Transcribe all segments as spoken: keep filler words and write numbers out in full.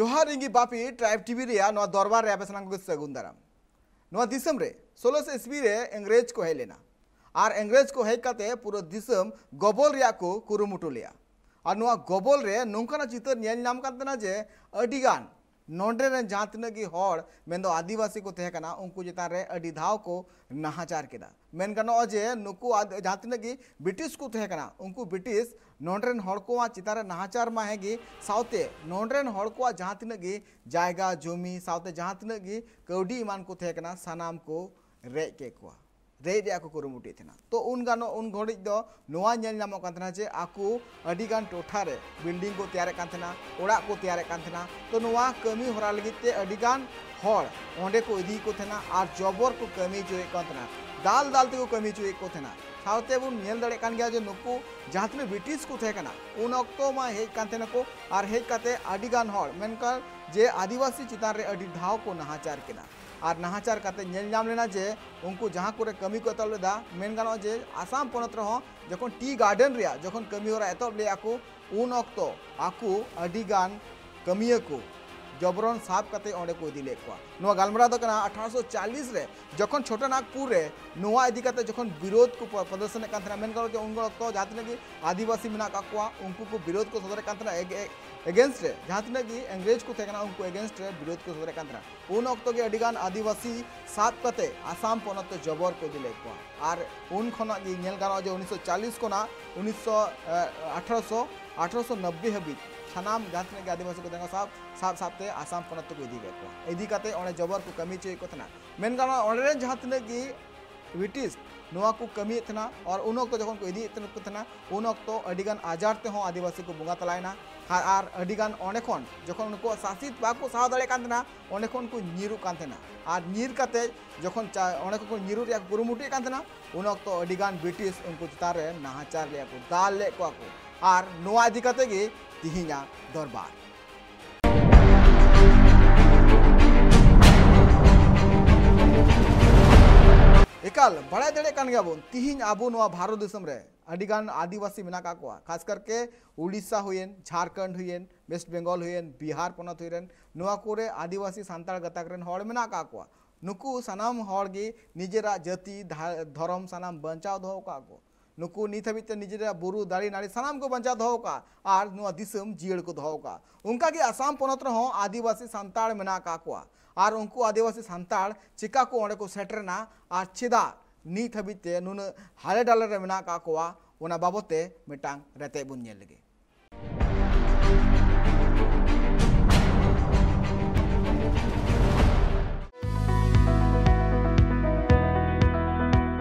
ᱡᱚᱦᱟᱨ, ᱤᱧ ᱜᱮ ᱵᱟᱯᱤ, ᱴᱨᱟᱭᱤᱵᱽ ᱴᱤᱵᱷᱤ ᱨᱮᱭᱟᱜ ᱱᱚᱣᱟ ᱫᱚᱨᱵᱟᱨ ᱨᱮ ᱟᱯᱮ ᱥᱟᱱᱟᱢ ᱠᱚᱜᱮ ᱥᱟᱹᱜᱩᱱ ᱫᱟᱨᱟᱢ᱾ ᱱᱚᱣᱟ ᱫᱤᱥᱚᱢ ᱨᱮ ᱥᱳᱞᱳᱥᱚ ᱤᱥᱣᱤ ᱨᱮ ᱤᱝᱨᱮᱡᱽ ᱠᱚ ᱦᱮᱡ ᱞᱮᱱᱟ ᱟᱨ ᱤᱝᱨᱮᱡᱽ ᱠᱚ ᱦᱮᱡ ᱠᱟᱛᱮ ᱯᱩᱨᱟᱹ ᱫᱤᱥᱚᱢ ᱜᱚᱵᱚᱞ ᱨᱮᱭᱟᱜ ᱠᱚ ᱠᱩᱨᱩᱢᱩᱴᱩ ᱞᱮᱫᱼᱟ᱾ ᱟᱨ ᱱᱚᱣᱟ ᱜᱚᱵᱚᱞ ᱨᱮ ᱱᱚᱝᱠᱟᱱᱟᱜ ᱪᱤᱛᱟᱹᱨ ᱧᱮᱞ ᱧᱟᱢ ᱠᱟᱱ ᱛᱟᱦᱮᱱᱟ ᱡᱮ ᱟᱹᱰᱤᱜᱟᱱ ᱱᱚᱰᱮ ᱨᱮᱱ ᱡᱟᱦᱟᱸ ᱛᱤᱱᱟᱹᱜ ᱜᱮ ᱦᱚᱲ, ᱢᱮᱱᱫᱚ ᱟᱹᱫᱤᱵᱟᱹᱥᱤ ᱠᱚ ᱛᱟᱦᱮᱸ ᱠᱟᱱᱟ, ᱩᱱᱠᱩ ᱪᱮᱛᱟᱱ ᱨᱮ ᱟᱹᱰᱤ ᱫᱷᱟᱣ ᱠᱚ ᱱᱟᱦᱟᱪᱟᱨ ᱠᱮᱫᱟ᱾ ᱢᱮᱱ ᱜᱟᱱᱚᱜᱼᱟ ᱡᱮ ᱱᱩᱠᱩ ᱟᱫ-, ᱡᱟᱦᱟᱸ ᱛᱤᱱᱟᱹᱜ ᱜᱮ ᱵᱨᱤᱴᱤᱥ ᱠᱚ ᱛᱟᱦᱮᱸ ᱠᱟᱱᱟ, ᱩᱱᱠᱩ ᱵᱨᱤᱴᱤᱥ ᱱᱚᱰᱮ ᱨᱮᱱ ᱦᱚᱲ ᱠᱚᱣᱟᱜ ᱪᱮᱛᱟᱱ ᱨᱮ ᱱᱟᱦᱟᱪᱟᱨ ᱢᱟ ᱦᱮᱸ ᱜᱮ, ᱥᱟᱶᱛᱮ ᱱᱚᱰᱮ ᱨᱮᱱ ᱦᱚᱲ ᱠᱚᱣᱟᱜ ᱡᱟᱦᱟᱸ ᱛᱤᱱᱟᱹᱜ ᱜᱮ ᱡᱟᱭᱜᱟ ᱡᱚᱢᱤ, ᱥᱟᱶᱛᱮ ᱡᱟᱦᱟᱸ ᱛᱤᱱᱟᱹᱜ ᱜᱮ ᱠᱟᱹᱣᱰᱤ ᱮᱢᱟᱱ ᱠᱚ ᱛᱟᱦᱮᱸ ᱠᱟᱱᱟ, ᱥᱟᱱᱟᱢ ᱠᱚ ᱨᱮᱡ ᱠᱮᱫ ᱠᱚᱣᱟ, ᱨᱮᱡ ᱨᱮᱭᱟᱜ ᱠᱚ ᱠᱩᱨᱩᱢᱩᱴᱩᱭᱮᱫ ᱛᱟᱦᱮᱱᱟ᱾ ᱛᱚ ᱩᱱ ᱜᱟᱱᱚᱜ, ᱩᱱ ᱜᱷᱟᱹᱲᱤᱡ ᱫᱚ ᱱᱚᱣᱟ ᱧᱮᱞ ᱧᱟᱢᱚᱜ ᱠᱟᱱ ᱛᱟᱦᱮᱱᱟ ᱡᱮ ᱟᱠᱚ ᱟᱹᱰᱤᱜᱟᱱ ᱴᱚᱴᱷᱟ ᱨᱮ ᱵᱤᱞᱰᱤᱝ ᱠᱚ ᱛᱮᱭᱟᱨᱮᱫ ᱠᱟᱱ ᱛᱟᱦᱮᱱᱟ, ᱚᱲᱟᱜ ᱠᱚ ᱛᱮᱭᱟᱨᱮᱫ ᱠᱟᱱ ᱛᱟᱦᱮᱱᱟ᱾ ᱛᱚ ᱱᱚᱣᱟ ᱠᱟᱹᱢᱤ ᱦᱚᱨᱟ ᱞᱟᱹᱜᱤᱫ ᱛᱮ ᱟᱹᱰᱤᱜᱟᱱ ᱦᱚᱲ ᱚᱸᱰᱮ ᱠᱚ ᱤᱫᱤᱭᱮᱫ ᱠᱚ ᱛᱟᱦᱮᱱᱟ ᱟᱨ ᱡᱚᱵᱚᱨ ᱠᱚ ᱠᱟᱹᱢᱤ ᱦᱚᱪᱚᱭᱮᱫ ᱠᱟᱱ ᱛᱟᱦᱮᱱᱟ, ᱫᱟᱞ ᱫᱟᱞ ᱛᱮᱠᱚ ᱠᱟᱹᱢᱤ ᱦᱚᱪᱚᱭᱮᱫ ᱠᱚ ᱛᱟᱦᱮᱱᱟ᱾ ᱥᱟᱶᱛᱮ ᱵᱚᱱ ᱧᱮᱞ ᱫᱟᱲᱮᱭᱟᱜ ᱠᱟᱱ ᱜᱮᱭᱟ ᱡᱮ ᱱᱩᱠᱩ ᱡᱟᱦᱟᱸ ᱛᱤᱱᱟᱹᱜ ᱵᱨᱤᱴᱤᱥ ᱠᱚ ᱛᱟᱦᱮᱸ ᱠᱟᱱᱟ, ᱩᱱ ᱚᱠᱛᱚ ᱢᱟ ᱦᱮᱡ ᱠᱟᱱ ᱛᱟᱦᱮᱱᱟᱠᱚ ᱟᱨ ᱦᱮᱡ ᱠᱟᱛᱮ ᱟᱹᱰᱤᱜᱟᱱ ᱦᱚᱲ, ᱢᱮᱱᱠᱷᱟᱱ ᱡᱮ ᱟᱹᱫᱤᱵᱟᱹᱥᱤ ᱪᱮᱛᱟᱱ ᱨᱮ ᱟᱹᱰᱤ ᱫᱷᱟᱣ ᱠᱚ ᱱᱟᱦᱟᱪᱟᱨ ᱠᱮᱫᱟ᱾ ᱟᱨ ᱱᱟᱦᱟᱪᱟᱨ ᱠᱟᱛᱮ ᱧᱮᱞ ᱧᱟᱢ ᱞᱮᱱᱟ ᱡᱮ ᱩᱱᱠᱩ ᱡᱟᱦᱟᱸ ᱠᱚᱨᱮ ᱠᱟᱹᱢᱤ ᱠᱚ ᱮᱛᱚᱦᱚᱵ ᱞᱮᱫᱟ, ᱢᱮᱱ ᱜᱟᱱᱚᱜᱼᱟ ᱡᱮ ᱟᱥᱟᱢ ᱯᱚᱱᱚᱛ ᱨᱮᱦᱚᱸ ᱡᱚᱠᱷᱚᱱ ᱴᱤ ᱜᱟᱨᱰᱮᱱ ᱨᱮᱭᱟᱜ ᱡᱚᱠᱷᱚᱱ ᱠᱟᱹᱢᱤ ᱦᱚᱨᱟ ᱮᱛᱚᱦᱚᱵ ᱞᱮᱫᱟ ᱠᱚ, ᱩᱱ ᱚᱠᱛᱚ ᱟᱠᱚ ᱟᱹᱰᱤ ᱜᱟᱱ ᱠᱟᱹᱢᱤᱭᱟᱹ ᱠᱚ ᱡᱚᱵᱨᱚᱱ ᱥᱟᱵ ᱠᱟᱛᱮ ᱚᱸᱰᱮ ᱠᱚ ᱤᱫᱤ ᱞᱮᱫ ᱠᱚᱣᱟ᱾ ᱱᱚᱣᱟ ᱜᱟᱞᱢᱟᱨᱟᱣ ᱫᱚ ᱠᱟᱱᱟ ᱟᱴᱷᱟᱨᱚᱥᱚ ᱪᱟᱞᱤᱥ ᱨᱮ, ᱡᱚᱠᱷᱚᱱ ᱪᱷᱳᱴᱟ ᱱᱟᱜᱽᱯᱩᱨ ᱨᱮ ᱱᱚᱣᱟ ᱤᱫᱤ ᱠᱟᱛᱮ ᱡᱚᱠᱷᱚᱱ ᱵᱤᱨᱳᱫᱷ ᱠᱚ ᱯᱨᱚ-, ᱯᱨᱚᱫᱚᱨᱥᱚᱱᱮᱫ ᱠᱟᱱ ᱛᱟᱦᱮᱱᱟ᱾ ᱢᱮᱱ ᱜᱟᱱᱚᱜᱼᱟ ᱡᱮ ᱩᱱ ᱚᱠᱛᱚ ᱡᱟᱦᱟᱸ ᱛᱤᱱᱟᱹᱜ ᱜᱮ ᱟᱹᱫᱤᱵᱟᱹᱥᱤ ᱢᱮᱱᱟᱜ ᱟᱠᱟᱫ ᱠᱚᱣᱟ, ᱩᱱᱠᱩ ᱠᱚ ᱵᱤᱨᱳᱫᱷ ᱠᱚ ᱥᱚᱫᱚᱨᱮᱫ ᱠᱟᱱ ᱛᱟᱦᱮᱱᱟ ᱮᱜ-, ᱮᱜ-, against ᱨᱮ, ᱡᱟᱦᱟᱸ ᱛᱤᱱᱟᱹᱜ ᱜᱮ ᱤᱝᱨᱮᱡᱽ ᱠᱚ ᱛᱟᱦᱮᱸ ᱠᱟᱱᱟ, ᱩᱱᱠᱩ against ᱨᱮ ᱵᱤᱨᱳᱫᱷ ᱠᱚ ᱥᱚᱫᱚᱨᱮᱫ ᱠᱟᱱ ᱛᱟᱦᱮᱱᱟ᱾ ᱩᱱ ᱚᱠᱛᱚ ᱜᱮ ᱟᱹᱰᱤᱜᱟᱱ ᱟᱹᱫᱤᱵᱟᱹᱥᱤ ᱥᱟᱵ ᱠᱟᱛᱮ ᱟᱥᱟᱢ ᱯᱚᱱᱚᱛ ᱛᱮ ᱡᱚᱵᱚᱨ ᱠᱚ ᱤᱫᱤ ᱞᱮᱫ ᱠᱚᱣᱟ᱾ ᱟᱨ ᱩᱱ ᱠᱷᱚᱱᱟᱜ ᱜᱮ ᱧᱮᱞ ᱜᱟᱱᱚᱜᱼᱟ ᱡᱮ ᱩᱱᱤᱥᱥᱚ ᱪᱟᱞᱤᱥ ᱠᱷᱚᱱᱟᱜ ᱩᱱᱤᱥᱥᱚ, ᱮ, ᱟᱴᱷᱟᱨᱚᱥᱚ, ᱟᱴᱷᱟᱨᱚᱥᱚ ᱱᱚᱵᱵᱳᱭ ᱦᱟᱹᱵᱤᱡ ᱥᱟᱱᱟᱢ ᱡᱟᱦᱟᱸ ᱛᱤᱱᱟᱹᱜ ᱜᱮ ᱟᱹᱫᱤᱵᱟᱹᱥᱤ ᱠᱚ ᱛᱟᱦᱮᱸ ᱠᱟᱱᱟ, ᱥᱟᱵ, ᱥᱟᱵ, ᱥᱟᱵ ᱛᱮ ᱟᱥᱟᱢ ᱯᱚᱱᱚᱛ ᱛᱮᱠᱚ ᱤᱫᱤ ᱠᱮᱫ ᱠᱚᱣᱟ᱾ ᱤᱫᱤ ᱠᱟᱛᱮ ᱚᱸᱰᱮ ᱡᱚᱵᱚᱨ ᱠᱚ ᱠᱟᱹᱢᱤ ᱦᱚᱪᱚᱭᱮᱫ ᱠᱚ ᱛᱟᱦᱮᱱᱟ᱾ ᱢᱮᱱ ᱜᱟᱱᱚᱜᱼᱟ, ᱚᱸᱰᱮ ᱨᱮᱱ ᱡᱟᱦᱟᱸ ᱛᱤᱱᱟᱹᱜ ᱜᱮ ᱵᱨᱤᱴᱤᱥ ᱱᱚᱣᱟ ᱠᱚ ᱠᱟᱹᱢᱤᱭᱮᱫ ᱛᱟᱦᱮᱱᱟ, ᱟᱨ ᱩᱱ ᱚᱠᱛᱚ ᱡᱚᱠᱷᱚᱱ ᱠᱚ ᱤᱫᱤᱭᱮᱫ ᱠᱚ ᱛᱟᱦᱮᱱᱟ, ᱩᱱ ᱚᱠᱛᱚ ᱟᱹᱰᱤᱜᱟᱱ ᱟᱡᱟᱨ ᱛᱮᱦᱚᱸ ᱟᱹᱫᱤᱵᱟᱹᱥᱤ ᱠᱚ ᱵᱚᱸᱜᱟ ᱛᱟᱞᱟᱭᱮᱱᱟ᱾ ᱟᱨ, ᱟᱨ ᱟᱹᱰᱤᱜᱟᱱ ᱚᱸᱰᱮ ᱠᱷᱚᱱ ᱡᱚᱠᱷᱚᱱ ᱱᱩᱠᱩᱣᱟᱜ ᱥᱟᱥᱮᱛ ᱵᱟᱠᱚ ᱥᱟᱦᱟᱣ ᱫᱟᱲᱮᱭᱟᱜ ᱠᱟᱱ ᱛᱟᱦᱮᱱᱟ, ᱚᱸᱰᱮ ᱠᱷᱚᱱ ᱠᱚ ᱧᱤᱨᱩᱜ ᱠᱟᱱ ᱛᱟᱦᱮᱱᱟ᱾ ᱟᱨ ᱧᱤᱨ ᱠᱟᱛᱮ ᱡᱚᱠᱷᱚᱱ ᱪᱟ-, ᱚᱸᱰᱮ ᱠᱷᱚᱱ ᱠᱚ ᱧᱤᱨᱩᱜ ᱨᱮᱭᱟᱜ ᱠᱚ ᱠᱩᱨᱩᱢᱩᱴᱩᱭᱮᱫ ᱠᱟᱱ ᱛᱟᱦᱮᱱᱟ, ᱩᱱ ᱚᱠᱛᱚ ᱟᱹᱰᱤᱜᱟᱱ ᱵᱨᱤᱴᱤᱥ ᱩᱱᱠᱩ ᱪᱮᱛᱟᱱ ᱨᱮ ᱱᱟᱦᱟᱪᱟᱨ ᱞᱮᱫᱼᱟ ᱠᱚ, ᱫᱟᱞ ᱞᱮᱫ ᱠᱚᱣᱟ ᱠᱚ᱾ ᱟᱨ ᱱᱚᱣᱟ ᱤᱫᱤ ᱠᱟᱛᱮ ᱜᱮ ᱛᱤᱦᱤᱧᱟᱜ ᱫᱚᱨᱵᱟᱨ᱾ ᱮᱠᱟᱞ ᱵᱟᱲᱟᱭ ᱫᱟᱲᱮᱭᱟᱜ ᱠᱟᱱ ᱜᱮᱭᱟ ᱵᱚᱱ, ᱛᱤᱦᱤᱧ ᱟᱵᱚ ᱱᱚᱣᱟ ᱵᱷᱟᱨᱚᱛ ᱫᱤᱥᱚᱢ ᱨᱮ ᱟᱹᱰᱤᱜᱟᱱ ᱟᱹᱫᱤᱵᱟᱹᱥᱤ ᱢᱮᱱᱟᱜ ᱟᱠᱟᱫ ᱠᱚᱣᱟ, ᱠᱷᱟᱥ ᱠᱟᱨᱛᱮ ᱩᱲᱤᱥᱥᱟ ᱦᱩᱭᱮᱱ, ᱡᱷᱟᱲᱠᱷᱚᱸᱰ ᱦᱩᱭᱮᱱ, ᱳᱭᱮᱥᱴ ᱵᱮᱝᱜᱚᱞ ᱦᱩᱭᱮᱱ, ᱵᱤᱦᱟᱨ ᱯᱚᱱᱚᱛ ᱦᱩᱭᱮᱱ, ᱱᱚᱣᱟ ᱠᱚᱨᱮ ᱟᱹᱫᱤᱵᱟᱹᱥᱤ ᱥᱟᱱᱛᱟᱲ ᱜᱟᱛᱟᱠ ᱨᱮᱱ ᱦᱚᱲ ᱢᱮᱱᱟᱜ ᱟᱠᱟᱫ ᱠᱚᱣᱟ᱾ ᱱᱩᱠᱩ ᱥᱟᱱᱟᱢ ᱦᱚᱲ ᱜᱮ ᱱᱤᱡᱮᱨᱟᱜ ᱡᱟᱹᱛᱤ, ᱫᱷᱟ-, ᱫᱷᱚᱨᱚᱢ ᱥᱟᱱᱟᱢ ᱵᱟᱧᱪᱟᱣ ᱫᱚᱦᱚ ᱟᱠᱟᱫ ᱠᱚ᱾ ᱱᱩᱠᱩ ᱱᱤᱛ ᱦᱟᱹᱵᱤᱡ ᱛᱮ ᱱᱤᱡᱮᱨᱟᱜ ᱵᱩᱨᱩ, ᱫᱟᱨᱮ, ᱱᱟᱹᱲᱤ ᱥᱟᱱᱟᱢ ᱠᱚ ᱵᱟᱧᱪᱟᱣ ᱫᱚᱦᱚ ᱟᱠᱟᱫᱼᱟ ᱟᱨ ᱱᱚᱣᱟ ᱫᱤᱥᱚᱢ ᱡᱤᱭᱟᱹᱲ ᱠᱚ ᱫᱚᱦᱚ ᱟᱠᱟᱫᱼᱟ᱾ ᱚᱱᱠᱟ ᱜᱮ ᱟᱥᱟᱢ ᱯᱚᱱᱚᱛ ᱨᱮᱦᱚᱸ ᱟᱹᱫᱤᱵᱟᱹᱥᱤ ᱥᱟᱱᱛᱟᱲ ᱢᱮᱱᱟᱜ ᱟᱠᱟᱫ ᱠᱚᱣᱟ ᱟᱨ ᱩᱱᱠᱩ ᱟᱹᱫᱤᱵᱟᱹᱥᱤ ᱥᱟᱱᱛᱟᱲ ᱪᱤᱠᱟ ᱠᱚ ᱚᱸᱰᱮ ᱠᱚ ᱥᱮᱴᱮᱨᱮᱱᱟ ᱟᱨ ᱪᱮᱫᱟᱜ ᱱᱤᱛ ᱦᱟᱹᱵᱤᱡ ᱛᱮ ᱱᱩᱱᱟᱹᱜ ᱦᱟᱞᱮ ᱰᱟᱞᱮ ᱨᱮ ᱢᱮᱱᱟᱜ ᱟᱠᱟᱫ ᱠᱚᱣᱟ, ᱚᱱᱟ ᱵᱟᱵᱚᱛ ᱛᱮ ᱢᱤᱫᱴᱟᱝ ᱨᱮᱛᱮᱫ ᱵᱚᱱ ᱧᱮᱞ ᱞᱮᱜᱮ᱾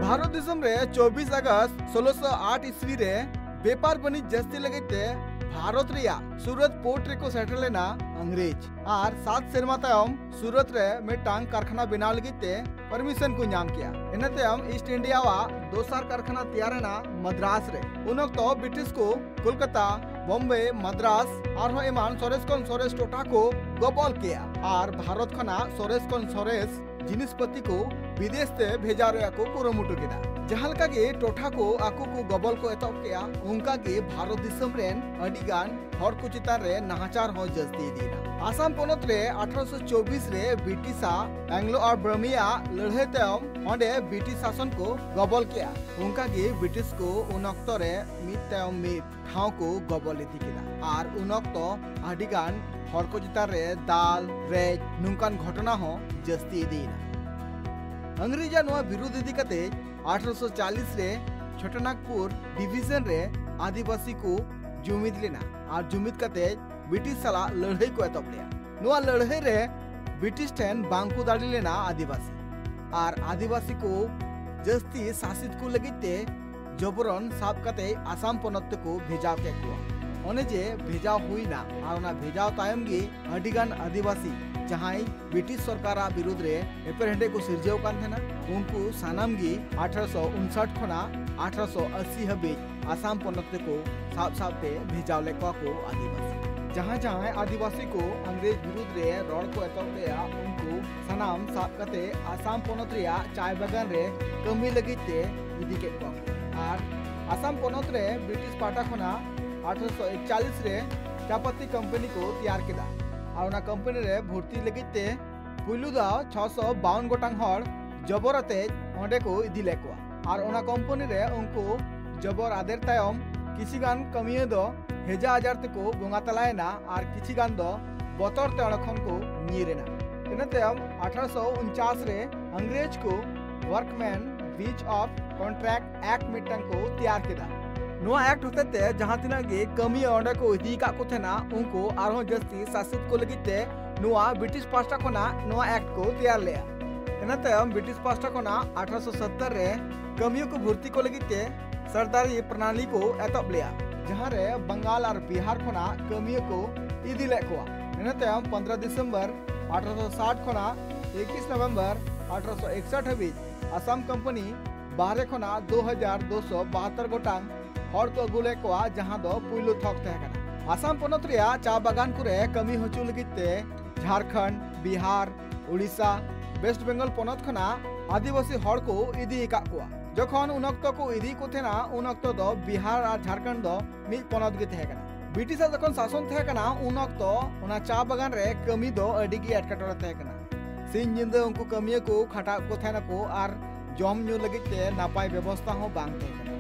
ᱵᱷᱟᱨᱚᱛ ᱫᱤᱥᱚᱢ ᱨᱮ ᱪᱚᱵᱵᱤᱥ ᱟᱜᱚᱥᱴ ᱥᱳᱞᱳᱥᱚ ᱟᱴ ᱤᱥᱣᱤ ᱨᱮ ᱵᱮᱯᱟᱨ ᱵᱟᱹᱱᱤᱡᱽ ᱡᱟᱹᱥᱛᱤ ᱞᱟᱹᱜᱤᱫ ᱛᱮ ᱵᱷᱟᱨᱚᱛ ᱨᱮᱭᱟᱜ ᱥᱩᱨᱟᱛ ᱯᱳᱨᱴ ᱨᱮᱠᱚ ᱥᱮᱴᱮᱨ ᱞᱮᱱᱟ ᱤᱝᱨᱮᱡᱽ᱾ ᱟᱨ ᱥᱟᱛ ᱥᱮᱨᱢᱟ ᱛᱟᱭᱚᱢ ᱥᱩᱨᱟᱛ ᱨᱮ ᱢᱤᱫᱴᱟᱝ ᱠᱟᱨᱠᱷᱟᱱᱟ ᱵᱮᱱᱟᱣ ᱞᱟᱹᱜᱤᱫ ᱛᱮ ᱯᱟᱨᱢᱤᱥᱚᱱ ᱠᱚ ᱧᱟᱢ ᱠᱮᱜᱼᱟ᱾ ᱤᱱᱟᱹ ᱛᱟᱭᱚᱢ ᱤᱥᱴ ᱤᱱᱰᱤᱭᱟᱣᱟᱜ ᱫᱚᱥᱟᱨ ᱠᱟᱨᱠᱷᱟᱱᱟ ᱛᱮᱭᱟᱨ ᱮᱱᱟ ᱢᱟᱫᱽᱨᱟᱥ ᱨᱮ᱾ ᱩᱱ ᱚᱠᱛᱚ ᱵᱨᱤᱴᱤᱥ ᱠᱚ ᱠᱳᱞᱠᱟᱛᱟ, ᱵᱳᱢᱵᱮ, ᱢᱟᱫᱽᱨᱟᱥ ᱟᱨᱦᱚᱸ ᱮᱢᱟᱱ ᱥᱚᱨᱮᱥ ᱠᱷᱚᱱ ᱥᱚᱨᱮᱥ ᱴᱚᱴᱷᱟ ᱠᱚ ᱜᱚᱵᱚᱞ ᱠᱮᱜᱼᱟ ᱟᱨ ᱵᱷᱟᱨᱚᱛ ᱠᱷᱚᱱᱟᱜ ᱥᱚᱨᱮᱥ ᱠᱷᱚᱱ ᱥᱚᱨᱮᱥ ᱡᱤᱱᱤᱥ ᱯᱟᱹᱛᱤ ᱠᱚ ᱵᱤᱫᱮᱥ ᱛᱮ ᱵᱷᱮᱡᱟ ᱨᱮᱭᱟᱜ ᱠᱚ ᱠᱩᱨᱩᱢᱩᱴᱩ ᱠᱮᱫᱟ᱾ ᱡᱟᱦᱟᱸ ᱞᱮᱠᱟ ᱜᱮ ᱴᱚᱴᱷᱟ ᱠᱚ ᱟᱠᱚ ᱠᱚ ᱜᱚᱵᱚᱞ ᱠᱚ ᱮᱛᱚᱦᱚᱵ ᱠᱮᱜᱼᱟ, ᱚᱱᱠᱟ ᱜᱮ ᱵᱷᱟᱨᱚᱛ ᱫᱤᱥᱚᱢ ᱨᱮᱱ ᱟᱹᱰᱤ ᱜᱟᱱ ᱦᱚᱲ ᱠᱚ ᱪᱮᱛᱟᱱ ᱨᱮ ᱱᱟᱦᱟᱪᱟᱨ ᱦᱚᱸ ᱡᱟᱹᱥᱛᱤ ᱤᱫᱤᱭᱮᱱᱟ᱾ ᱟᱥᱟᱢ ᱯᱚᱱᱚᱛ ᱨᱮ ᱟᱴᱷᱨᱚᱥᱚ ᱪᱚᱵᱵᱤᱥ ᱨᱮ ᱵᱨᱤᱴᱤᱥᱟᱜ ᱮᱝᱞᱳ ᱟᱨ ᱵᱨᱟᱦᱢᱤᱭᱟᱜ ᱞᱟᱹᱲᱦᱟᱹᱭ ᱛᱟᱭᱚᱢ ᱚᱸᱰᱮ ᱵᱨᱤᱴᱤᱥ ᱥᱟᱥᱚᱱ ᱠᱚ ᱜᱚᱵᱚᱞ ᱠᱮᱜᱼᱟ᱾ ᱚᱱᱠᱟ ᱜᱮ ᱵᱨᱤᱴᱤᱥ ᱠᱚ ᱩᱱ ᱚᱠᱛᱚ ᱨᱮ ᱢᱤᱫ ᱛᱟᱭᱚᱢ ᱢᱤᱫ ᱴᱷᱟᱶ ᱠᱚ ᱜᱚᱵᱚᱞ ᱤᱫᱤ ᱠᱮᱫᱟ ᱟᱨ ᱩᱱ ᱚᱠᱛᱚ ᱟᱹᱰᱤ ᱜᱟᱱ ᱦᱚᱲ ᱠᱚ ᱪᱮᱛᱟᱱ ᱨᱮ ᱫᱟᱞ, ᱨᱮᱡ ᱱᱚᱝᱠᱟᱱ ᱜᱷᱚᱴᱚᱱᱟ ᱦᱚᱸ ᱡᱟᱹᱥᱛᱤ ᱤᱫᱤᱭᱮᱱᱟ᱾ ᱤᱝᱨᱮᱡᱟᱜ ᱱᱚᱣᱟ ᱵᱤᱨᱩᱫᱷ ᱤᱫᱤ ᱠᱟᱛᱮ ᱟᱴᱷᱨᱚᱥᱚ ᱪᱟᱞᱞᱤᱥ ᱨᱮ ᱪᱷᱳᱴᱚᱱᱟᱜᱽᱯᱩᱨ ᱰᱤᱵᱷᱤᱡᱚᱱ ᱨᱮ ᱟᱹᱫᱤᱵᱟᱹᱥᱤ ᱠᱚ ᱡᱩᱢᱤᱫ ᱞᱮᱱᱟ ᱟᱨ ᱡᱩᱢᱤᱫ ᱠᱟᱛᱮ ᱵᱨᱤᱴᱤᱥ ᱥᱟᱞᱟᱜ ᱞᱟᱹᱲᱦᱟᱹᱭ ᱠᱚ ᱮᱛᱚᱦᱚᱵ ᱞᱮᱫᱟ᱾ ᱱᱚᱣᱟ ᱞᱟᱹᱲᱦᱟᱹᱭ ᱨᱮ ᱵᱨᱤᱴᱤᱥ ᱴᱷᱮᱱ ᱵᱟᱝ ᱠᱚ ᱫᱟᱲᱮ ᱞᱮᱱᱟ ᱟᱹᱫᱤᱵᱟᱹᱥᱤ, ᱟᱨ ᱟᱹᱫᱤᱵᱟᱹᱥᱤ ᱠᱚ ᱡᱟᱹᱥᱛᱤ ᱥᱟᱥᱤᱛ ᱠᱚ ᱞᱟᱹᱜᱤᱫ ᱛᱮ ᱡᱚᱵᱚᱨᱚᱱ ᱥᱟᱵ ᱠᱟᱛᱮ ᱟᱥᱟᱢ ᱯᱚᱱᱚᱛ ᱛᱮᱠᱚ ᱵᱷᱮᱡᱟ ᱠᱮᱫ ᱠᱚᱣᱟ᱾ ᱚᱱᱮ ᱡᱮ ᱵᱷᱮᱡᱟ ᱦᱩᱭᱱᱟ ᱟᱨ ᱚᱱᱟ ᱵᱷᱮᱡᱟ ᱛᱟᱭᱚᱢ ᱜᱮ ᱟᱹᱰᱤᱜᱟᱱ ᱟᱹᱫᱤᱵᱟᱹᱥᱤ ᱡᱟᱦᱟᱸᱭ ᱵᱨᱤᱴᱤᱥ ᱥᱚᱨᱠᱟᱨᱟᱜ ᱵᱤᱨᱩᱫᱷ ᱨᱮ ᱮᱯᱮᱨᱦᱮᱸᱰᱮᱡ ᱠᱚ ᱥᱤᱨᱡᱟᱹᱣ ᱠᱟᱱ ᱛᱟᱦᱮᱱᱟ, ᱩᱱᱠᱩ ᱥᱟᱱᱟᱢ ᱜᱮ ᱟᱴᱷᱨᱚᱥᱚ ᱩᱱᱥᱟᱴ ᱠᱷᱚᱱᱟᱜ ᱟᱴᱷᱨᱚᱥᱚ ᱟᱥᱤ ᱦᱟᱹᱵᱤᱡ ᱟᱥᱟᱢ ᱯᱚᱱᱚᱛ ᱛᱮᱠᱚ ᱥᱟᱵ ᱥᱟᱵ ᱛᱮ ᱵᱷᱮᱡᱟᱣ ᱞᱮᱫ ᱠᱚᱣᱟ ᱠᱚ ᱟᱹᱫᱤᱵᱟᱹᱥᱤ᱾ ᱡᱟᱦᱟᱸ ᱡᱟᱦᱟᱸᱭ ᱟᱹᱫᱤᱵᱟᱹᱥᱤ ᱠᱚ ᱤᱝᱨᱮᱡᱽ ᱵᱤᱨᱩᱫᱷ ᱨᱮ ᱨᱚᱲ ᱠᱚ ᱮᱛᱚᱦᱚᱵ ᱞᱮᱫᱼᱟ, ᱩᱱᱠᱩ ᱥᱟᱱᱟᱢ ᱥᱟᱵ ᱠᱟᱛᱮ ᱟᱥᱟᱢ ᱯᱚᱱᱚᱛ ᱨᱮᱭᱟᱜ ᱪᱟᱭ ᱵᱟᱜᱟᱱ ᱨᱮ ᱠᱟᱹᱢᱤ ᱞᱟᱹᱜᱤᱫ ᱛᱮ ᱤᱫᱤ ᱠᱮᱫ ᱠᱚᱣᱟ ᱠᱚ᱾ ᱟᱨ ᱟᱥᱟᱢ ᱯᱚᱱᱚᱛ ᱨᱮ ᱵᱨᱤᱴᱤᱥ ᱯᱟᱦᱴᱟ ᱠᱷᱚᱱᱟᱜ ᱟᱴᱷᱨᱚᱥᱚ ᱮᱠᱪᱟᱞᱤᱥ ᱨᱮ ᱪᱟ ᱯᱟᱹᱛᱤ ᱠᱚᱢᱯᱟᱱᱤ ᱠᱚ ᱛᱮᱭᱟᱨ ᱠᱮᱫᱟ ᱟᱨ ᱚᱱᱟ ᱠᱚᱢᱯᱟᱱᱤ ᱨᱮ ᱵᱷᱚᱨᱛᱤ ᱞᱟᱹᱜᱤᱫ ᱛᱮ ᱯᱩᱭᱞᱩ ᱫᱷᱟᱣ ᱪᱷᱚᱥᱚ ᱵᱟᱣᱩᱱ ᱜᱚᱴᱟᱝ ᱦᱚᱲ ᱡᱚᱵᱚᱨ ᱟᱛᱮ ᱚᱸᱰᱮ ᱠᱚ ᱤᱫᱤ ᱞᱮᱫ ᱠᱚᱣᱟ᱾ ᱟᱨ ᱚᱱᱟ ᱠᱚᱢᱯᱟᱱᱤ ᱨᱮ ᱩᱱᱠᱩ ᱡᱚᱵᱚᱨ ᱟᱫᱮᱨ ᱛᱟᱭᱚᱢ ᱠᱤᱪᱷᱤ ᱜᱟᱱ ᱠᱟᱹᱢᱤᱭᱟᱹ ᱫᱚ ᱦᱮᱡᱟ ᱟᱡᱟᱨ ᱛᱮᱠᱚ ᱵᱚᱸᱜᱟ ᱛᱟᱞᱟᱭᱮᱱᱟ ᱟᱨ ᱠᱤᱪᱷᱤ ᱜᱟᱱ ᱫᱚ ᱵᱚᱛᱚᱨ ᱛᱮ ᱚᱸᱰᱮ ᱠᱷᱚᱱ ᱠᱚ ᱧᱤᱨ ᱮᱱᱟ᱾ ᱤᱱᱟᱹ ᱛᱟᱭᱚᱢ ᱟᱴᱷᱨᱚᱥᱚ ᱩᱱᱪᱟᱥ ᱨᱮ ᱤᱝᱨᱮᱡᱽ ᱠᱚ Workmen Wage of Contract Act ᱢᱤᱫᱴᱟᱝ ᱠᱚ ᱛᱮᱭᱟᱨ ᱠᱮᱫᱟ᱾ ᱱᱚᱣᱟ ᱮᱠᱴ ᱦᱚᱛᱮᱛᱮ ᱡᱟᱦᱟᱸ ᱛᱤᱱᱟᱹᱜ ᱜᱮ ᱠᱟᱹᱢᱤᱭᱟᱹ ᱚᱸᱰᱮ ᱠᱚ ᱤᱫᱤ ᱟᱠᱟᱫ ᱠᱚ ᱛᱟᱦᱮᱱᱟ, ᱩᱱᱠᱩ ᱟᱨᱦᱚᱸ ᱡᱟᱹᱥᱛᱤ ᱥᱟᱥᱮᱛ ᱠᱚ ᱞᱟᱹᱜᱤᱫ ᱛᱮ ᱱᱚᱣᱟ ᱵᱨᱤᱴᱤᱥ ᱯᱟᱦᱴᱟ ᱠᱷᱚᱱᱟᱜ ᱱᱚᱣᱟ ᱮᱠᱴ ᱠᱚ ᱛᱮᱭᱟᱨ ᱞᱮᱫᱼᱟ᱾ ᱤᱱᱟᱹ ᱛᱟᱭᱚᱢ ᱵᱨᱤᱴᱤᱥ ᱯᱟᱦᱴᱟ ᱠᱷᱚᱱᱟᱜ ᱟᱴᱷᱨᱚᱥᱚ ᱥᱚᱛᱛᱚᱨ ᱨᱮ ᱠᱟᱹᱢᱤᱭᱟᱹ ᱠᱚ ᱵᱷᱚᱨᱛᱤ ᱠᱚ ᱞᱟᱹᱜᱤᱫ ᱛᱮ ᱥᱚᱨᱫᱟᱨᱤ ᱯᱨᱚᱱᱟᱞᱤ ᱠᱚ ᱮᱛᱚᱦᱚᱵ ᱞᱮᱫᱼᱟ, ᱡᱟᱦᱟᱸ ᱨᱮ ᱵᱟᱝᱜᱟᱞ ᱟᱨ ᱵᱤᱦᱟᱨ ᱠᱷᱚᱱᱟᱜ ᱠᱟᱹᱢᱤᱭᱟᱹ ᱠᱚ ᱤᱫᱤ ᱞᱮᱫ ᱠᱚᱣᱟ᱾ ᱤᱱᱟᱹ ᱛᱟᱭᱚᱢ ᱯᱚᱱᱫᱽᱨᱚ ᱰᱤᱥᱮᱢᱵᱚᱨ ᱟᱴᱷᱨᱚᱥᱚ ᱥᱟᱴ ᱠᱷᱚᱱᱟᱜ ᱮᱠᱩᱥ ᱱᱚᱵᱷᱮᱢᱵᱚᱨ ᱟᱴᱷᱨᱚᱥᱚ ᱮᱠᱥᱚᱴ ᱦᱟᱹᱵᱤᱡ ᱟᱥᱟᱢ ᱠᱚᱢᱯᱟᱱᱤ ᱵᱟᱦᱨᱮ ᱠᱷᱚᱱᱟᱜ ᱫᱩ ᱦᱟᱡᱟᱨ ᱫᱩᱥᱚ ᱵᱟᱦᱟᱛᱛᱚᱨ ᱜᱚᱴᱟᱝ ᱦᱚᱲ ᱠᱚ ᱟᱹᱜᱩ ᱞᱮᱫ ᱠᱚᱣᱟ, ᱡᱟᱦᱟᱸ ᱫᱚ ᱯᱩᱭᱞᱩ ᱛᱷᱚᱠ ᱛᱟᱦᱮᱸ ᱠᱟᱱᱟ᱾ ᱟᱥᱟᱢ ᱯᱚᱱᱚᱛ ᱨᱮᱭᱟᱜ ᱪᱟ ᱵᱟᱜᱟᱱ ᱠᱚᱨᱮ ᱠᱟᱹᱢᱤ ᱦᱚᱪᱚ ᱞᱟᱹᱜᱤᱫ ᱛᱮ ᱡᱷᱟᱲᱠᱷᱚᱸᱰ, ᱵᱤᱦᱟᱨ, ᱳᱰᱤᱥᱟ, ᱣᱮᱥᱴ ᱵᱮᱝᱜᱚᱞ ᱯᱚᱱᱚᱛ ᱠᱷᱚᱱᱟᱜ ᱟᱹᱫᱤᱵᱟᱹᱥᱤ ᱦᱚᱲ ᱠᱚ ᱤᱫᱤ ᱟᱠᱟᱫ ᱠᱚᱣᱟ᱾ ᱡᱚᱠᱷᱚᱱ ᱩᱱ ᱚᱠᱛᱚ ᱠᱚ ᱤᱫᱤᱭᱮᱫ ᱠᱚ ᱛᱟᱦᱮᱱᱟ, ᱩᱱ ᱚᱠᱛᱚ ᱫᱚ ᱵᱤᱦᱟᱨ ᱟᱨ ᱡᱷᱟᱲᱠᱷᱚᱸᱰ ᱫᱚ ᱢᱤᱫ ᱯᱚᱱᱚᱛ ᱜᱮ ᱛᱟᱦᱮᱸ ᱠᱟᱱᱟ᱾ ᱵᱨᱤᱴᱤᱥᱟᱜ ᱡᱚᱠᱷᱚᱱ ᱥᱟᱥᱚᱱ ᱛᱟᱦᱮᱸ ᱠᱟᱱᱟ, ᱩᱱ ᱚᱠᱛᱚ ᱚᱱᱟ ᱪᱟ ᱵᱟᱜᱟᱱ ᱨᱮ ᱠᱟᱹᱢᱤ ᱫᱚ ᱟᱹᱰᱤ ᱜᱮ ᱮᱴᱠᱮᱴᱚᱬᱮ ᱛᱟᱦᱮᱸ ᱠᱟᱱᱟ᱾ ᱥᱤᱧ ᱧᱤᱫᱟᱹ ᱩᱱᱠᱩ ᱠᱟᱹᱢᱤᱭᱟᱹ ᱠᱚ ᱠᱷᱟᱴᱟᱜ ᱠᱚ ᱛᱟᱦᱮᱱᱟᱠᱚ ᱟᱨ ᱡᱚᱢ ᱧᱩ ᱞᱟᱹᱜᱤᱫ ᱛᱮ ᱱᱟᱯᱟᱭ ᱵᱮᱵᱚᱥᱛᱷᱟ ᱦᱚᱸ ᱵᱟᱝ ᱛᱟᱦᱮᱸ ᱠᱟᱱᱟ᱾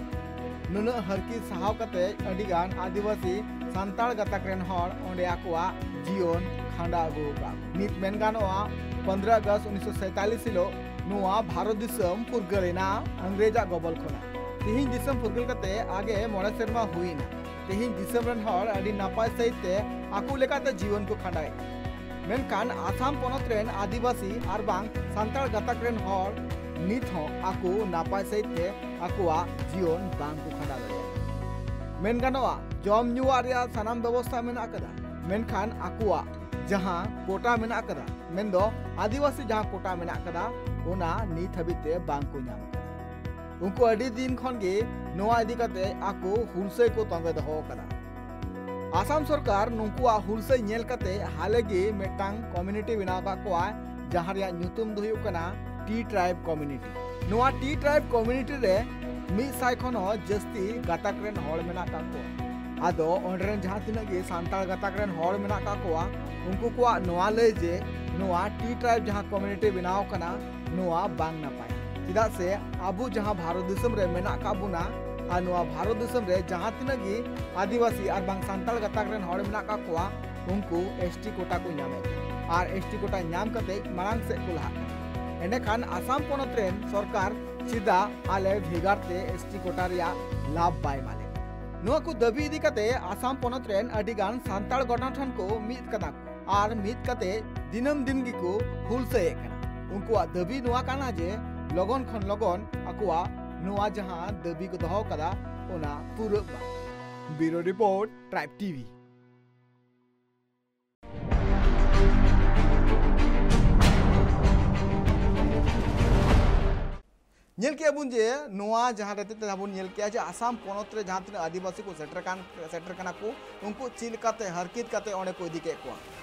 ᱱᱩᱱᱟᱹᱜ ᱦᱟᱨᱠᱤᱛ ᱥᱟᱦᱟᱣ ᱠᱟᱛᱮ ᱟᱹᱰᱤ ᱜᱟᱱ ᱟᱹᱫᱤᱵᱟᱹᱥᱤ ᱥᱟᱱᱛᱟᱲ ᱜᱟᱛᱟᱠ ᱨᱮᱱ ᱦᱚᱲ ᱚᱸᱰᱮ ᱟᱠᱚᱣᱟᱜ ᱡᱤᱭᱚᱱ ᱠᱷᱟᱸᱰᱟᱣ ᱟᱹᱜᱩ ᱟᱠᱟᱫ᱾ ᱱᱤᱛ ᱢᱮᱱ ᱜᱟᱱᱚᱜᱼᱟ, ᱯᱚᱱᱫᱽᱨᱚ ᱟᱜᱚᱥᱴ ᱩᱱᱤᱥᱥᱚ ᱥᱟᱭᱛᱟᱞᱤᱥ ᱦᱤᱞᱳᱜ ᱱᱚᱣᱟ ᱵᱷᱟᱨᱚᱛ ᱫᱤᱥᱚᱢ ᱯᱷᱩᱨᱜᱟᱹᱞ ᱮᱱᱟ ᱤᱝᱨᱮᱡᱟᱜ ᱜᱚᱵᱚᱞ ᱠᱷᱚᱱᱟᱜ᱾ ᱛᱮᱦᱮᱧ ᱫᱤᱥᱚᱢ ᱯᱷᱩᱨᱜᱟᱹᱞ ᱠᱟᱛᱮ ᱟᱜᱮ ᱢᱚᱬᱮ ᱥᱮᱨᱢᱟ ᱦᱩᱭ ᱮᱱᱟ᱾ ᱛᱮᱦᱮᱧ ᱫᱤᱥᱚᱢ ᱨᱮᱱ ᱦᱚᱲ ᱟᱹᱰᱤ ᱱᱟᱯᱟᱭ ᱥᱟᱹᱦᱤᱡ ᱛᱮ ᱟᱠᱚ ᱞᱮᱠᱟᱛᱮ ᱡᱤᱭᱚᱱ ᱠᱚ ᱠᱷᱟᱸᱰᱟᱣᱮᱫ᱾ ᱢᱮᱱᱠᱷᱟᱱ ᱟᱥᱟᱢ ᱯᱚᱱᱚᱛ ᱨᱮᱱ ᱟᱹᱫᱤᱵᱟᱹᱥᱤ ᱟᱨ ᱵᱟᱝ ᱥᱟᱱᱛᱟᱲ ᱜᱟᱛᱟᱠ ᱨᱮᱱ ᱦᱚᱲ ᱱᱤᱛ ᱦᱚᱸ ᱟᱠᱚ ᱱᱟᱯᱟᱭ ᱥᱟᱹᱦᱤᱡ ᱛᱮ ᱟᱠᱚᱣᱟᱜ ᱡᱤᱭᱚᱱ ᱵᱟᱝ ᱠᱚ ᱠᱷᱟᱸᱰᱟᱣ ᱫᱟᱲᱮᱭᱟᱜ᱾ ᱢᱮᱱ ᱜᱟᱱᱚᱜᱼᱟ, ᱡᱚᱢ ᱧᱩᱣᱟᱜ ᱨᱮᱭᱟᱜ ᱥᱟᱱᱟᱢ ᱵᱮᱵᱚᱥᱛᱷᱟ ᱢᱮᱱᱟᱜ ᱟᱠᱟᱫᱟ, ᱢᱮᱱᱠᱷᱟᱱ ᱟᱠᱚᱣᱟᱜ ᱡᱟᱦᱟᱸ ᱠᱳᱴᱟ ᱢᱮᱱᱟᱜ ᱟᱠᱟᱫᱟ, ᱢᱮᱱᱫᱚ ᱟᱹᱫᱤᱵᱟᱹᱥᱤ ᱡᱟᱦᱟᱸ ᱠᱳᱴᱟ ᱢᱮᱱᱟᱜ ᱟᱠᱟᱫᱟ, ᱚᱱᱟ ᱱᱤᱛ ᱦᱟᱹᱵᱤᱡ ᱛᱮ ᱵᱟᱝ ᱠᱚ ᱧᱟᱢ ᱟᱠᱟᱫᱟ᱾ ᱩᱱᱠᱩ ᱟᱹᱰᱤ ᱫᱤᱱ ᱠᱷᱚᱱ ᱜᱮ ᱱᱚᱣᱟ ᱤᱫᱤ ᱠᱟᱛᱮ ᱟᱠᱚ ᱦᱩᱞᱥᱟᱹᱭ ᱠᱚ ᱛᱚᱸᱜᱮ ᱫᱚᱦᱚ ᱟᱠᱟᱫᱟ᱾ ᱟᱥᱟᱢ ᱥᱚᱨᱠᱟᱨ ᱱᱩᱠᱩᱣᱟᱜ ᱦᱩᱞᱥᱟᱹᱭ ᱧᱮᱞ ᱠᱟᱛᱮ ᱦᱟᱞᱮ ᱜᱮ ᱢᱤᱫᱴᱟᱝ ᱠᱚᱢᱤᱭᱩᱱᱤᱴᱤ ᱵᱮᱱᱟᱣ ᱟᱠᱟᱫ ᱠᱚᱣᱟ, ᱡᱟᱦᱟᱸ ᱨᱮᱭᱟᱜ ᱧᱩᱛᱩᱢ ᱫᱚ ᱦᱩᱭᱩᱜ ᱠᱟᱱᱟ ᱴᱤ ᱴᱨᱟᱭᱤᱵᱽ ᱠᱚᱢᱤᱭᱩᱱᱤᱴᱤ᱾ ᱱᱚᱣᱟ ᱴᱤ ᱴᱨᱟᱭᱤᱵᱽ ᱠᱚᱢᱤᱭᱩᱱᱤᱴᱤ ᱨᱮ ᱢᱤᱫ ᱥᱟᱭ ᱠᱷᱚᱱ ᱦᱚᱸ ᱡᱟᱹᱥᱛᱤ ᱜᱟᱛᱟᱠ ᱨᱮᱱ ᱦᱚᱲ ᱢᱮᱱᱟᱜ ᱠᱟᱜ ᱠᱚᱣᱟ᱾ ᱟᱫᱚ ᱚᱸᱰᱮ ᱨᱮᱱ ᱡᱟᱦᱟᱸ ᱛᱤᱱᱟᱹᱜ ᱜᱮ ᱥᱟᱱᱛᱟᱲ ᱜᱟᱛᱟᱠ ᱨᱮᱱ ᱦᱚᱲ ᱢᱮᱱᱟᱜ ᱠᱟᱜ ᱠᱚᱣᱟ, ᱩᱱᱠᱩ ᱠᱚᱣᱟᱜ ᱱᱚᱣᱟ ᱞᱟᱹᱭ ᱡᱮ ᱱᱚᱣᱟ ᱴᱤ ᱴᱨᱟᱭᱤᱵᱽ ᱡᱟᱦᱟᱸ ᱠᱚᱢᱤᱭᱩᱱᱤᱴᱤ ᱵᱮᱱᱟᱣ ᱠᱟᱱᱟ, ᱱᱚᱣᱟ ᱵᱟᱝ ᱱᱟᱯᱟᱭ᱾ ᱪᱮᱫᱟᱜ ᱥᱮ ᱟᱵᱚ ᱡᱟᱦᱟᱸ ᱵᱷᱟᱨᱚᱛ ᱫᱤᱥᱚᱢ ᱨᱮ ᱢᱮᱱᱟᱜ ᱠᱟᱜ ᱵᱚᱱᱟ ᱟᱨ ᱱᱚᱣᱟ ᱵᱷᱟᱨᱚᱛ ᱫᱤᱥᱚᱢ ᱨᱮ ᱡᱟᱦᱟᱸ ᱛᱤᱱᱟᱹᱜ ᱜᱮ ᱟᱹᱫᱤᱵᱟᱹᱥᱤ ᱟᱨ ᱵᱟᱝ ᱥᱟᱱᱛᱟᱲ ᱜᱟᱛᱟᱠ ᱨᱮᱱ ᱦᱚᱲ ᱢᱮᱱᱟᱜ ᱠᱟᱜ ᱠᱚᱣᱟ, ᱩᱱᱠᱩ ᱮᱥ ᱴᱤ ᱠᱳᱴᱟ ᱠᱚ ᱧᱟᱢᱮᱫ ᱠᱟᱱᱟ ᱟᱨ ᱮᱥ ᱴᱤ ᱠᱳᱴᱟ ᱧᱟᱢ ᱠᱟᱛᱮ ᱢᱟᱲᱟᱝ ᱥᱮᱫ ᱠᱚ ᱞᱟᱦᱟᱜ ᱠᱟᱱᱟ᱾ ᱮᱸᱰᱮᱠᱷᱟᱱ ᱟᱥᱟᱢ ᱯᱚᱱᱚᱛ ᱨᱮᱱ ᱥᱚᱨᱠᱟᱨ ᱪᱮᱫᱟᱜ ᱟᱞᱮ ᱵᱷᱮᱜᱟᱨ ᱛᱮ ᱮᱥ ᱴᱤ ᱠᱳᱴᱟ ᱨᱮᱭᱟᱜ ᱞᱟᱵᱷ ᱵᱟᱭ ᱮᱢᱟ ᱞᱮ ᱠᱟᱱᱟ? ᱱᱚᱣᱟ ᱠᱚ ᱫᱟᱹᱵᱤ ᱤᱫᱤ ᱠᱟᱛᱮ ᱟᱥᱟᱢ ᱯᱚᱱᱚᱛ ᱨᱮᱱ ᱟᱹᱰᱤ ᱜᱟᱱ ᱥᱟᱱᱛᱟᱲ ᱜᱚᱴᱟᱝ ᱴᱷᱮᱱ ᱠᱚ ᱢᱤᱫ ᱠᱟᱱᱟ ᱠᱚ ᱟᱨ ᱢᱤᱫ ᱠᱟᱛᱮ ᱫᱤᱱᱟᱹᱢ ᱫᱤᱱ ᱜᱮᱠᱚ ᱦᱩᱞᱥᱟᱹᱭᱮᱫ ᱠᱟᱱᱟ᱾ ᱩᱱᱠᱩᱣᱟᱜ ᱫᱟᱹᱵᱤ ᱱᱚᱣᱟ ᱠᱟᱱᱟ ᱡᱮ ᱞᱚᱜᱚᱱ ᱠᱷᱚᱱ ᱞᱚᱜᱚᱱ ᱟᱠᱚᱣᱟᱜ ᱱᱚᱣᱟ ᱡᱟᱦᱟᱸ ᱫᱟᱹᱵᱤ ᱠᱚ ᱫᱚᱦᱚ ᱠᱟᱫᱟ, ᱚᱱᱟ ᱯᱩᱨᱟᱹᱜ ᱢᱟ᱾ ᱵᱤᱭᱩᱨᱳ ᱨᱤᱯᱳᱨᱴ, ᱴᱨᱟᱭᱤᱵᱽ ᱴᱤᱵᱷᱤ᱾ ᱧᱮᱞ ᱠᱮᱜᱼᱟ ᱵᱚᱱ ᱡᱮ ᱱᱚᱣᱟ ᱡᱟᱦᱟᱸ ᱨᱮ ᱛᱮ ᱵᱚᱱ ᱧᱮᱞ ᱠᱮᱜᱼᱟ ᱡᱮ ᱟᱥᱟᱢ ᱯᱚᱱᱚᱛ ᱨᱮ ᱡᱟᱦᱟᱸ ᱛᱤᱱᱟᱹᱜ ᱟᱹᱫᱤᱵᱟᱹᱥᱤ ᱠᱚ ᱥᱮᱴᱮᱨ ᱠᱟᱱ, ᱥᱮᱴᱮᱨ ᱠᱟᱱᱟ ᱠᱚ, ᱩᱱᱠᱩ ᱪᱮᱫ ᱞᱮᱠᱟᱛᱮ ᱦᱟᱨᱠᱮᱛ ᱠᱟᱛᱮ ᱚᱸᱰᱮ ᱠᱚ ᱤᱫᱤ ᱠᱮᱫ ᱠᱚᱣᱟ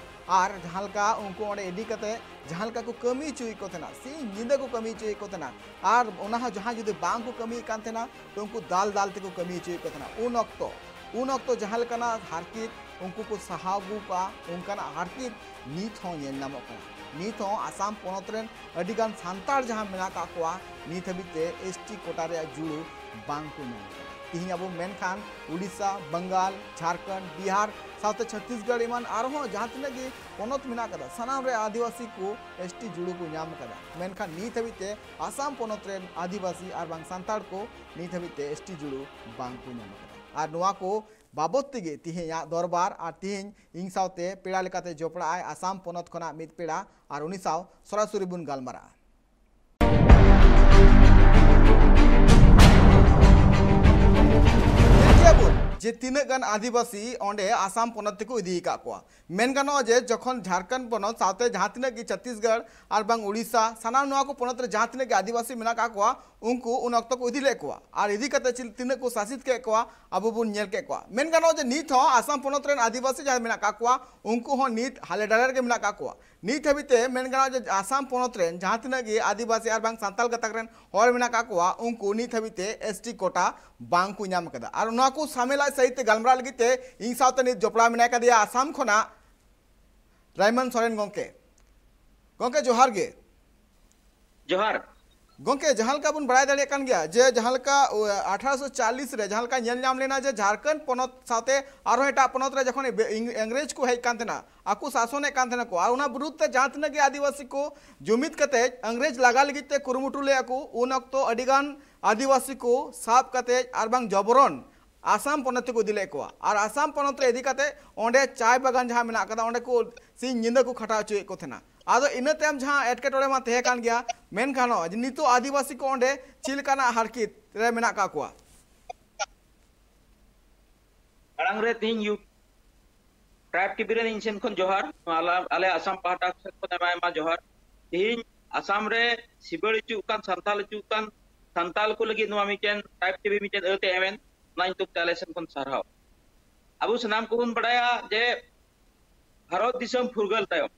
ᱟᱨ ᱡᱟᱦᱟᱸ ᱞᱮᱠᱟ ᱩᱱᱠᱩ ᱚᱸᱰᱮ ᱤᱫᱤ ᱠᱟᱛᱮ ᱡᱟᱦᱟᱸ ᱞᱮᱠᱟ ᱠᱚ ᱠᱟᱹᱢᱤ ᱦᱚᱪᱚᱭᱮᱫ ᱠᱚ ᱛᱟᱦᱮᱱᱟ, ᱥᱤᱧ ᱧᱤᱫᱟᱹ ᱠᱚ ᱠᱟᱹᱢᱤ ᱦᱚᱪᱚᱭᱮᱫ ᱠᱚ ᱛᱟᱦᱮᱱᱟ᱾ ᱟᱨ ᱚᱱᱟ ᱦᱚᱸ ᱡᱟᱦᱟᱸ ᱡᱩᱫᱤ ᱵᱟᱝ ᱠᱚ ᱠᱟᱹᱢᱤᱭᱮᱫ ᱠᱟᱱ ᱛᱟᱦᱮᱱᱟ, ᱛᱚ ᱩᱱᱠᱩ ᱫᱟᱞ ᱫᱟᱞ ᱛᱮᱠᱚ ᱠᱟᱹᱢᱤ ᱦᱚᱪᱚᱭᱮᱫ ᱠᱚ ᱛᱟᱦᱮᱱᱟ᱾ ᱩᱱ ᱚᱠᱛᱚ, ᱩᱱ ᱚᱠᱛᱚ ᱡᱟᱦᱟᱸ ᱞᱮᱠᱟᱱᱟᱜ ᱦᱟᱨᱠᱮᱛ ᱩᱱᱠᱩ ᱠᱚ ᱥᱟᱦᱟᱣ ᱟᱹᱜᱩ ᱠᱟᱜᱼᱟ, ᱚᱱᱠᱟᱱᱟᱜ ᱦᱟᱨᱠᱮᱛ ᱱᱤᱛ ᱦᱚᱸ ᱧᱮᱞ ᱧᱟᱢᱚᱜ ᱠᱟᱱᱟ᱾ ᱱᱤᱛ ᱦᱚᱸ ᱟᱥᱟᱢ ᱯᱚᱱᱚᱛ ᱨᱮᱱ ᱟᱹᱰᱤ ᱜᱟᱱ ᱥᱟᱱᱛᱟᱲ ᱡᱟᱦᱟᱸ ᱢᱮᱱᱟᱜ ᱠᱟᱜ ᱠᱚᱣᱟ, ᱱᱤᱛ ᱦᱟᱹᱵᱤᱡ ᱛᱮ ᱮᱥ ᱴᱤ ᱠᱳᱴᱟ ᱨᱮᱭᱟᱜ ᱡᱩᱲᱩ ᱵᱟᱝ ᱠᱚ ᱧᱟᱢ ᱠᱟᱫᱟ᱾ ᱛᱤᱦᱤᱧ ᱟᱵᱚ ᱢᱮᱱᱠᱷᱟᱱ ᱩᱲᱤᱥᱥᱟ, ᱵᱟᱝᱜᱟᱞ, ᱡᱷᱟᱲᱠᱷᱚᱸᱰ, ᱵᱤᱦᱟᱨ ᱥᱟᱶᱛᱮ ᱪᱷᱚᱛᱤᱥᱜᱚᱲ ᱮᱢᱟᱱ ᱟᱨᱦᱚᱸ ᱡᱟᱦᱟᱸ ᱛᱤᱱᱟᱹᱜ ᱜᱮ ᱯᱚᱱᱚᱛ ᱢᱮᱱᱟᱜ ᱠᱟᱫᱟ, ᱥᱟᱱᱟᱢ ᱨᱮ ᱟᱹᱫᱤᱵᱟᱹᱥᱤ ᱠᱚ ᱮᱥ ᱴᱤ ᱡᱩᱲᱩ ᱠᱚ ᱧᱟᱢ ᱠᱟᱫᱟ᱾ ᱢᱮᱱᱠᱷᱟᱱ ᱱᱤᱛ ᱦᱟᱹᱵᱤᱡ ᱛᱮ ᱟᱥᱟᱢ ᱯᱚᱱᱚᱛ ᱨᱮᱱ ᱟᱹᱫᱤᱵᱟᱹᱥᱤ ᱟᱨ ᱵᱟᱝ ᱥᱟᱱᱛᱟᱲ ᱠᱚ ᱱᱤᱛ ᱦᱟᱹᱵᱤᱡ ᱛᱮ ᱮᱥ ᱴᱤ ᱡᱩᱲᱩ ᱵᱟᱝ ᱠᱚ ᱧᱟᱢ ᱠᱟᱫᱟ᱾ ᱟᱨ ᱱᱚᱣᱟ ᱠᱚ ᱵᱟᱵᱚᱫ ᱛᱮᱜᱮ ᱛᱤᱦᱤᱧᱟᱜ ᱫᱚᱨᱵᱟᱨ ᱟᱨ ᱛᱤᱦᱤᱧ ᱤᱧ ᱥᱟᱶᱛᱮ ᱯᱮᱲᱟ ᱞᱮᱠᱟᱛᱮ ᱡᱚᱯᱲᱟᱜ ᱟᱭ ᱟᱥᱟᱢ ᱯᱚᱱᱚᱛ ᱠᱷᱚᱱᱟᱜ ᱢᱤᱫ ᱯᱮᱲᱟ, ᱟᱨ ᱩᱱᱤ ᱥᱟᱶ ᱥᱚᱨᱟᱥᱚᱨᱤ ᱵᱚᱱ ᱜᱟᱞᱢᱟᱨᱟᱜᱼᱟ᱾ ᱧᱮᱞ ᱠᱮᱜᱼᱟ ᱵᱚᱱ ᱡᱮ ᱛᱤᱱᱟᱹᱜ ᱜᱟᱱ ᱟᱹᱫᱤᱵᱟᱹᱥᱤ ᱚᱸᱰᱮ ᱟᱥᱟᱢ ᱯᱚᱱᱚᱛ ᱛᱮᱠᱚ ᱤᱫᱤ ᱟᱠᱟᱫ ᱠᱚᱣᱟ᱾ ᱢᱮᱱ ᱜᱟᱱᱚᱜᱼᱟ ᱡᱮ ᱡᱚᱠᱷᱚᱱ ᱡᱷᱟᱲᱠᱷᱚᱸᱰ ᱯᱚᱱᱚᱛ ᱥᱟᱶᱛᱮ ᱡᱟᱦᱟᱸ ᱛᱤᱱᱟᱹᱜ ᱜᱮ ᱪᱷᱚᱛᱤᱥᱜᱚᱲ ᱟᱨ ᱵᱟᱝ ᱩᱲᱤᱥᱥᱟ, ᱥᱟᱱᱟᱢ ᱱᱚᱣᱟ ᱠᱚ ᱯᱚᱱᱚᱛ ᱨᱮ ᱡᱟᱦᱟᱸ ᱛᱤᱱᱟᱹᱜ ᱜᱮ ᱟᱹᱫᱤᱵᱟᱹᱥᱤ ᱢᱮᱱᱟᱜ ᱟᱠᱟᱫ ᱠᱚᱣᱟ, ᱩᱱᱠᱩ ᱩᱱ ᱚᱠᱛᱚ ᱠᱚ ᱤᱫᱤ ᱞᱮᱫ ᱠᱚᱣᱟ ᱟᱨ ᱤᱫᱤ ᱠᱟᱛᱮ ᱪᱮᱫ, ᱛᱤᱱᱟᱹᱜ ᱠᱚ ᱥᱟᱥᱤᱛ ᱠᱮᱫ ᱠᱚᱣᱟ, ᱟᱵᱚ ᱵᱚᱱ ᱧᱮᱞ ᱠᱮᱫ ᱠᱚᱣᱟ᱾ ᱢᱮᱱ ᱜᱟᱱᱚᱜᱼᱟ ᱡᱮ ᱱᱤᱛ ᱦᱚᱸ ᱟᱥᱟᱢ ᱯᱚᱱᱚᱛ ᱨᱮᱱ ᱟᱹᱫᱤᱵᱟᱹᱥᱤ ᱡᱟᱦᱟᱸᱭ ᱢᱮᱱᱟᱜ ᱠᱟᱜ ᱠᱚᱣᱟ, ᱩᱱᱠᱩ ᱦᱚᱸ ᱱᱤᱛ ᱦᱟᱞᱮ ᱰᱟᱞᱮ ᱨᱮᱜᱮ ᱢᱮᱱᱟᱜ ᱠᱟᱜ ᱠᱚᱣᱟ᱾ ᱱᱤᱛ ᱦᱟᱹᱵᱤᱡ ᱛᱮ ᱢᱮᱱ ᱜᱟᱱᱚᱜᱼᱟ ᱡᱮ ᱟᱥᱟᱢ ᱯᱚᱱᱚᱛ ᱨᱮᱱ ᱡᱟᱦᱟᱸ ᱛᱤᱱᱟᱹᱜ ᱜᱮ ᱟᱹᱫᱤᱵᱟᱹᱥᱤ ᱟᱨ ᱵᱟᱝ ᱥᱟᱱᱛᱟᱲ ᱜᱟᱛᱟᱠ ᱨᱮᱱ ᱦᱚᱲ ᱢᱮᱱᱟᱜ ᱠᱟᱜ ᱠᱚᱣᱟ, ᱩᱱᱠᱩ ᱱᱤᱛ ᱦᱟᱹᱵᱤᱡ ᱛᱮ ᱮᱥ ᱴᱤ ᱠᱳᱴᱟ ᱵᱟᱝ ᱠᱚ ᱧᱟᱢ ᱠᱟᱫᱟ᱾ ᱟᱨ ᱱᱚᱣᱟ ᱠᱚ ᱥᱟᱢᱮᱞᱟᱜ ᱥᱟᱹᱦᱤᱛ ᱛᱮ ᱜᱟᱞᱢᱟᱨᱟᱣ ᱞᱟᱹᱜᱤᱫ ᱛᱮ ᱤᱧ ᱥᱟᱶᱛᱮ ᱱᱤᱛ ᱡᱚᱯᱲᱟᱣ ᱢᱮᱱᱟᱭ ᱠᱟᱫᱮᱭᱟ ᱟᱥᱟᱢ ᱠᱷᱚᱱᱟᱜ ᱨᱟᱭᱢᱚᱱ ᱥᱚᱨᱮᱱ ᱜᱚᱢᱠᱮ᱾ ᱜᱚᱢᱠᱮ, ᱡᱚᱦᱟᱨ ᱜᱮ᱾ ᱡᱚᱦᱟᱨ᱾ ᱜᱚᱢᱠᱮ, ᱡᱟᱦᱟᱸ ᱞᱮᱠᱟ ᱵᱚᱱ ᱵᱟᱲᱟᱭ ᱫᱟᱲᱮᱭᱟᱜ ᱠᱟᱱ ᱜᱮᱭᱟ ᱡᱮ ᱡᱟᱦᱟᱸ ᱞᱮᱠᱟ, ᱳ, ᱟᱴᱷᱟᱨᱚᱥᱚ ᱪᱟᱞᱞᱤᱥ ᱨᱮ ᱡᱟᱦᱟᱸ ᱞᱮᱠᱟ ᱧᱮᱞ ᱧᱟᱢ ᱞᱮᱱᱟ ᱡᱮ ᱡᱷᱟᱲᱠᱷᱚᱸᱰ ᱯᱚᱱᱚᱛ ᱥᱟᱶᱛᱮ ᱟᱨᱦᱚᱸ ᱮᱴᱟᱜ ᱯᱚᱱᱚᱛ ᱨᱮ ᱡᱚᱠᱷᱚᱱ ᱤᱵ-, ᱤᱝ-, ᱤᱝᱨᱮᱡᱽ ᱠᱚ ᱦᱮᱡ ᱠᱟᱱ ᱛᱟᱦᱮᱱᱟ, ᱟᱠᱚ ᱥᱟᱥᱚᱱᱮᱫ ᱠᱟᱱ ᱛᱟᱦᱮᱱᱟ ᱠᱚ, ᱟᱨ ᱚᱱᱟ ᱵᱤᱨᱩᱫᱷ ᱛᱮ ᱡᱟᱦᱟᱸ ᱛᱤᱱᱟᱹᱜ ᱜᱮ ᱟᱹᱫᱤᱵᱟᱹᱥᱤ ᱠᱚ ᱡᱩᱢᱤᱫ ᱠᱟᱛᱮ ᱤᱝᱨᱮᱡᱽ ᱞᱟᱜᱟ ᱞᱟᱹᱜᱤᱫ ᱛᱮ ᱠᱩᱨᱩᱢᱩᱴᱩ ᱞᱮᱫᱼᱟ ᱠᱚ, ᱩᱱ ᱚᱠᱛᱚ ᱟᱹᱰᱤ ᱜᱟᱱ ᱟᱹᱫᱤᱵᱟᱹᱥᱤ ᱠᱚ ᱥᱟᱵ ᱠᱟᱛᱮ ᱟᱨ ᱵᱟᱝ ᱡᱚᱵᱚᱨᱚᱱ ᱟᱥᱟᱢ ᱯᱚᱱᱚᱛ ᱛᱮᱠᱚ ᱤᱫᱤ ᱞᱮᱫ ᱠᱚᱣᱟ᱾ ᱟᱨ ᱟᱥᱟᱢ ᱯᱚᱱᱚᱛ ᱨᱮ ᱤᱫᱤ ᱠᱟᱛᱮ ᱚᱸᱰᱮ ᱪᱟᱭ ᱵᱟᱜᱟᱱ ᱡᱟᱦᱟᱸ ᱢᱮᱱᱟᱜ ᱠᱟᱫᱟ, ᱚᱸᱰᱮ ᱠᱚ ᱥᱤᱧ ᱧᱤᱫᱟᱹ ᱠᱚ ᱠᱷᱟᱴᱟᱣ ᱦᱚᱪᱚᱭᱮᱫ ᱠᱚ ᱛᱟᱦᱮᱱᱟ᱾ ᱟᱫᱚ ᱤᱱᱟᱹ ᱛᱟᱭᱚᱢ ᱡᱟᱦᱟᱸ ᱮᱴᱠᱮᱴᱚᱬᱮ ᱢᱟ ᱛᱟᱦᱮᱸ ᱠᱟᱱ ᱜᱮᱭᱟ, ᱢᱮᱱᱠᱷᱟᱱ ᱱᱚᱜᱼᱚᱭ ᱡᱮ ᱱᱤᱛᱚᱜ ᱟᱹᱫᱤᱵᱟᱹᱥᱤ ᱠᱚ ᱚᱸᱰᱮ ᱪᱮᱫ ᱞᱮᱠᱟᱱᱟᱜ ᱦᱟᱨᱠᱮᱛ ᱨᱮ ᱢᱮᱱᱟᱜ ᱠᱟᱜ ᱠᱚᱣᱟ? ᱢᱟᱲᱟᱝ ᱨᱮ ᱛᱤᱦᱤᱧ ᱭᱩ-, ᱴᱨᱟᱭᱤᱵᱽ ᱴᱤᱵᱷᱤ ᱨᱮᱱ ᱤᱧ ᱥᱮᱱ ᱠᱷᱚᱱ ᱡᱚᱦᱟᱨ᱾ ᱱᱚᱣᱟ ᱟᱞᱟ-, ᱟᱞᱮ ᱟᱥᱟᱢ ᱯᱟᱦᱴᱟ ᱥᱮᱫ ᱠᱷᱚᱱ ᱟᱭᱢᱟ ᱟᱭᱢᱟ ᱡᱚᱦᱟᱨ᱾ ᱛᱤᱦᱤᱧ ᱟᱥᱟᱢ ᱨᱮ ᱥᱤᱵᱟᱹᱲ ᱦᱚᱪᱚᱜ ᱠᱟᱱ, ᱥᱟᱱᱛᱟᱞ ᱦᱚᱪᱚᱜ ᱠᱟᱱ ᱥᱟᱱᱛᱟᱞ ᱠᱚ ᱞᱟᱹᱜᱤᱫ ᱱᱚᱣᱟ ᱢᱤᱫᱴᱮᱱ ᱴᱨᱟᱭᱤᱵᱽ ᱴᱤᱵᱷᱤ ᱢᱤᱫᱴᱮᱱ ᱟᱹᱛᱮ ᱮᱢᱮᱱ, ᱚᱱᱟ ᱧᱩᱛᱩᱢ ᱛᱮ ᱟᱞᱮ ᱥᱮᱱ ᱠᱷᱚᱱ ᱥᱟᱨᱦᱟᱣ᱾ ᱟᱵᱚ ᱥᱟᱱᱟᱢ ᱠᱚᱵᱚᱱ ᱵᱟᱲᱟᱭᱟ ᱡᱮ ᱵᱷᱟᱨᱚᱛ ᱫᱤᱥᱚᱢ ᱯᱷᱩᱨᱜᱟᱹᱞ ᱛᱟᱭᱚᱢ,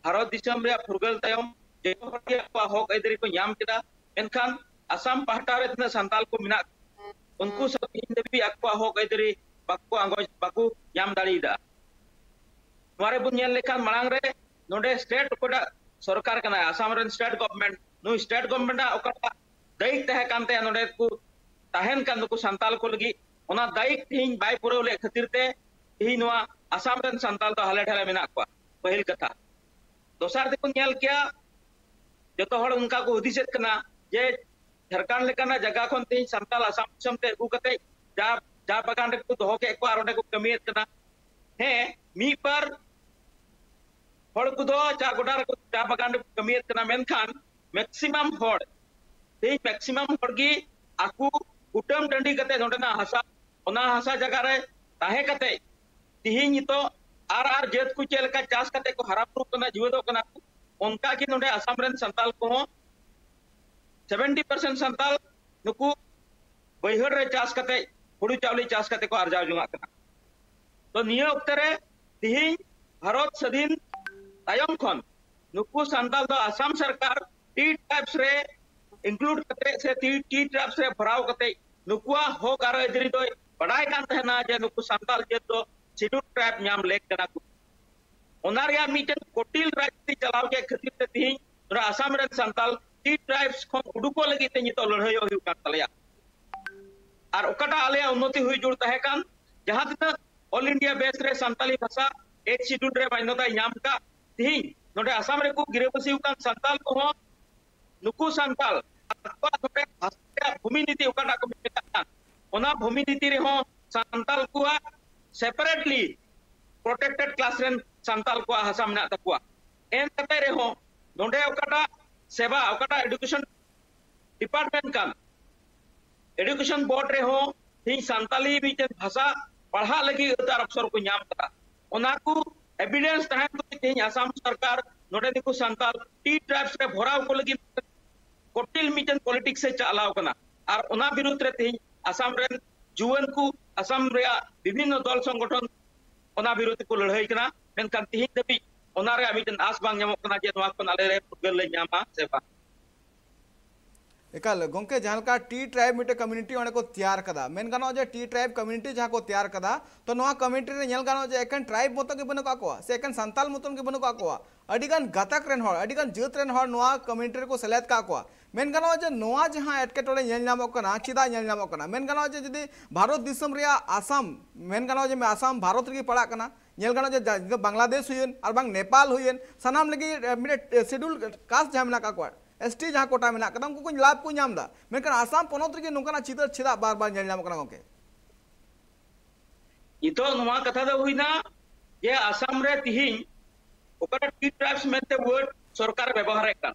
ᱵᱷᱟᱨᱚᱛ ᱫᱤᱥᱚᱢ ᱨᱮᱭᱟᱜ ᱯᱷᱩᱨᱜᱟᱹᱞ ᱛᱟᱭᱚᱢ ᱡᱚᱛᱚ ᱦᱚᱲ ᱜᱮ ᱟᱠᱚᱣᱟᱜ ᱦᱚᱠ ᱟᱹᱭᱫᱟᱹᱨᱤ ᱠᱚ ᱧᱟᱢ ᱠᱮᱫᱟ, ᱢᱮᱱᱠᱷᱟᱱ ᱟᱥᱟᱢ ᱯᱟᱦᱴᱟ ᱨᱮ ᱛᱤᱱᱟᱹᱜ ᱥᱟᱱᱛᱟᱞ ᱠᱚ ᱢᱮᱱᱟᱜ ᱠᱚᱣᱟ, ᱩᱱᱠᱩ ᱥᱟᱶ ᱛᱮᱦᱮᱧ ᱫᱷᱟᱹᱵᱤᱡ ᱟᱠᱚᱣᱟᱜ ᱦᱚᱠ ᱟᱹᱭᱫᱟᱹᱨᱤ ᱵᱟᱠᱚ ᱟᱸᱜᱚᱪ, ᱵᱟᱠᱚ ᱧᱟᱢ ᱫᱟᱲᱮᱭᱟᱫᱟ᱾ ᱱᱚᱣᱟ ᱨᱮᱵᱚᱱ ᱧᱮᱞ ᱞᱮᱠᱷᱟᱱ ᱢᱟᱲᱟᱝ ᱨᱮ ᱱᱚᱰᱮ ᱥᱴᱮᱴ ᱚᱠᱚᱭᱴᱟᱜ ᱥᱚᱨᱠᱟᱨ ᱠᱟᱱᱟᱭ, ᱟᱥᱟᱢ ᱨᱮᱱ ᱥᱴᱮᱴ ᱜᱚᱵᱷᱚᱨᱱᱢᱮᱱᱴ, ᱱᱩᱭ ᱥᱴᱮᱴ ᱜᱚᱵᱷᱚᱨᱱᱢᱮᱱᱴ ᱟᱜ ᱚᱠᱟᱴᱟᱜ ᱫᱟᱭᱤᱛ ᱛᱟᱦᱮᱸ ᱠᱟᱱ ᱛᱟᱭᱟ ᱱᱚᱰᱮ ᱠᱚ ᱛᱟᱦᱮᱱ ᱠᱟᱱ ᱱᱩᱠᱩ ᱥᱟᱱᱛᱟᱞ ᱠᱚ ᱞᱟᱹᱜᱤᱫ, ᱚᱱᱟ ᱫᱟᱭᱤᱛ ᱛᱮᱦᱮᱧ ᱵᱟᱭ ᱯᱩᱨᱟᱹᱣ ᱞᱮᱫ ᱠᱷᱟᱹᱛᱤᱨ ᱛᱮ ᱛᱮᱦᱮᱧ ᱱᱚᱣᱟ ᱟᱥᱟᱢ ᱨᱮᱱ ᱥᱟᱱᱛᱟᱞ ᱫᱚ ᱦᱟᱞᱮ ᱰᱷᱟᱞᱮ ᱢᱮᱱᱟᱜ ᱠᱚᱣᱟ᱾ ᱯᱟᱹᱦᱤᱞ ᱠᱟᱛᱷᱟ᱾ ᱫᱚᱥᱟᱨ ᱛᱮᱵᱚᱱ ᱧᱮᱞ ᱠᱮᱭᱟ, ᱡᱚᱛᱚ ᱦᱚᱲ ᱚᱱᱠᱟ ᱠᱚ ᱦᱩᱫᱤᱥᱮᱫ ᱠᱟᱱᱟ ᱡᱮ ᱡᱷᱟᱲᱠᱷᱚᱸᱰ ᱞᱮᱠᱟᱱᱟᱜ ᱡᱟᱭᱜᱟ ᱠᱷᱚᱱ ᱛᱮᱦᱮᱧ ᱥᱟᱱᱛᱟᱞ ᱟᱥᱟᱢ ᱫᱤᱥᱚᱢ ᱛᱮ ᱟᱹᱜᱩ ᱠᱟᱛᱮ ᱪᱟ, ᱪᱟ ᱵᱟᱜᱟᱱ ᱨᱮᱠᱚ ᱫᱚᱦᱚ ᱠᱮᱫ ᱠᱚᱣᱟ ᱟᱨ ᱚᱸᱰᱮ ᱠᱚ ᱠᱟᱹᱢᱤᱭᱮᱫ ᱠᱟᱱᱟ᱾ ᱦᱮᱸ, ᱢᱤᱫ ᱵᱟᱨ ᱦᱚᱲ ᱠᱚᱫᱚ ᱪᱟ ᱜᱚᱰᱟ ᱨᱮᱠᱚ, ᱪᱟ ᱵᱟᱜᱟᱱ ᱨᱮᱠᱚ ᱠᱟᱹᱢᱤᱭᱮᱫ ᱠᱟᱱᱟ, ᱢᱮᱱᱠᱷᱟᱱ ᱢᱮᱠᱥᱤᱢᱟᱢ ᱦᱚᱲ, ᱛᱮᱦᱮᱧ ᱢᱮᱠᱥᱤᱢᱟᱢ ᱦᱚᱲ ᱜᱮ ᱟᱠᱚ ᱠᱩᱴᱟᱹᱢ ᱴᱟᱺᱰᱤ ᱠᱟᱛᱮ ᱱᱚᱰᱮᱱᱟᱜ ᱦᱟᱥᱟ, ᱚᱱᱟ ᱦᱟᱥᱟ ᱡᱟᱭᱜᱟ ᱨᱮ ᱛᱟᱦᱮᱸ ᱠᱟᱛᱮ ᱛᱮᱦᱮᱧ ᱱᱤᱛᱚᱜ ᱟᱨ ᱟᱨ ᱡᱟᱹᱛ ᱠᱚ ᱪᱮᱫ ᱞᱮᱠᱟ ᱪᱟᱥ ᱠᱟᱛᱮ ᱠᱚ ᱦᱟᱨᱟ ᱵᱩᱨᱩᱜ ᱠᱟᱱᱟ, ᱡᱤᱣᱮᱫᱚᱜ ᱠᱟᱱᱟ ᱠᱚ, ᱚᱱᱠᱟ ᱜᱮ ᱱᱚᱰᱮ ᱟᱥᱟᱢ ᱨᱮᱱ ᱥᱟᱱᱛᱟᱞ ᱠᱚᱦᱚᱸ ᱥᱮᱵᱷᱮᱱᱴᱤ ᱯᱟᱨᱥᱮᱱᱴ ᱥᱟᱱᱛᱟᱞ ᱱᱩᱠᱩ ᱵᱟᱹᱭᱦᱟᱹᱲ ᱨᱮ ᱪᱟᱥ ᱠᱟᱛᱮ, ᱦᱩᱲᱩ ᱪᱟᱣᱞᱮ ᱪᱟᱥ ᱠᱟᱛᱮ ᱠᱚ ᱟᱨᱡᱟᱣ ᱡᱚᱝᱟᱜ ᱠᱟᱱᱟ᱾ ᱛᱚ ᱱᱤᱭᱟᱹ ᱚᱠᱛᱮ ᱨᱮ ᱛᱤᱦᱤᱧ ᱵᱷᱟᱨᱚᱛ ᱥᱟᱹᱫᱷᱤᱱ ᱛᱟᱭᱚᱢ ᱠᱷᱚᱱ ᱱᱩᱠᱩ ᱥᱟᱱᱛᱟᱞ ᱫᱚ ᱟᱥᱟᱢ ᱥᱚᱨᱠᱟᱨ ᱴᱤ ᱴᱨᱟᱭᱤᱵᱥ ᱨᱮ ᱤᱱᱠᱞᱩᱰ ᱠᱟᱛᱮ ᱥᱮ ᱴᱤ, ᱴᱤ ᱴᱨᱟᱭᱤᱵᱥ ᱨᱮ ᱵᱷᱚᱨᱟᱣ ᱠᱟᱛᱮ ᱱᱩᱠᱩᱣᱟᱜ ᱦᱚᱠ ᱟᱨ ᱟᱹᱭᱫᱟᱹᱨᱤ ᱫᱚᱭ ᱵᱟᱰᱟᱭ ᱠᱟᱱ ᱛᱟᱦᱮᱱᱟ ᱡᱮ ᱱᱩᱠᱩ ᱥᱟᱱᱛᱟᱞ ᱡᱟᱹᱛ ᱫᱚ ᱥᱤᱰᱩᱞ ᱴᱨᱟᱭᱤᱵ ᱧᱟᱢ ᱞᱮᱠ ᱠᱟᱱᱟ ᱠᱚ᱾ ᱚᱱᱟ ᱨᱮᱭᱟᱜ ᱢᱤᱫᱴᱮᱱ ᱠᱚᱴᱤᱞ ᱨᱟᱡᱽᱱᱤᱛᱤ ᱪᱟᱞᱟᱣ ᱠᱮᱫ ᱠᱷᱟᱹᱛᱤᱨ ᱛᱮ ᱛᱤᱦᱤᱧ ᱱᱚᱰᱮ ᱟᱥᱟᱢ ᱨᱮᱱ ᱥᱟᱱᱛᱟᱞ ᱴᱤ ᱴᱨᱟᱭᱤᱵᱥ ᱠᱷᱚᱱ ᱩᱰᱩᱠᱚᱜ ᱞᱟᱹᱜᱤᱫ ᱛᱮ ᱱᱤᱛᱚᱜ ᱞᱟᱹᱲᱦᱟᱹᱭᱚᱜ ᱦᱩᱭᱩᱜ ᱠᱟᱱ ᱛᱟᱞᱮᱭᱟ᱾ ᱟᱨ ᱚᱠᱟᱴᱟᱜ ᱟᱞᱮᱭᱟᱜ ᱩᱱᱱᱚᱛᱤ ᱦᱩᱭ ᱡᱩᱲ ᱛᱟᱦᱮᱸ ᱠᱟᱱ, ᱡᱟᱦᱟᱸ ᱛᱤᱱᱟᱹᱜ ᱚᱞ ᱤᱱᱰᱤᱭᱟ ᱵᱮᱥ ᱨᱮ ᱥᱟᱱᱛᱟᱞᱤ ᱵᱷᱟᱥᱟ ᱮᱭᱤᱴ ᱥᱤᱰᱩᱞ ᱨᱮ ᱢᱟᱱᱱᱚᱛᱟᱭ ᱧᱟᱢ ᱠᱟᱜ, ᱛᱤᱦᱤᱧ ᱱᱚᱰᱮ ᱟᱥᱟᱢ ᱨᱮᱠᱚ ᱜᱤᱨᱟᱹᱵᱟᱹᱥᱤ ᱟᱠᱟᱱ ᱥᱟᱱᱛᱟᱞ ᱠᱚᱦᱚᱸ ᱱᱩᱠᱩ ᱥᱟᱱᱛᱟᱞ ᱟᱠᱚᱣᱟᱜ ᱱᱚᱰᱮ ᱵᱷᱟᱥᱟ ᱨᱮᱭᱟᱜ ᱵᱷᱩᱢᱤ ᱱᱤᱛᱤ ᱚᱠᱟᱴᱟᱜ ᱠᱚ ᱢᱮᱛᱟᱜ ᱠᱟᱱ, ᱚᱱᱟ ᱵᱷᱩᱢᱤ ᱱᱤᱛᱤ ᱨᱮᱦᱚᱸ ᱥᱟᱱᱛᱟᱞ ᱠᱚᱣᱟᱜ ᱥᱮᱯᱟᱨᱮᱴᱞᱤ ᱯᱨᱚᱴᱮᱠᱴᱮᱰ ᱠᱞᱟᱥ ᱨᱮᱱ ᱥᱟᱱᱛᱟᱞ ᱠᱚᱣᱟᱜ ᱦᱟᱥᱟ ᱢᱮᱱᱟᱜ ᱛᱟᱠᱚᱣᱟ᱾ ᱮᱱ ᱠᱟᱛᱮ ᱨᱮᱦᱚᱸ ᱱᱚᱰᱮ ᱚᱠᱟᱴᱟᱜ ᱥᱮᱵᱟ, ᱚᱠᱟᱴᱟᱜ ᱮᱰᱩᱠᱮᱥᱚᱱ ᱰᱤᱯᱟᱨᱴᱢᱮᱱᱴ ᱠᱟᱱ, ᱮᱰᱩᱠᱮᱥᱚᱱ ᱵᱳᱨᱰ ᱨᱮᱦᱚᱸ ᱛᱮᱦᱮᱧ ᱥᱟᱱᱛᱟᱞᱤ ᱢᱤᱫᱴᱮᱱ ᱵᱷᱟᱥᱟ ᱯᱟᱲᱦᱟᱜ ᱞᱟᱹᱜᱤᱫ ᱟᱹᱛᱟᱨ ᱚᱯᱥᱚᱨ ᱠᱚ ᱧᱟᱢ ᱠᱟᱫᱟ᱾ ᱚᱱᱟ ᱠᱚ ᱮᱵᱤᱰᱮᱱᱥ ᱛᱟᱦᱮᱱ ᱛᱩᱞᱩᱡ ᱛᱮᱦᱮᱧ ᱟᱥᱟᱢ ᱥᱚᱨᱠᱟᱨ ᱱᱚᱰᱮ ᱫᱤᱠᱩ ᱥᱟᱱᱛᱟᱞ ᱴᱤ ᱴᱨᱟᱭᱤᱵᱥ ᱨᱮ ᱵᱷᱚᱨᱟᱣ ᱠᱚ ᱞᱟᱹᱜᱤᱫ ᱠᱚᱴᱤᱞ ᱢᱤᱫᱴᱮᱱ ᱯᱚᱞᱤᱴᱤᱠᱥ ᱮ ᱪᱟᱞᱟᱣ ᱠᱟᱱᱟ᱾ ᱟᱨ ᱚᱱᱟ ᱵᱤᱨᱩᱫᱷ ᱨᱮ ᱛᱮᱦᱮᱧ ᱟᱥᱟᱢ ᱨᱮᱱ ᱡᱩᱣᱟᱹᱱ ᱠᱚ, ᱟᱥᱟᱢ ᱨᱮᱭᱟᱜ ᱵᱤᱵᱷᱤᱱᱱᱚ ᱫᱚᱞ ᱥᱚᱝᱜᱚᱴᱷᱚᱱ ᱚᱱᱟ ᱵᱤᱨᱩᱫᱷ ᱨᱮᱠᱚ ᱞᱟᱹᱲᱦᱟᱹᱭ ᱠᱟᱱᱟ᱾ ᱢᱮᱱᱠᱷᱟᱱ ᱛᱮᱦᱮᱧ ᱫᱷᱟᱹᱵᱤᱡ ᱚᱱᱟ ᱨᱮᱭᱟᱜ ᱢᱤᱫᱴᱮᱱ ᱟᱥ ᱵᱟᱝ ᱧᱟᱢᱚᱜ ᱠᱟᱱᱟ ᱡᱮ ᱱᱚᱣᱟ ᱠᱷᱚᱱ ᱟᱞᱮ ᱞᱮ ᱯᱷᱩᱨᱜᱟᱹᱞ ᱞᱮ ᱧᱟᱢᱟ ᱥᱮ ᱵᱟᱝ᱾ ᱮᱠᱟᱞ ᱜᱚᱝᱠᱮ, ᱡᱟᱦᱟᱸ ᱞᱮᱠᱟ ᱴᱤ ᱴᱨᱟᱭᱤᱵ ᱢᱤᱫᱴᱮᱱ ᱠᱚᱢᱤᱭᱩᱱᱤᱴᱤ ᱚᱸᱰᱮ ᱠᱚ ᱛᱮᱭᱟᱨ ᱠᱟᱫᱟ, ᱢᱮᱱ ᱜᱟᱱᱚᱜᱼᱟ ᱡᱮ ᱴᱤ ᱴᱨᱟᱭᱤᱵ ᱠᱚᱢᱤᱭᱩᱱᱤᱴᱤ ᱡᱟᱦᱟᱸ ᱠᱚ ᱛᱮᱭᱟᱨ ᱠᱟᱫᱟ, ᱛᱚ ᱱᱚᱣᱟ ᱠᱚᱢᱤᱭᱩᱱᱤᱴᱤ ᱨᱮ ᱧᱮᱞ ᱜᱟᱱᱚᱜᱼᱟ ᱡᱮ ᱮᱠᱮᱱ ᱴᱨᱟᱭᱤᱵ ᱢᱚᱛᱚ ᱜᱮ ᱵᱟᱹᱱᱩᱜ ᱠᱟᱜ ᱠᱚᱣᱟ ᱥᱮ ᱮᱠᱮᱱ ᱥᱟᱱᱛᱟᱞ ᱢᱚᱛᱚᱱ ᱜᱮ ᱵᱟᱹᱱᱩᱜ ᱠᱟᱜ ᱠᱚᱣᱟ, ᱟᱹᱰᱤ ᱜᱟᱱ ᱜᱟᱛᱟᱠ ᱨᱮᱱ ᱦᱚᱲ, ᱟᱹᱰᱤ ᱜᱟᱱ ᱡᱟᱹᱛ ᱨᱮᱱ ᱦᱚᱲ ᱱᱚᱣᱟ ᱠᱚᱢᱤᱭᱩᱱᱤᱴᱤ ᱨᱮᱠᱚ ᱥᱮᱞᱮᱫ ᱠᱟᱜ ᱠᱚᱣᱟ᱾ ᱢᱮᱱ ᱜᱟᱱᱚᱜᱼᱟ ᱡᱮ ᱱᱚᱣᱟ ᱡᱟᱦᱟᱸ ᱮᱴᱠᱮᱴᱚᱬᱮ ᱧᱮᱞ ᱧᱟᱢᱚᱜ ᱠᱟᱱᱟ, ᱪᱮᱫᱟᱜ ᱧᱮᱞ ᱧᱟᱢᱚᱜ ᱠᱟᱱᱟ? ᱢᱮᱱ ᱜᱟᱱᱚᱜᱼᱟ ᱡᱮ ᱡᱩᱫᱤ ᱵᱷᱟᱨᱚᱛ ᱫᱤᱥᱚᱢ ᱨᱮᱭᱟᱜ ᱟᱥᱟᱢ, ᱢᱮᱱ ᱜᱟᱱᱚᱜᱼᱟ ᱡᱮ ᱟᱥᱟᱢ ᱵᱷᱟᱨᱚᱛ ᱨᱮᱜᱮ ᱯᱟᱲᱟᱜ ᱠᱟᱱᱟ, ᱧᱮᱞ ᱜᱟᱱᱚᱜᱼᱟ ᱡᱮ ᱡᱟ-, ᱵᱟᱝᱞᱟᱫᱮᱥ ᱦᱩᱭᱮᱱ ᱟᱨ ᱵᱟᱝ ᱱᱮᱯᱟᱞ ᱦᱩᱭᱮᱱ, ᱥᱟᱱᱟᱢ ᱞᱟᱹᱜᱤᱫ, ᱮ, ᱢᱤᱫᱴᱮᱱ ᱥᱤᱰᱩᱞ ᱠᱟᱥᱴ ᱡᱟᱦᱟᱸ ᱢᱮᱱᱟᱜ ᱠᱟᱜ ᱠᱚᱣᱟ, ᱮᱥ ᱴᱤ ᱡᱟᱦᱟᱸ ᱠᱳᱴᱟ ᱢᱮᱱᱟᱜ ᱠᱟᱫᱟ, ᱩᱱᱠᱩ ᱠᱚ ᱞᱟᱵᱷ ᱠᱚ ᱧᱟᱢ ᱮᱫᱟ᱾ ᱢᱮᱱᱠᱷᱟᱱ ᱟᱥᱟᱢ ᱯᱚᱱᱚᱛ ᱨᱮᱜᱮ ᱱᱚᱝᱠᱟᱱᱟᱜ ᱪᱤᱛᱟᱹᱨ ᱪᱮᱫᱟᱜ ᱵᱟᱨ ᱵᱟᱨ ᱧᱮᱞ ᱧᱟᱢᱚᱜ ᱠᱟᱱᱟ ᱜᱚᱝᱠᱮ? ᱱᱤᱛᱚᱜ ᱱᱚᱣᱟ ᱠᱟᱛᱷᱟ ᱫᱚ ᱦᱩᱭᱱᱟ ᱡᱮ ᱟᱥᱟᱢ ᱨᱮ ᱛᱤᱦᱤᱧ ᱚᱠᱟᱴᱟᱜ ᱴᱤ ᱴᱨᱟᱭᱤᱵᱥ ᱢᱮᱱᱛᱮ ᱣᱟᱨᱰ ᱥᱚᱨᱠᱟᱨ ᱮ ᱵᱮᱵᱚᱦᱟᱨᱮᱫ ᱠᱟᱱ,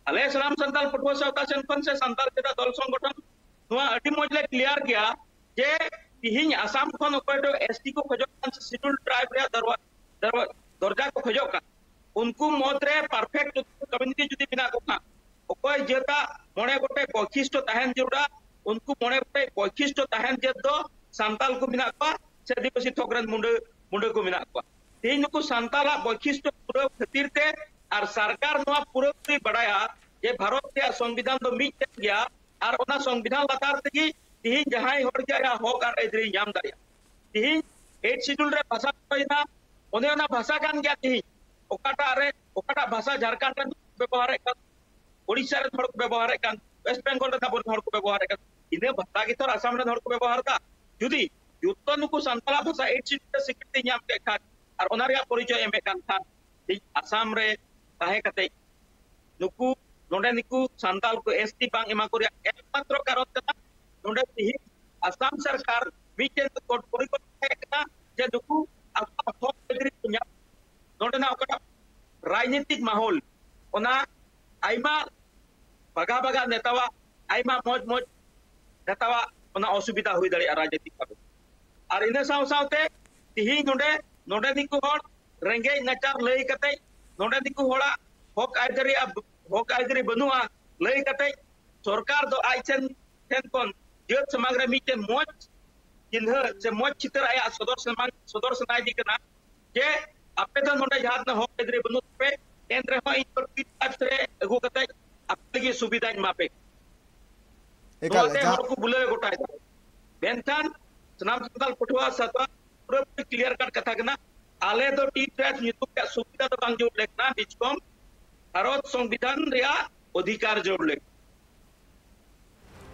ᱟᱞᱮ ᱥᱟᱱᱟᱢ ᱥᱟᱱᱛᱟᱞ ᱯᱟᱹᱴᱷᱩᱣᱟᱹ ᱥᱟᱶᱛᱟ ᱥᱮᱱ ᱠᱷᱚᱱ ᱥᱮ ᱥᱟᱱᱛᱟᱞ ᱪᱮᱫᱟᱜ ᱫᱚᱞ ᱥᱚᱝᱜᱚᱴᱷᱚᱱ ᱱᱚᱣᱟ ᱟᱹᱰᱤ ᱢᱚᱡᱽ ᱞᱮ ᱠᱞᱤᱭᱟᱨ ᱜᱮᱭᱟ ᱡᱮ ᱛᱤᱦᱤᱧ ᱟᱥᱟᱢ ᱠᱷᱚᱱ ᱚᱠᱚᱭ ᱫᱚ ᱮᱥ ᱴᱤ ᱠᱚ ᱠᱷᱚᱡᱚᱜ ᱠᱟᱱ ᱥᱮ ᱥᱤᱰᱩᱞ ᱴᱨᱟᱭᱤᱵ ᱨᱮᱭᱟᱜ ᱫᱚᱨᱣᱟ-, ᱫᱚᱨᱣᱟ-, ᱫᱚᱨᱡᱟ ᱠᱚ ᱠᱷᱚᱡᱚᱜ ᱠᱟᱱ, ᱩᱱᱠᱩ ᱢᱩᱫᱽᱨᱮ ᱯᱟᱨᱯᱷᱮᱠᱴ ᱠᱚᱢᱤᱭᱩᱱᱤᱴᱤ ᱡᱩᱫᱤ ᱢᱮᱱᱟᱜ ᱠᱚ ᱠᱷᱟᱱ, ᱚᱠᱚᱭ ᱡᱟᱹᱛᱟᱜ ᱢᱚᱬᱮ ᱜᱚᱴᱮᱡ ᱵᱳᱭᱥᱤᱥᱴᱚ ᱛᱟᱦᱮᱱ ᱡᱟᱹᱨᱩᱲᱟ, ᱩᱱᱠᱩ ᱢᱚᱬᱮ ᱜᱚᱴᱮᱡ ᱵᱳᱭᱥᱤᱥᱴᱚ ᱛᱟᱦᱮᱱ ᱡᱟᱹᱛ ᱫᱚ ᱥᱟᱱᱛᱟᱞ ᱠᱚ ᱢᱮᱱᱟᱜ ᱠᱚᱣᱟ ᱥᱮ ᱟᱹᱫᱤᱵᱟᱹᱥᱤ ᱛᱷᱚᱠ ᱨᱮᱱ ᱢᱩᱸᱰᱟᱹ, ᱢᱩᱸᱰᱟᱹ ᱠᱚ ᱢᱮᱱᱟᱜ ᱠᱚᱣᱟ᱾ ᱛᱮᱦᱮᱧ ᱱᱩᱠᱩ ᱥᱟᱱᱛᱟᱞᱟᱜ ᱵᱳᱭᱥᱤᱥᱴᱚ ᱯᱩᱨᱟᱹᱣ ᱠᱷᱟᱹᱛᱤᱨ ᱛᱮ ᱟᱨ ᱥᱚᱨᱠᱟᱨ ᱱᱚᱣᱟ ᱯᱩᱨᱟᱹᱯᱩᱨᱤ ᱵᱟᱲᱟᱭᱟ ᱡᱮ ᱵᱷᱟᱨᱚᱛ ᱨᱮᱭᱟᱜ ᱥᱚᱝᱵᱤᱫᱷᱟᱱ ᱫᱚ ᱢᱤᱫᱴᱮᱱ ᱜᱮᱭᱟ ᱟᱨ ᱚᱱᱟ ᱥᱚᱝᱵᱤᱫᱷᱟᱱ ᱞᱟᱛᱟᱨ ᱛᱮᱜᱮ ᱛᱮᱦᱮᱧ ᱡᱟᱦᱟᱸᱭ ᱦᱚᱲ ᱜᱮ ᱟᱭᱟᱜ ᱦᱚᱠ ᱟᱨ ᱟᱹᱭᱫᱟᱹᱨᱤ ᱧᱟᱢ ᱫᱟᱲᱮᱭᱟᱜᱼᱟ᱾ ᱛᱮᱦᱮᱧ ᱮᱭᱤᱴ ᱥᱤᱰᱩᱞ ᱨᱮ ᱵᱷᱟᱥᱟ ᱦᱩᱭᱱᱟ, ᱚᱱᱮ ᱚᱱᱟ ᱵᱷᱟᱥᱟ ᱠᱟᱱ ᱜᱮᱭᱟ ᱛᱮᱦᱮᱧ ᱚᱠᱟᱴᱟᱜ ᱨᱮ, ᱚᱠᱟᱴᱟᱜ ᱵᱷᱟᱥᱟ ᱡᱷᱟᱲᱠᱷᱚᱸᱰ ᱨᱮᱱ ᱵᱮᱵᱚᱦᱟᱨᱮᱫ ᱠᱟᱱ, ᱳᱰᱤᱥᱟ ᱨᱮᱱ ᱦᱚᱲ ᱠᱚ ᱵᱮᱵᱚᱦᱟᱨᱮᱫ ᱠᱟᱱ, ᱳᱭᱮᱥᱴ ᱵᱮᱝᱜᱚᱞ ᱨᱮᱱ ᱟᱵᱚᱨᱮᱱ ᱦᱚᱲ ᱠᱚ ᱵᱮᱵᱚᱦᱟᱨᱮᱫ ᱠᱟᱱ, ᱤᱱᱟᱹ ᱵᱷᱟᱥᱟ ᱜᱮᱛᱚ ᱟᱥᱟᱢ ᱨᱮᱱ ᱦᱚᱲ ᱠᱚ ᱵᱮᱵᱚᱦᱟᱨ ᱮᱫᱟ᱾ ᱡᱩᱫᱤ ᱡᱚᱛᱚ ᱱᱩᱠᱩ ᱥᱟᱱᱛᱟᱲᱟᱜ ᱵᱷᱟᱥᱟ ᱮᱭᱤᱴ ᱥᱤᱰᱩᱞ ᱨᱮ ᱥᱤᱠᱨᱤᱛᱤ ᱧᱟᱢ ᱠᱮᱫ ᱠᱷᱟᱱ ᱟᱨ ᱚᱱᱟ ᱨᱮᱭᱟᱜ ᱯᱚᱨᱤᱪᱚᱭ ᱮᱢᱮᱫ ᱠᱟᱱ ᱠᱷᱟᱱ, ᱤᱧ ᱟᱥᱟᱢ ᱨᱮ ᱛᱟᱦᱮᱸ ᱠᱟᱛᱮ ᱱᱩᱠᱩ ᱱᱚᱰᱮ ᱱᱩᱠᱩ ᱥᱟᱱᱛᱟᱲ ᱠᱚ ᱮᱥ ᱴᱤ ᱵᱟᱝ ᱮᱢᱟ ᱠᱚ ᱨᱮᱭᱟᱜ ᱮᱠᱢᱟᱛᱨᱚ ᱠᱟᱨᱚᱱ ᱠᱟᱱᱟ, ᱱᱚᱰᱮ ᱛᱤᱦᱤᱧ ᱟᱥᱟᱢ ᱥᱚᱨᱠᱟᱨ ᱢᱤᱫᱴᱮᱱ ᱯᱚᱨᱤᱠᱚᱞᱯᱚᱱᱟ ᱦᱮᱡ ᱠᱟᱱᱟ ᱡᱮ ᱱᱩᱠᱩ ᱟᱠᱚᱣᱟᱜ ᱦᱚᱠ ᱟᱹᱭᱫᱟᱹᱨᱤ ᱠᱚ ᱧᱟᱢ᱾ ᱱᱚᱰᱮᱱᱟᱜ ᱚᱠᱟᱴᱟᱜ ᱨᱟᱡᱽᱱᱤᱛᱤᱠ ᱢᱟᱦᱚᱞ, ᱚᱱᱟ ᱟᱭᱢᱟ ᱵᱟᱜᱟ ᱵᱟᱜᱟ ᱱᱮᱛᱟᱣᱟᱜ, ᱟᱭᱢᱟ ᱢᱚᱡᱽ ᱢᱚᱡᱽ ᱱᱮᱛᱟᱣᱟᱜ ᱚᱱᱟ ᱚᱥᱩᱵᱤᱫᱷᱟ ᱦᱩᱭ ᱫᱟᱲᱮᱭᱟᱜᱼᱟ ᱨᱟᱡᱽᱱᱤᱛᱤᱠ ᱵᱷᱟᱵᱮ᱾ ᱟᱨ ᱤᱱᱟᱹ ᱥᱟᱶ ᱥᱟᱶᱛᱮ ᱛᱤᱦᱤᱧ ᱱᱚᱰᱮ, ᱱᱚᱰᱮ ᱱᱤᱠᱩ ᱦᱚᱲ ᱨᱮᱸᱜᱮᱡ ᱱᱟᱪᱟᱨ ᱞᱟᱹᱭ ᱠᱟᱛᱮ, ᱱᱚᱰᱮ ᱱᱤᱠᱩ ᱦᱚᱲᱟᱜ ᱦᱚᱠ ᱟᱹᱭᱫᱟᱹᱨᱤ, ᱦᱚᱠ ᱟᱹᱭᱫᱟᱹᱨᱤ ᱵᱟᱹᱱᱩᱜᱼᱟ ᱞᱟᱹᱭ ᱠᱟᱛᱮ, ᱥᱚᱨᱠᱟᱨ ᱫᱚ ᱟᱡ ᱴᱷᱮᱱ, ᱴᱷᱮᱱ ᱠᱷᱚᱱ ᱡᱟᱹᱛ ᱥᱚᱢᱟᱡᱽ ᱨᱮ ᱢᱤᱫᱴᱮᱱ ᱢᱚᱡᱽ ᱪᱤᱱᱦᱟᱹ ᱥᱮ ᱢᱚᱡᱽ ᱪᱤᱛᱟᱹᱨ ᱟᱭᱟᱜ ᱥᱚᱫᱚᱨ ᱥᱟᱢᱟᱝ, ᱥᱚᱫᱚᱨ ᱥᱟᱱᱟᱭᱮᱫᱮ ᱠᱟᱱᱟ ᱡᱮ ᱟᱯᱮ ᱫᱚ ᱱᱚᱰᱮ ᱡᱟᱦᱟᱸ ᱛᱤᱱᱟᱹᱜ ᱦᱚᱠ ᱟᱹᱭᱫᱟᱹᱨᱤ ᱵᱟᱹᱱᱩᱜ ᱛᱟᱯᱮ, ᱮᱱ ᱨᱮᱦᱚᱸ ᱤᱧ ᱫᱚ ᱴᱤ ᱴᱟᱪ ᱨᱮ ᱟᱹᱜᱩ ᱠᱟᱛᱮ ᱟᱯᱮ ᱞᱟᱹᱜᱤᱫ ᱥᱩᱵᱤᱫᱷᱟᱧ ᱮᱢᱟ ᱯᱮ᱾ ᱮᱠᱟᱞ, ᱱᱚᱣᱟᱛᱮ ᱡᱟᱦᱟᱸ ᱦᱚᱲ ᱠᱚ ᱵᱩᱞᱟᱹᱣ ᱜᱚᱴᱟᱭᱮᱫᱟ᱾ ᱢᱮᱱᱠᱷᱟᱱ ᱥᱟᱱᱟᱢ ᱥᱟᱱᱛᱟᱲ ᱯᱟᱹᱴᱷᱩᱣᱟᱹ ᱥᱟᱶᱛᱟ ᱯᱩᱨᱟᱹᱯᱩᱨᱤ ᱠᱞᱤᱭᱟᱨ ᱠᱟᱴ ᱠᱟᱛᱷᱟ ᱠᱟᱱᱟ, ᱟᱞᱮ ᱫᱚ ᱴᱤ ᱴᱟᱪ ᱧᱩᱛᱩᱢ ᱨᱮᱭᱟᱜ ᱥᱩᱵᱤᱫᱷᱟ ᱫᱚ ᱵᱟᱝ ᱡᱟᱹᱨᱩᱲ ᱞᱮ ᱠᱟᱱᱟ, ᱵᱤᱪᱠᱚᱢ ᱵᱷᱟᱨᱚᱛ ᱥᱚᱝᱵᱤᱫᱷᱟᱱ ᱨᱮᱭᱟᱜ ᱚᱫᱷᱤᱠᱟᱨ ᱡᱟᱹᱨᱩᱲ ᱞᱮ ᱠᱟᱱᱟ᱾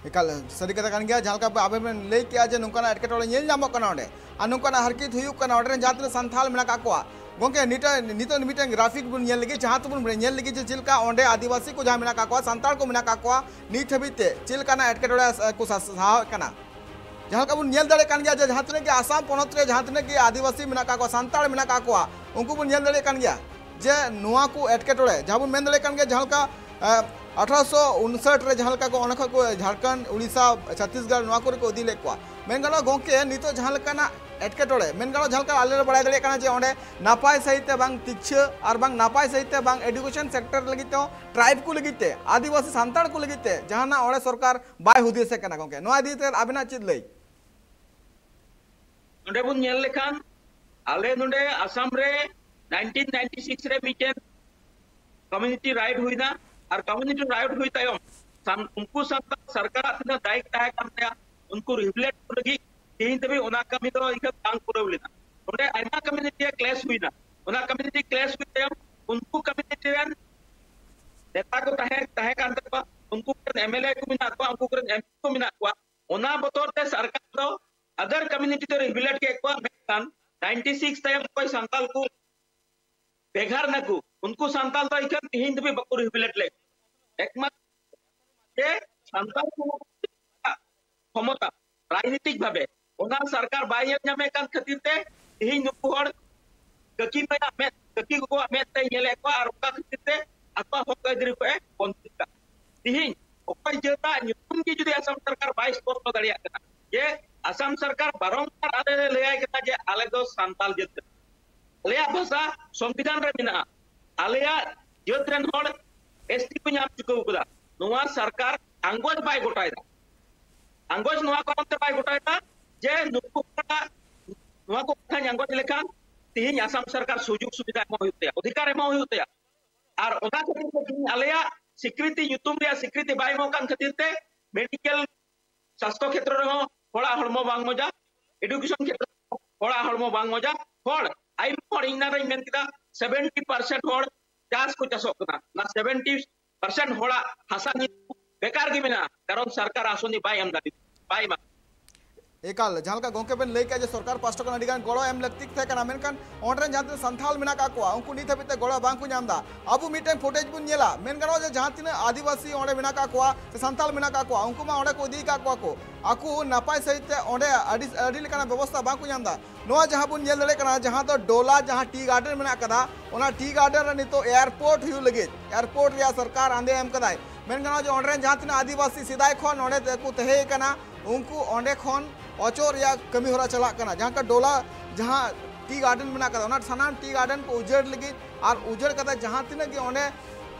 ᱮᱠᱟᱞ ᱥᱟᱹᱨᱤ ᱠᱟᱛᱷᱟ ᱠᱟᱱ ᱜᱮᱭᱟ, ᱡᱟᱦᱟᱸ ᱞᱮᱠᱟ ᱟᱵᱮᱱ ᱵᱮᱱ ᱞᱟᱹᱭ ᱠᱮᱜᱼᱟ ᱡᱮ ᱱᱚᱝᱠᱟᱱᱟᱜ ᱮᱴᱠᱮᱴᱚᱬᱮ ᱧᱮᱞ ᱧᱟᱢᱚᱜ ᱠᱟᱱᱟ ᱚᱸᱰᱮ, ᱟᱨ ᱱᱚᱝᱠᱟᱱᱟᱜ ᱦᱟᱨᱠᱮᱛ ᱦᱩᱭᱩᱜ ᱠᱟᱱᱟ ᱚᱸᱰᱮ ᱨᱮᱱ ᱡᱟᱦᱟᱸ ᱛᱤᱱᱟᱹᱜ ᱥᱟᱱᱛᱟᱲ ᱢᱮᱱᱟᱜ ᱟᱠᱟᱫ ᱠᱚᱣᱟ᱾ ᱜᱚᱝᱠᱮ, ᱱᱤᱛᱚᱜ, ᱱᱤᱛᱚᱜ ᱢᱤᱫᱴᱮᱱ ᱜᱨᱟᱯᱷᱤᱠ ᱵᱚᱱ ᱧᱮᱞ ᱞᱮᱜᱮ, ᱡᱟᱦᱟᱸ ᱛᱮᱵᱚᱱ ᱧᱮᱞ ᱞᱮᱜᱮ ᱡᱮ ᱪᱮᱫ ᱞᱮᱠᱟ ᱚᱸᱰᱮ ᱟᱹᱫᱤᱵᱟᱹᱥᱤ ᱠᱚ ᱡᱟᱦᱟᱸ ᱢᱮᱱᱟᱜ ᱟᱠᱟᱫ ᱠᱚᱣᱟ, ᱥᱟᱱᱛᱟᱲ ᱠᱚ ᱢᱮᱱᱟᱜ ᱟᱠᱟᱫ ᱠᱚᱣᱟ, ᱱᱤᱛ ᱦᱟᱹᱵᱤᱡ ᱛᱮ ᱪᱮᱫ ᱞᱮᱠᱟᱱᱟᱜ ᱮᱴᱠᱮᱴᱚᱬᱮ ᱠᱚ ᱥᱟ-, ᱥᱟᱦᱟᱣᱮᱫ ᱠᱟᱱᱟ᱾ ᱡᱟᱦᱟᱸ ᱞᱮᱠᱟ ᱵᱚᱱ ᱧᱮᱞ ᱫᱟᱲᱮᱭᱟᱜ ᱠᱟᱱ ᱜᱮᱭᱟ ᱡᱮ ᱡᱟᱦᱟᱸ ᱛᱤᱱᱟᱹᱜ ᱜᱮ ᱟᱥᱟᱢ ᱯᱚᱱᱚᱛ ᱨᱮ ᱡᱟᱦᱟᱸ ᱛᱤᱱᱟᱹᱜ ᱜᱮ ᱟᱹᱫᱤᱵᱟᱹᱥᱤ ᱢᱮᱱᱟᱜ ᱟᱠᱟᱫ ᱠᱚᱣᱟ, ᱥᱟᱱᱛᱟᱲ ᱢᱮᱱᱟᱜ ᱟᱠᱟᱫ ᱠᱚᱣᱟ, ᱩᱱᱠᱩ ᱵᱚᱱ ᱧᱮᱞ ᱫᱟᱲᱮᱭᱟᱜ ᱠᱟᱱ ᱜᱮᱭᱟ ᱡᱮ ᱱᱚᱣᱟ ᱠᱚ ᱮᱴᱠᱮᱴᱚᱬᱮ ᱡᱟᱦᱟᱸ ᱵᱚᱱ ᱢᱮᱱ ᱫᱟᱲᱮᱭᱟᱜ ᱠᱟᱱ ᱜᱮᱭᱟ, ᱡᱟᱦᱟᱸ ᱞᱮᱠᱟ, ᱮ, ᱟᱴᱷᱨᱚᱥᱚ ᱩᱱᱥᱟᱴ ᱨᱮ ᱡᱟᱦᱟᱸ ᱞᱮᱠᱟ ᱠᱚ ᱚᱸᱰᱮ ᱠᱷᱚᱱ ᱠᱚ ᱡᱷᱟᱲᱠᱷᱚᱸᱰ, ᱩᱲᱤᱥᱥᱟ, ᱪᱷᱚᱛᱤᱥᱜᱚᱲ ᱱᱚᱣᱟ ᱠᱚᱨᱮ ᱠᱚ ᱤᱫᱤ ᱞᱮᱫ ᱠᱚᱣᱟ᱾ ᱢᱮᱱ ᱜᱟᱱᱚᱜᱼᱟ ᱜᱚᱢᱠᱮ, ᱱᱤᱛᱚᱜ ᱡᱟᱦᱟᱸ ᱞᱮᱠᱟᱱᱟᱜ ᱮᱴᱠᱮᱴᱚᱬᱮ, ᱢᱮᱱ ᱜᱟᱱᱚᱜᱼᱟ ᱡᱟᱦᱟᱸ ᱞᱮᱠᱟ ᱟᱞᱮ ᱞᱮ ᱵᱟᱲᱟᱭ ᱫᱟᱲᱮᱭᱟᱜ ᱠᱟᱱᱟ ᱡᱮ ᱚᱸᱰᱮ ᱱᱟᱯᱟᱭ ᱥᱟᱺᱦᱤᱡ ᱛᱮ ᱵᱟᱝ ᱛᱤᱠᱪᱷᱟᱹ ᱟᱨ ᱵᱟᱝ ᱱᱟᱯᱟᱭ ᱥᱟᱺᱦᱤᱡ ᱛᱮ ᱵᱟᱝ ᱮᱰᱩᱠᱮᱥᱚᱱ ᱥᱮᱠᱴᱚᱨ ᱞᱟᱹᱜᱤᱫ ᱛᱮᱦᱚᱸ, ᱴᱨᱟᱭᱤᱵᱽ ᱠᱚ ᱞᱟᱹᱜᱤᱫ ᱛᱮ, ᱟᱹᱫᱤᱵᱟᱹᱥᱤ ᱥᱟᱱᱛᱟᱲ ᱠᱚ ᱞᱟᱹᱜᱤᱫ ᱛᱮ ᱡᱟᱦᱟᱱᱟᱜ ᱚᱸᱰᱮ ᱥᱚᱨᱠᱟᱨ ᱵᱟᱭ ᱦᱩᱫᱤᱥᱮᱫ ᱠᱟᱱᱟ ᱜᱚᱢᱠᱮ, ᱱᱚᱣᱟ ᱤᱫᱤ ᱠᱟᱛᱮ ᱟᱵᱤᱱᱟᱜ ᱪᱮᱫ ᱞᱟᱹᱭ? ᱱᱚᱰᱮ ᱵᱚᱱ ᱧᱮᱞ ᱞᱮᱠᱷᱟᱱ, ᱟᱞᱮ ᱱᱚᱰᱮ ᱟᱥᱟᱢ ᱨᱮ ᱱᱟᱭᱤᱱᱴᱤᱱ ᱱᱟᱭᱤᱱᱴᱤ ᱥᱤᱠᱥ ᱨᱮ ᱢᱤᱫᱴᱮᱱ ᱠᱚᱢᱤᱭᱩᱱᱤᱴᱤ ᱨᱟᱭᱤᱴ ᱦᱩᱭᱱᱟ, ᱟᱨ ᱠᱚᱢᱤᱭᱩᱱᱤᱴᱤ ᱨᱟᱭᱤᱴ ᱦᱩᱭ ᱛᱟᱭᱚᱢ ᱥᱟᱱ-, ᱩᱱᱠᱩ ᱥᱟᱱᱛᱟᱲ ᱥᱚᱨᱠᱟᱨᱟᱜ ᱛᱤᱱᱟᱹᱜ ᱫᱟᱭᱤᱛ ᱛᱟᱦᱮᱸ ᱠᱟᱱ ᱛᱟᱭᱟ, ᱩᱱᱠᱩ ᱨᱤᱯᱞᱮᱴ ᱠᱚ ᱞᱟᱹᱜᱤᱫ ᱛᱮᱦᱤᱧ ᱫᱷᱟᱹᱵᱤᱡ ᱚᱱᱟ ᱠᱟᱹᱢᱤ ᱫᱚ ᱤᱱᱠᱟᱹ ᱵᱟᱝ ᱯᱩᱨᱟᱹᱣ ᱞᱮᱱᱟ᱾ ᱱᱚᱰᱮ ᱟᱭᱢᱟ ᱠᱚᱢᱤᱭᱩᱱᱤᱴᱤ ᱨᱮ ᱠᱞᱮᱥ ᱦᱩᱭᱱᱟ᱾ ᱚᱱᱟ ᱠᱚᱢᱤᱭᱩᱱᱤᱴᱤ ᱠᱞᱮᱥ ᱦᱩᱭ ᱛᱟᱭᱚᱢ ᱩᱱᱠᱩ ᱠᱚᱢᱤᱭᱩᱱᱤᱴᱤ ᱨᱮᱱ ᱱᱮᱛᱟ ᱠᱚ ᱛᱟᱦᱮᱸ, ᱛᱟᱦᱮᱸ ᱠᱟᱱ ᱛᱟᱠᱚᱣᱟ, ᱩᱱᱠᱩ ᱠᱚᱨᱮᱱ ᱮᱢᱮᱞᱮ ᱠᱚ ᱢᱮᱱᱟᱜ ᱠᱚᱣᱟ, ᱩᱱᱠᱩ ᱠᱚᱨᱮᱱ ᱮᱢᱯᱤ ᱠᱚ ᱢᱮᱱᱟᱜ ᱠᱚᱣᱟ᱾ ᱚᱱᱟ ᱵᱚᱛᱚᱨ ᱛᱮ ᱥᱚᱨᱠᱟᱨ ᱫᱚ ᱟᱫᱟᱨ ᱠᱚᱢᱤᱭᱩᱱᱤᱴᱤ ᱫᱚ ᱨᱤᱯᱞᱮᱴ ᱠᱮᱫ ᱠᱚᱣᱟ, ᱢᱮᱱᱠᱷᱟᱱ ᱱᱟᱭᱤᱱᱴᱤ ᱥᱤᱠᱥ ᱛᱟᱭᱚᱢ ᱚᱠᱚᱭ ᱥᱟᱱᱛᱟᱞ ᱠᱚ ᱵᱷᱮᱜᱟᱨ ᱱᱟᱠᱚ, ᱩᱱᱠᱩ ᱥᱟᱱᱛᱟᱞ ᱫᱚ ᱤᱠᱷᱟᱹᱱ ᱛᱤᱦᱤᱧ ᱫᱷᱟᱹᱵᱤᱡ ᱵᱟᱠᱚ ᱨᱤᱯᱞᱮᱴ ᱞᱮᱫ᱾ ᱮᱠᱢᱟᱛᱨᱚ ᱡᱮ ᱥᱟᱱᱛᱟᱞ ᱠᱚ ᱠᱷᱚᱢᱚᱛᱟ ᱨᱟᱡᱽᱱᱤᱛᱤᱠ ᱵᱷᱟᱵᱮ ᱚᱱᱟ ᱥᱚᱨᱠᱟᱨ ᱵᱟᱭ ᱧᱮᱞ ᱧᱟᱢᱮᱫ ᱠᱟᱱ ᱠᱷᱟᱹᱛᱤᱨ ᱛᱮ ᱛᱤᱦᱤᱧ ᱱᱩᱠᱩ ᱦᱚᱲ ᱠᱟᱹᱠᱤ ᱢᱟᱭᱟᱜ ᱢᱮᱫ, ᱠᱟᱹᱠᱤ ᱜᱚᱜᱚᱣᱟᱜ ᱢᱮᱫ ᱛᱮᱭ ᱧᱮᱞᱮᱫ ᱠᱚᱣᱟ, ᱟᱨ ᱚᱱᱠᱟ ᱠᱷᱟᱹᱛᱤᱨ ᱛᱮ ᱟᱠᱚᱣᱟᱜ ᱦᱚᱠ ᱟᱹᱭᱫᱟᱹᱨᱤ ᱠᱚ ᱮ ᱵᱚᱧᱪᱤᱛ ᱠᱟᱜ᱾ ᱛᱤᱦᱤᱧ ᱚᱠᱚᱭ ᱡᱟᱹᱛᱟᱜ ᱧᱩᱛᱩᱢ ᱜᱮ ᱡᱩᱫᱤ ᱟᱥᱟᱢ ᱥᱚᱨᱠᱟᱨ ᱵᱟᱭ ᱥᱯᱚᱥᱴᱚ ᱫᱟᱲᱮᱭᱟᱜ ᱠᱟᱱᱟ ᱡᱮ ᱟᱥᱟᱢ ᱥᱚᱨᱠᱟᱨ ᱵᱟᱨᱚᱢᱵᱟᱨ ᱟᱞᱮ ᱞᱮ ᱞᱟᱹᱭᱟᱭ ᱠᱟᱱᱟ ᱡᱮ ᱟᱞᱮ ᱫᱚ ᱥᱟᱱᱛᱟᱞ ᱡᱟᱹᱛ ᱠᱟᱱᱟ, ᱟᱞᱮᱭᱟᱜ ᱵᱷᱟᱥᱟ ᱥᱚᱝᱵᱤᱫᱷᱟᱱ ᱨᱮ ᱢᱮᱱᱟᱜᱼᱟ, ᱟᱞᱮᱭᱟᱜ ᱡᱟᱹᱛ ᱨᱮᱱ ᱦᱚᱲ ᱮᱥᱴᱤ ᱠᱚ ᱧᱟᱢ ᱪᱩᱠᱟᱹᱣ ᱠᱟᱫᱟ, ᱱᱚᱣᱟ ᱥᱚᱨᱠᱟᱨ ᱟᱝᱜᱚᱪ ᱵᱟᱭ ᱜᱚᱴᱟᱭᱮᱫᱟ᱾ ᱟᱝᱜᱚᱪ ᱱᱚᱣᱟ ᱠᱟᱨᱚᱱ ᱛᱮ ᱵᱟᱭ ᱜᱚᱴᱟᱭᱮᱫᱟ ᱡᱮ ᱱᱩᱠᱩ ᱦᱚᱲᱟᱜ ᱱᱚᱣᱟ ᱠᱚ ᱠᱟᱛᱷᱟᱧ ᱟᱝᱜᱚᱪ ᱞᱮᱠᱷᱟᱱ ᱛᱤᱦᱤᱧ ᱟᱥᱟᱢ ᱥᱚᱨᱠᱟᱨ ᱥᱩᱡᱳᱜᱽ ᱥᱩᱵᱤᱫᱷᱟ ᱮᱢᱚᱜ ᱦᱩᱭᱩᱜ ᱛᱟᱭᱟ, ᱚᱫᱷᱤᱠᱟᱨ ᱮᱢᱚᱜ ᱦᱩᱭᱩᱜ ᱛᱟᱭᱟ᱾ ᱟᱨ ᱚᱱᱟ ᱠᱷᱟᱹᱛᱤᱨ ᱛᱮ ᱛᱤᱦᱤᱧ ᱟᱞᱮᱭᱟᱜ ᱥᱤᱠᱨᱤᱛᱤ, ᱧᱩᱛᱩᱢ ᱨᱮᱭᱟᱜ ᱥᱤᱠᱨᱤᱛᱤ ᱵᱟᱭ ᱮᱢᱚᱜ ᱠᱟᱱ ᱠᱷᱟᱹᱛᱤᱨ ᱛᱮ ᱢᱮᱰᱤᱠᱮᱞ ᱥᱟᱥᱛᱷᱚ ᱠᱷᱮᱛᱨᱚ ᱨᱮᱦᱚᱸ ᱦᱚᱲᱟᱜ ᱦᱚᱲᱢᱚ ᱵᱟᱝ ᱢᱚᱡᱟ, ᱮᱰᱩᱠᱮᱥᱚᱱ ᱠᱷᱮᱛᱨᱚ ᱨᱮᱦᱚᱸ ᱦᱚᱲᱟᱜ ᱦᱚᱲᱢᱚ ᱵᱟᱝ ᱢᱚᱡᱟ᱾ ᱦᱚᱲ ᱟᱭᱢᱟ ᱦᱚᱲ, ᱤᱧ ᱮᱱᱟᱱ ᱨᱮᱧ ᱢᱮᱱ ᱠᱮᱫᱟ, ᱥᱮᱵᱷᱮᱱᱴᱤ ᱯᱟᱨᱥᱮᱱᱴ ᱦᱚᱲ ᱪᱟᱥ ᱠᱚ ᱪᱟᱥᱚᱜ ᱠᱟᱱᱟ, ᱚᱱᱟ ᱥᱮᱵᱷᱮᱱᱴᱤ ᱯᱟᱨᱥᱮᱱᱴ ᱦᱚᱲᱟᱜ ᱦᱟᱥᱟ ᱱᱤᱛ ᱵᱮᱠᱟᱨ ᱜᱮ ᱢᱮᱱᱟᱜᱼᱟ, ᱠᱟᱨᱚᱱ ᱥᱚᱨᱠᱟᱨ ᱟᱥᱚᱱᱤ ᱵᱟᱭ ᱮᱢ ᱫᱟᱲᱮ, ᱵᱟᱭ ᱮᱢᱟ᱾ ᱮᱠᱟᱞ, ᱡᱟᱦᱟᱸ ᱞᱮᱠᱟ ᱜᱚᱝᱠᱮ ᱵᱮᱱ ᱞᱟᱹᱭ ᱠᱮᱜᱼᱟ ᱡᱮ ᱥᱚᱨᱠᱟᱨ ᱯᱟᱦᱴᱟ ᱠᱷᱚᱱ ᱟᱹᱰᱤ ᱜᱟᱱ ᱜᱚᱲᱚ ᱮᱢ ᱞᱟᱹᱠᱛᱤ ᱛᱟᱦᱮᱸ ᱠᱟᱱᱟ, ᱢᱮᱱᱠᱷᱟᱱ ᱚᱸᱰᱮ ᱨᱮᱱ ᱡᱟᱦᱟᱸ ᱛᱤᱱᱟᱹᱜ ᱥᱟᱱᱛᱟᱲ ᱢᱮᱱᱟᱜ ᱠᱟᱜ ᱠᱚᱣᱟ, ᱩᱱᱠᱩ ᱱᱤᱛ ᱦᱟᱹᱵᱤᱡ ᱛᱮ ᱜᱚᱲᱚ ᱵᱟᱝ ᱠᱚ ᱧᱟᱢ ᱮᱫᱟ᱾ ᱟᱵᱚ ᱢᱤᱫᱴᱮᱱ footage ᱵᱚᱱ ᱧᱮᱞᱟ, ᱢᱮᱱ ᱜᱟᱱᱚᱜᱼᱟ ᱡᱮ ᱡᱟᱦᱟᱸ ᱛᱤᱱᱟᱹᱜ ᱟᱹᱫᱤᱵᱟᱹᱥᱤ ᱚᱸᱰᱮ ᱢᱮᱱᱟᱜ ᱠᱟᱜ ᱠᱚᱣᱟ ᱥᱮ ᱥᱟᱱᱛᱟᱲ ᱢᱮᱱᱟᱜ ᱠᱟᱜ ᱠᱚᱣᱟ, ᱩᱱᱠᱩ ᱢᱟ ᱚᱸᱰᱮ ᱠᱚ ᱤᱫᱤ ᱠᱟᱜ ᱠᱚᱣᱟ ᱠᱚ, ᱟᱠᱚ ᱱᱟᱯᱟᱭ ᱥᱟᱺᱦᱤᱡ ᱛᱮ ᱚᱸᱰᱮ ᱟᱹᱰᱤ, ᱟᱹᱰᱤ ᱞᱮᱠᱟᱱᱟᱜ ᱵᱮᱵᱚᱥᱛᱷᱟ ᱵᱟᱝ ᱠᱚ ᱧᱟᱢ ᱮᱫᱟ᱾ ᱱᱚᱣᱟ ᱡᱟᱦᱟᱸ ᱵᱚᱱ ᱧᱮᱞ ᱫᱟᱲᱮᱭᱟᱜ ᱠᱟᱱᱟ, ᱡᱟᱦᱟᱸ ᱫᱚ ᱰᱚᱞᱟ, ᱡᱟᱦᱟᱸ tea garden ᱢᱮᱱᱟᱜ ᱠᱟᱫᱟ, ᱚᱱᱟ tea garden ᱨᱮ ᱱᱤᱛᱚᱜ airport ᱦᱩᱭᱩᱜ ᱞᱟᱹᱜᱤᱫ airport ᱨᱮᱭᱟᱜ ᱥᱚᱨᱠᱟᱨ ᱟᱸᱫᱮ ᱮᱢ ᱠᱟᱫᱟᱭ᱾ ᱢᱮᱱ ᱜᱟᱱᱚᱜᱼᱟ ᱡᱮ ᱚᱸᱰᱮ ᱨᱮᱱ ᱡᱟᱦᱟᱸ ᱛᱤᱱᱟᱹᱜ ᱟᱹᱫᱤᱵᱟᱹᱥᱤ ᱥᱮᱫᱟᱭ ᱠᱷᱚᱱ ᱱᱚᱸᱰᱮ ᱛᱮᱠᱚ ᱛᱟᱦᱮᱸ ᱠᱟᱱᱟ, ᱩᱱᱠᱩ ᱚᱸᱰᱮ ᱠᱷᱚᱱ ᱚᱪᱚᱜ ᱨᱮᱭᱟᱜ ᱠᱟᱹᱢᱤ ᱦᱚᱨᱟ ᱪᱟᱞᱟᱜ ᱠᱟᱱᱟ᱾ ᱡᱟᱦᱟᱸ ᱞᱮᱠᱟ ᱰᱚᱞᱟ, ᱡᱟᱦᱟᱸ tea garden ᱢᱮᱱᱟᱜ ᱠᱟᱫᱟ, ᱚᱱᱟ ᱥᱟᱱᱟᱢ tea garden ᱠᱚ ᱩᱡᱟᱹᱲ ᱞᱟᱹᱜᱤᱫ ᱟᱨ ᱩᱡᱟᱹᱲ ᱠᱟᱛᱮ ᱡᱟᱦᱟᱸ ᱛᱤᱱᱟᱹᱜ ᱜᱮ ᱚᱸᱰᱮ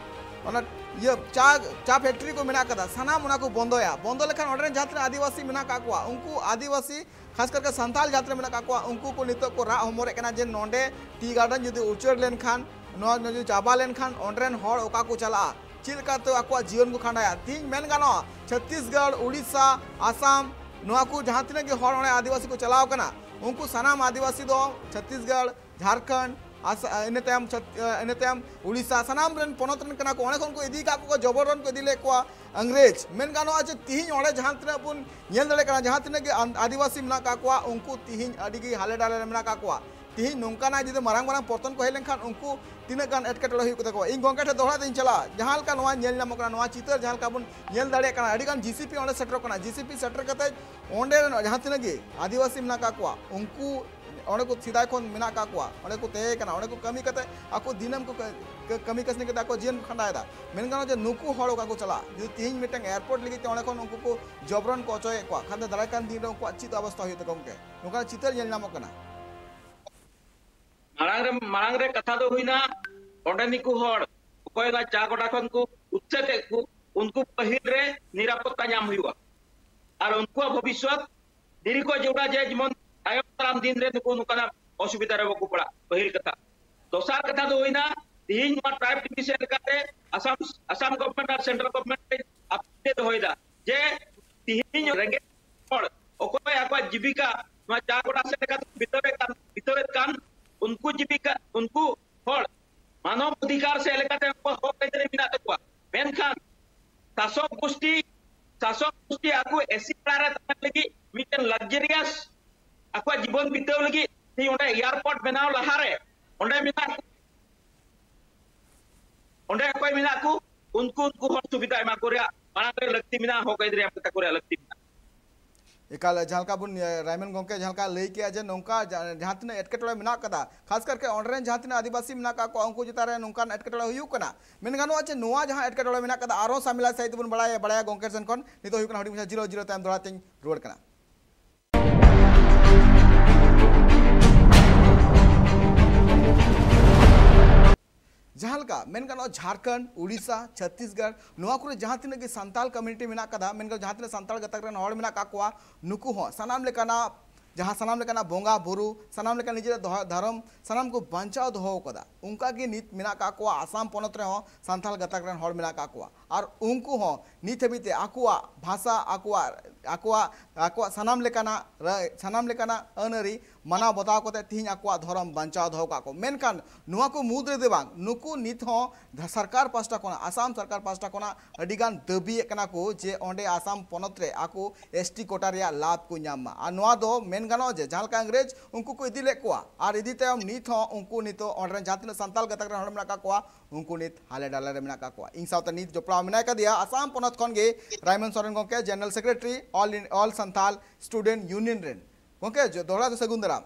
ᱚᱱᱟ ᱤᱭᱟᱹ ᱪᱟ, ᱪᱟ factory ᱠᱚ ᱢᱮᱱᱟᱜ ᱠᱟᱫᱟ, ᱥᱟᱱᱟᱢ ᱚᱱᱟ ᱠᱚ ᱵᱚᱱᱫᱚᱭᱟ᱾ ᱵᱚᱱᱫᱚ ᱞᱮᱠᱷᱟᱱ ᱚᱸᱰᱮ ᱨᱮᱱ ᱡᱟᱦᱟᱸ ᱛᱤᱱᱟᱹᱜ ᱟᱹᱫᱤᱵᱟᱹᱥᱤ ᱢᱮᱱᱟᱜ ᱠᱟᱜ ᱠᱚᱣᱟ, ᱩᱱᱠᱩ ᱟᱹᱫᱤᱵᱟᱹᱥᱤ, ᱠᱷᱟᱥ ᱠᱟᱨᱠᱮ ᱥᱟᱱᱛᱟᱲ ᱡᱟᱹᱛ ᱨᱮ ᱢᱮᱱᱟᱜ ᱠᱟᱜ ᱠᱚᱣᱟ, ᱩᱱᱠᱩ ᱠᱚ ᱱᱤᱛᱚᱜ ᱠᱚ ᱨᱟᱜ ᱦᱚᱢᱚᱨᱮᱫ ᱠᱟᱱᱟ ᱡᱮ ᱱᱚᱸᱰᱮ tea garden ᱡᱩᱫᱤ ᱩᱪᱟᱹᱲ ᱞᱮᱱᱠᱷᱟᱱ, ᱱᱚᱣᱟ ᱡᱩᱫᱤ ᱪᱟᱵᱟ ᱞᱮᱱᱠᱷᱟᱱ ᱚᱸᱰᱮ ᱨᱮᱱ ᱦᱚᱲ ᱚᱠᱟ ᱠᱚ ᱪᱟᱞᱟᱜᱼᱟ, ᱪᱮᱫ ᱞᱮᱠᱟᱛᱮ ᱟᱠᱚᱣᱟᱜ ᱡᱤᱭᱚᱱ ᱠᱚ ᱠᱷᱟᱸᱰᱟᱭᱟ? ᱛᱤᱦᱤᱧ ᱢᱮᱱ ᱜᱟᱱᱚᱜᱼᱟ, ᱪᱷᱚᱛᱤᱥᱜᱚᱲ, ᱩᱲᱤᱥᱥᱟ, ᱟᱥᱟᱢ, ᱱᱚᱣᱟ ᱠᱚ ᱡᱟᱦᱟᱸ ᱛᱤᱱᱟᱹᱜ ᱜᱮ ᱦᱚᱲ ᱚᱸᱰᱮ ᱟᱹᱫᱤᱵᱟᱹᱥᱤ ᱠᱚ ᱪᱟᱞᱟᱣ ᱠᱟᱱᱟ, ᱩᱱᱠᱩ ᱥᱟᱱᱟᱢ ᱟᱹᱫᱤᱵᱟᱹᱥᱤ ᱫᱚ ᱪᱷᱚᱛᱤᱥᱜᱚᱲ, ᱡᱷᱟᱨᱠᱷᱚᱸᱰ, ᱟᱥ-, ᱤᱱᱟᱹ ᱛᱟᱭᱚᱢ ᱪᱷᱚᱛ-, ᱤᱱᱟᱹ ᱛᱟᱭᱚᱢ ᱩᱲᱤᱥᱥᱟ, ᱥᱟᱱᱟᱢ ᱨᱮᱱ ᱯᱚᱱᱚᱛ ᱨᱮᱱ ᱠᱟᱱᱟ ᱠᱚ᱾ ᱚᱸᱰᱮ ᱠᱷᱚᱱ ᱠᱚ ᱤᱫᱤ ᱠᱟᱜ ᱠᱚᱣᱟ, ᱡᱚᱵᱚᱨ ᱨᱮᱱ ᱠᱚ ᱤᱫᱤ ᱞᱮᱫ ᱠᱚᱣᱟ ᱤᱝᱨᱮᱡᱽ᱾ ᱢᱮᱱ ᱜᱟᱱᱚᱜᱼᱟ ᱡᱮ ᱛᱤᱦᱤᱧ ᱚᱸᱰᱮ ᱡᱟᱦᱟᱸ ᱛᱤᱱᱟᱹᱜ ᱵᱚᱱ ᱧᱮᱞ ᱫᱟᱲᱮᱭᱟᱜ ᱠᱟᱱᱟ, ᱡᱟᱦᱟᱸ ᱛᱤᱱᱟᱹᱜ ᱜᱮ ᱟᱱ-, ᱟᱹᱫᱤᱵᱟᱹᱥᱤ ᱢᱮᱱᱟᱜ ᱠᱟᱜ ᱠᱚᱣᱟ, ᱩᱱᱠᱩ ᱛᱤᱦᱤᱧ ᱟᱹᱰᱤ ᱜᱮ ᱦᱟᱞᱮ ᱰᱟᱞᱮ ᱨᱮ ᱢᱮᱱᱟᱜ ᱠᱟᱜ ᱠᱚᱣᱟ᱾ ᱛᱤᱦᱤᱧ ᱱᱚᱝᱠᱟᱱᱟᱜ ᱡᱩᱫᱤ ᱢᱟᱨᱟᱝ ᱢᱟᱨᱟᱝ ᱯᱚᱛᱚᱱ ᱠᱚ ᱦᱮᱡ ᱞᱮᱱᱠᱷᱟᱱ ᱩᱱᱠᱩ ᱛᱤᱱᱟᱹᱜ ᱜᱟᱱ ᱮᱴᱠᱮᱴᱚᱬᱮ ᱦᱩᱭᱩᱜ ᱛᱟᱠᱚᱣᱟ᱾ ᱤᱧ ᱜᱚᱝᱠᱮ ᱴᱷᱮᱱ ᱫᱚᱦᱲᱟ ᱛᱮᱧ ᱪᱟᱞᱟᱜᱼᱟ, ᱡᱟᱦᱟᱸ ᱞᱮᱠᱟ ᱱᱚᱣᱟ ᱧᱮᱞ ᱧᱟᱢᱚᱜ ᱠᱟᱱᱟ, ᱱᱚᱣᱟ ᱪᱤᱛᱟᱹᱨ ᱡᱟᱦᱟᱸ ᱞᱮᱠᱟ ᱵᱚᱱ ᱧᱮᱞ ᱫᱟᱲᱮᱭᱟᱜ ᱠᱟᱱᱟ, ᱟᱹᱰᱤ ᱜᱟᱱ ᱡᱮ ᱥᱤ ᱯᱤ ᱚᱸᱰᱮ ᱥᱮᱴᱮᱨᱚᱜ ᱠᱟᱱᱟ᱾ ᱡᱮ ᱥᱤ ᱯᱤ ᱥᱮᱴᱮᱨ ᱠᱟᱛᱮ ᱚᱸᱰᱮ ᱨᱮᱱ ᱡᱟᱦᱟᱸ ᱛᱤᱱᱟᱹᱜ ᱜᱮ ᱟᱹᱫᱤᱵᱟᱹᱥᱤ ᱢᱮᱱᱟᱜ ᱠᱟᱜ ᱠᱚᱣᱟ, ᱩᱱᱠᱩ ᱚᱸᱰᱮ ᱠᱚ ᱥᱮᱫᱟᱭ ᱠᱷᱚᱱ ᱢᱮᱱᱟᱜ ᱠᱟᱜ ᱠᱚᱣᱟ, ᱚᱸᱰᱮ ᱠᱚ ᱛᱟᱦᱮᱸ ᱠᱟᱱᱟ, ᱚᱸᱰᱮ ᱠᱚ ᱠᱟᱹᱢᱤ ᱠᱟᱛᱮ ᱟᱠᱚ ᱫᱤᱱᱟᱹᱢ ᱠᱚ ᱠᱟᱹ-, ᱠᱟᱹ-, ᱠᱟᱹᱢᱤ ᱠᱟᱹᱥᱱᱤ ᱠᱟᱛᱮ ᱟᱠᱚ ᱡᱤᱭᱚᱱ ᱠᱚ ᱠᱷᱟᱸᱰᱟᱣ ᱮᱫᱟ᱾ ᱢᱮᱱ ᱜᱟᱱᱚᱜᱼᱟ ᱡᱮ ᱱᱩᱠᱩ ᱦᱚᱲ ᱚᱠᱟ ᱠᱚ ᱪᱟᱞᱟᱜᱼᱟ, ᱡᱩᱫᱤ ᱛᱤᱦᱤᱧ ᱢᱤᱫᱴᱟᱝ airport ᱞᱟᱹᱜᱤᱫ ᱛᱮ ᱚᱸᱰᱮ ᱠᱷᱚᱱ ᱩᱱᱠᱩ ᱠᱚ ᱡᱚᱵᱨᱚᱱ ᱠᱚ ᱚᱪᱚᱭᱮᱫ ᱠᱚᱣᱟ, ᱠᱷᱟᱱ ᱫᱚ ᱫᱟᱨᱟᱭ ᱠᱟᱱ ᱫᱤᱱ ᱨᱮ ᱩᱱᱠᱩᱣᱟᱜ ᱪᱮᱫ ᱚᱵᱚᱥᱛᱟ ᱦᱩᱭᱩᱜ ᱛᱟᱠᱚᱣᱟ ᱜᱚᱢᱠᱮ? ᱱᱚᱝᱠᱟᱱᱟᱜ ᱪᱤᱛᱟᱹᱨ ᱧᱮᱞ ᱧᱟᱢᱚᱜ ᱠᱟᱱᱟ᱾ ᱢᱟᱲᱟᱝ ᱨᱮ, ᱢᱟᱲᱟᱝ ᱨᱮ ᱠᱟᱛᱷᱟ ᱫᱚ ᱦᱩᱭᱱᱟ, ᱚᱸᱰᱮᱱᱤᱡ ᱠᱚ ᱦᱚᱲ ᱚᱠᱚᱭ ᱚᱱᱟ ᱪᱟ ᱜᱚᱰᱟ ᱠᱷᱚᱱ ᱠᱚ ᱩᱪᱷᱟᱹᱛᱮᱫ ᱠᱚ, ᱩᱱᱠᱩ ᱯᱟᱹᱦᱤᱞ ᱨᱮ ᱱᱤᱨᱟᱯᱚᱛᱛᱟ ᱧᱟᱢ ᱦᱩᱭᱩᱜᱼᱟ᱾ ᱟᱨ ᱩᱱᱠᱩᱣᱟᱜ ᱵᱷᱚᱵᱤᱥᱥᱚᱛ ᱫᱤᱨᱤ ᱠᱚ ᱡᱚᱲᱟ ᱡᱮ ᱡᱮᱢᱚᱱ ᱛᱟᱭᱚᱢ ᱫᱟᱨᱟᱢ ᱫᱤᱱ ᱨᱮ ᱱᱩᱠᱩ ᱱᱚᱝᱠᱟᱱᱟᱜ ᱚᱥᱩᱵᱤᱫᱷᱟ ᱨᱮ ᱵᱟᱠᱚ ᱯᱟᱲᱟᱜ, ᱯᱟᱹᱦᱤᱞ ᱠᱟᱛᱷᱟ᱾ ᱫᱚᱥᱟᱨ ᱠᱟᱛᱷᱟ ᱫᱚ ᱦᱩᱭᱱᱟ, ᱛᱤᱦᱤᱧ ᱱᱚᱣᱟ tribe division ᱞᱮᱠᱟᱛᱮ ᱟᱥᱟᱢ, ᱟᱥᱟᱢ government ᱟᱨ central government ᱴᱷᱮᱱ ᱟᱯᱮᱞ ᱞᱮ ᱫᱚᱦᱚᱭᱮᱫᱟ ᱡᱮ ᱛᱤᱦᱤᱧ ᱨᱮᱸᱜᱮᱡ ᱦᱚᱲ ᱚᱠᱚᱭ ᱟᱠᱚᱣᱟᱜ ᱡᱤᱵᱤᱠᱟ ᱱᱚᱣᱟ ᱪᱟ ᱜᱚᱰᱟ ᱥᱮᱫ ᱞᱮᱠᱟᱛᱮ ᱵᱤᱛᱟᱹᱣᱮᱫ ᱠᱟᱱ, ᱵᱤᱛᱟᱹᱣᱮᱫ ᱠᱟᱱ, ᱩᱱᱠᱩ ᱡᱤᱵᱤᱠᱟ, ᱩᱱᱠᱩ ᱦᱚᱲ ᱢᱟᱱᱚᱵ ᱚᱫᱷᱤᱠᱟᱨ ᱥᱮᱫ ᱞᱮᱠᱟᱛᱮ ᱩᱱᱠᱩᱣᱟᱜ ᱦᱚᱠ ᱟᱹᱭᱫᱟᱹᱨᱤ ᱢᱮᱱᱟᱜ ᱛᱟᱠᱚᱣᱟ᱾ ᱢᱮᱱᱠᱷᱟᱱ ᱥᱟᱥᱚᱠ ᱜᱳᱥᱴᱤ, ᱥᱟᱥᱚᱠ ᱜᱳᱥᱴᱤ ᱟᱠᱚ ᱮᱥᱤ ᱯᱟᱲᱟ ᱨᱮ ᱛᱟᱦᱮᱱ ᱞᱟᱹᱜᱤᱫ ᱢᱤᱫᱴᱮᱱ ᱞᱟᱠᱡᱟᱨᱤᱭᱟᱥ ᱟᱠᱚᱣᱟᱜ ᱡᱤᱵᱚᱱ ᱵᱤᱛᱟᱹᱣ ᱞᱟᱹᱜᱤᱫ ᱛᱮ ᱚᱸᱰᱮ ᱮᱭᱟᱨᱯᱳᱨᱴ ᱵᱮᱱᱟᱣ ᱞᱟᱦᱟᱨᱮ ᱚᱸᱰᱮ ᱢᱮᱱᱟᱜ ᱚᱸᱰᱮ ᱚᱠᱚᱭ ᱢᱮᱱᱟᱜ ᱠᱚ, ᱩᱱᱠᱩ ᱩᱱᱠᱩ ᱦᱚᱲ ᱥᱩᱵᱤᱫᱷᱟ ᱮᱢᱟ ᱠᱚ ᱨᱮᱭᱟᱜ ᱢᱟᱲᱟᱝ ᱨᱮ ᱞᱟᱹᱠᱛᱤ ᱢᱮᱱᱟᱜᱼᱟ, ᱦᱚᱠ ᱟᱹᱭᱫᱟᱹᱨᱤ ᱮᱢ ᱠᱟᱛᱟ ᱠᱚ ᱨᱮᱭᱟᱜ ᱞᱟᱹᱠᱛᱤ ᱢᱮᱱᱟᱜᱼᱟ᱾ ᱮᱠᱟᱞ, ᱡᱟᱦᱟᱸ ᱞᱮᱠᱟ ᱵᱚᱱ, ᱮ, ᱨᱟᱭᱢᱚᱱ ᱜᱚᱢᱠᱮ ᱡᱟᱦᱟᱸ ᱞᱮᱠᱟ ᱞᱟᱹᱭ ᱠᱮᱜᱼᱟ ᱡᱮ ᱱᱚᱝᱠᱟ ᱡᱟ-, ᱡᱟᱦᱟᱸ ᱛᱤᱱᱟᱹᱜ ᱮᱴᱠᱮᱴᱚᱬᱮ ᱢᱮᱱᱟᱜ ᱠᱟᱫᱟ, ᱠᱷᱟᱥ ᱠᱟᱨᱠᱮ ᱚᱸᱰᱮ ᱨᱮᱱ ᱡᱟᱦᱟᱸ ᱛᱤᱱᱟᱹᱜ ᱟᱹᱫᱤᱵᱟᱹᱥᱤ ᱢᱮᱱᱟᱜ ᱠᱟᱜ ᱠᱚᱣᱟ, ᱩᱱᱠᱩ ᱪᱮᱛᱟᱱ ᱨᱮ ᱱᱚᱝᱠᱟᱱ ᱮᱴᱠᱮᱴᱚᱬᱮ ᱦᱩᱭᱩᱜ ᱠᱟᱱᱟ, ᱢᱮᱱ ᱜᱟᱱᱚᱜᱼᱟ ᱡᱮ ᱱᱚᱣᱟ ᱡᱟᱦᱟᱸ ᱮᱴᱠᱮᱴᱚᱬᱮ ᱢᱮᱱᱟᱜ ᱠᱟᱫᱟ, ᱟᱨᱦᱚᱸ ᱥᱟᱢᱮᱞᱟ ᱥᱟᱹᱦᱤᱡ ᱛᱮᱵᱚᱱ ᱵᱟᱲᱟᱭᱟ, ᱵᱟᱲᱟᱭᱟ ᱜᱚᱢᱠᱮ ᱥᱮᱱ ᱠᱷᱚᱱ᱾ ᱱᱤᱛᱚᱜ ᱦᱩᱭᱩᱜ ᱠᱟᱱᱟ ᱦᱩᱰᱤᱧ ᱢᱟᱪᱷᱟ ᱡᱤᱨᱟᱹᱣ, ᱡᱤᱨᱟᱹᱣ ᱛᱟᱭᱚᱢ ᱫᱚᱦᱲᱟ ᱛᱮᱧ ᱨᱩᱣᱟᱹᱲ ᱠᱟᱱᱟ᱾ ᱡᱟᱦᱟᱸ ᱞᱮᱠᱟ ᱢᱮᱱ ᱜᱟᱱᱚᱜᱼᱟ, ᱡᱷᱟᱲᱠᱷᱚᱸᱰ, ᱩᱲᱤᱥᱥᱟ, ᱪᱷᱚᱛᱛᱤᱥᱜᱚᱲ, ᱱᱚᱣᱟ ᱠᱚᱨᱮ ᱡᱟᱦᱟᱸ ᱛᱤᱱᱟᱹᱜ ᱜᱮ ᱥᱟᱱᱛᱟᱲ ᱠᱚᱢᱤᱭᱩᱱᱤᱴᱤ ᱢᱮᱱᱟᱜ ᱠᱟᱫᱟ, ᱢᱮᱱ ᱜᱟᱱᱚᱜᱼᱟ, ᱡᱟᱦᱟᱸ ᱛᱤᱱᱟᱹᱜ ᱥᱟᱱᱛᱟᱲ ᱜᱟᱛᱟᱠ ᱨᱮᱱ ᱦᱚᱲ ᱢᱮᱱᱟᱜ ᱠᱟᱜ ᱠᱚᱣᱟ, ᱱᱩᱠᱩ ᱦᱚᱸ ᱥᱟᱱᱟᱢ ᱞᱮᱠᱟᱱᱟᱜ, ᱡᱟᱦᱟᱸ ᱥᱟᱱᱟᱢ ᱞᱮᱠᱟᱱᱟᱜ ᱵᱚᱸᱜᱟ ᱵᱩᱨᱩ, ᱥᱟᱱᱟᱢ ᱞᱮᱠᱟᱱ ᱱᱤᱡᱮᱨᱟᱜ ᱫᱚᱦᱚ-, ᱫᱷᱚᱨᱚᱢ, ᱥᱟᱱᱟᱢ ᱠᱚ ᱵᱟᱧᱪᱟᱣ ᱫᱚᱦᱚ ᱠᱟᱫᱟ᱾ ᱚᱱᱠᱟ ᱜᱮ ᱱᱤᱛ ᱢᱮᱱᱟᱜ ᱠᱟᱜ ᱠᱚᱣᱟ ᱟᱥᱟᱢ ᱯᱚᱱᱚᱛ ᱨᱮᱦᱚᱸ ᱥᱟᱱᱛᱟᱲ ᱜᱟᱛᱟᱠ ᱨᱮᱱ ᱦᱚᱲ ᱢᱮᱱᱟᱜ ᱠᱟᱜ ᱠᱚᱣᱟ᱾ ᱟᱨ ᱩᱱᱠᱩ ᱦᱚᱸ ᱱᱤᱛ ᱦᱟᱹᱵᱤᱡ ᱛᱮ ᱟᱠᱚᱣᱟᱜ ᱵᱷᱟᱥᱟ, ᱟᱠᱚᱣᱟᱜ, ᱟᱠᱚᱣᱟᱜ, ᱟᱠᱚᱣᱟᱜ ᱥᱟᱱᱟᱢ ᱞᱮᱠᱟᱱᱟᱜ ᱨᱟ-, ᱥᱟᱱᱟᱢ ᱞᱮᱠᱟᱱᱟᱜ ᱟᱹᱱ ᱟᱹᱨᱤ ᱢᱟᱱᱟᱣ ᱵᱟᱛᱟᱣ ᱠᱟᱛᱮ ᱛᱤᱦᱤᱧ ᱟᱠᱚᱣᱟᱜ ᱫᱷᱚᱨᱚᱢ ᱵᱟᱧᱪᱟᱣ ᱫᱚᱦᱚ ᱠᱟᱜ ᱠᱚ᱾ ᱢᱮᱱᱠᱷᱟᱱ ᱱᱚᱣᱟ ᱠᱚ ᱢᱩᱫᱽ ᱨᱮᱫᱚ ᱵᱟᱝ, ᱱᱩᱠᱩ ᱱᱤᱛ ᱦᱚᱸ ᱫᱷᱟ-, ᱥᱚᱨᱠᱟᱨ ᱯᱟᱦᱴᱟ ᱠᱷᱚᱱᱟᱜ, ᱟᱥᱟᱢ ᱥᱚᱨᱠᱟᱨ ᱯᱟᱦᱴᱟ ᱠᱷᱚᱱᱟᱜ ᱟᱹᱰᱤ ᱜᱟᱱ ᱫᱟᱹᱵᱤᱭᱮᱫ ᱠᱟᱱᱟ ᱠᱚ ᱡᱮ ᱚᱸᱰᱮ ᱟᱥᱟᱢ ᱯᱚᱱᱚᱛ ᱨᱮ ᱟᱠᱚ ᱮᱥ ᱴᱤ ᱠᱳᱴᱟ ᱨᱮᱭᱟᱜ ᱞᱟᱵᱷ ᱠᱚ ᱧᱟᱢ ᱢᱟ᱾ ᱟᱨ ᱱᱚᱣᱟ ᱫᱚ ᱢᱮᱱ ᱜᱟᱱᱚᱜᱼᱟ ᱡᱮ ᱡᱟᱦᱟᱸ ᱞᱮᱠᱟ ᱤᱝᱨᱮᱡᱽ ᱩᱱᱠᱩ ᱠᱚ ᱤᱫᱤ ᱞᱮᱫ ᱠᱚᱣᱟ, ᱟᱨ ᱤᱫᱤ ᱛᱟᱭᱚᱢ ᱱᱤᱛ ᱦᱚᱸ ᱩᱱᱠᱩ ᱱᱤᱛᱚᱜ ᱚᱸᱰᱮ ᱨᱮᱱ ᱡᱟᱦᱟᱸ ᱛᱤᱱᱟᱹᱜ ᱥᱟᱱᱛᱟᱲ ᱜᱟᱛᱟᱠ ᱨᱮᱱ ᱦᱚᱲ ᱢᱮᱱᱟᱜ ᱠᱟᱜ ᱠᱚᱣᱟ, ᱩᱱᱠᱩ ᱱᱤᱛ ᱦᱟᱞᱮ ᱰᱟᱞᱮ ᱨᱮ ᱢᱮᱱᱟᱜ ᱠᱟᱜ ᱠᱚᱣᱟ᱾ ᱤᱧ ᱥᱟᱶᱛᱮ ᱱᱤᱛ ᱡᱚᱯᱲᱟᱣ ᱢᱮᱱᱟᱭ ᱠᱟᱫᱮᱭᱟ ᱟᱥᱟᱢ ᱯᱚᱱᱚᱛ ᱠᱷᱚᱱ ᱜᱮ ᱨᱟᱭᱢᱚᱱ ᱥᱚᱨᱮᱱ ᱜᱚᱢᱠᱮ, ᱡᱮᱱᱟᱨᱮᱞ ᱥᱮᱠᱨᱮᱴᱟᱨᱤ, ᱚᱞ ᱤᱱ-, ᱚᱞ ᱥᱟᱱᱛᱟᱞ ᱥᱴᱩᱰᱮᱱᱴ ᱤᱭᱩᱱᱤᱭᱚᱱ ᱨᱮᱱ᱾ ᱜᱚᱢᱠᱮ, ᱡᱚ-, ᱫᱚᱦᱲᱟ ᱛᱮ ᱥᱟᱹᱜᱩᱱ ᱫᱟᱨᱟᱢ᱾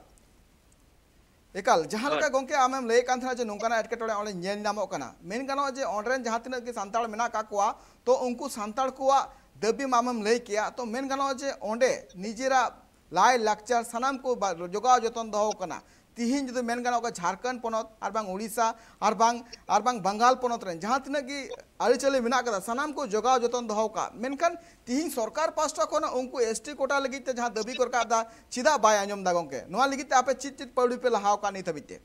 ᱮᱠᱟᱞ, ᱡᱟᱦᱟᱸ ᱞᱮᱠᱟ ᱦᱳᱭ᱾ ᱜᱚᱢᱠᱮ ᱟᱢᱮᱢ ᱞᱟᱹᱭᱮᱫ ᱠᱟᱱ ᱛᱟᱦᱮᱱᱟ ᱡᱮ ᱱᱚᱝᱠᱟᱱᱟᱜ ᱮᱴᱠᱮᱴᱚᱬᱮ ᱚᱸᱰᱮ ᱧᱮᱞ ᱧᱟᱢᱚᱜ ᱠᱟᱱᱟ, ᱢᱮᱱ ᱜᱟᱱᱚᱜᱼᱟ ᱡᱮ ᱚᱸᱰᱮ ᱨᱮᱱ ᱡᱟᱦᱟᱸ ᱛᱤᱱᱟᱹᱜ ᱜᱮ ᱥᱟᱱᱛᱟᱲ ᱢᱮᱱᱟᱜ ᱠᱟᱜ ᱠᱚᱣᱟ, ᱛᱚ ᱩᱱᱠᱩ ᱥᱟᱱᱛᱟᱲ ᱠᱚᱣᱟᱜ ᱫᱟᱹᱵᱤ ᱢᱟ ᱟᱢᱮᱢ ᱞᱟᱹᱭ ᱠᱮᱜᱼᱟ, ᱛᱚ ᱢᱮᱱ ᱜᱟᱱᱚᱜᱼᱟ ᱡᱮ ᱚᱸᱰᱮ ᱱᱤᱡᱮᱨᱟᱜ ᱞᱟᱭ ᱞᱟᱠᱪᱟᱨ ᱥᱟᱱᱟᱢ ᱠᱚ ᱵᱟ-, ᱡᱚᱜᱟᱣ ᱡᱚᱛᱚᱱ ᱫᱚᱦᱚ ᱠᱟᱱᱟ᱾ ᱛᱤᱦᱤᱧ ᱡᱩᱫᱤ ᱢᱮᱱ ᱜᱟᱱᱚᱜᱼᱟ, ᱡᱷᱟᱲᱠᱷᱚᱸᱰ ᱯᱚᱱᱚᱛ ᱟᱨ ᱵᱟᱝ ᱩᱲᱤᱥᱥᱟ ᱟᱨ ᱵᱟᱝ, ᱟᱨ ᱵᱟᱝ ᱵᱟᱝᱜᱟᱞ ᱯᱚᱱᱚᱛ ᱨᱮᱱ ᱡᱟᱦᱟᱸ ᱛᱤᱱᱟᱹᱜ ᱜᱮ ᱟᱹᱨᱤᱪᱟᱹᱞᱤ ᱢᱮᱱᱟᱜ ᱠᱟᱫᱟ, ᱥᱟᱱᱟᱢ ᱠᱚ ᱡᱚᱜᱟᱣ ᱡᱚᱛᱚᱱ ᱫᱚᱦᱚ ᱠᱟᱜ᱾ ᱢᱮᱱᱠᱷᱟᱱ ᱛᱤᱦᱤᱧ ᱥᱚᱨᱠᱟᱨ ᱯᱟᱦᱴᱟ ᱠᱷᱚᱱ ᱩᱱᱠᱩ ᱮᱥ ᱴᱤ ᱠᱳᱴᱟ ᱞᱟᱹᱜᱤᱫ ᱛᱮ ᱡᱟᱦᱟᱸ ᱫᱟᱹᱵᱤ ᱠᱚ ᱨᱟᱠᱟᱵ ᱮᱫᱟ, ᱪᱮᱫᱟᱜ ᱵᱟᱭ ᱟᱸᱡᱚᱢ ᱮᱫᱟ ᱜᱚᱢᱠᱮ? ᱱᱚᱣᱟ ᱞᱟᱹᱜᱤᱫ ᱛᱮ ᱟᱯᱮ ᱪᱮᱫ ᱪᱮᱫ ᱯᱟᱹᱣᱲᱤ ᱯᱮ ᱞᱟᱦᱟᱣ ᱟᱠᱟᱫ ᱱᱤᱛ ᱦᱟᱹᱵᱤᱡ ᱛᱮ?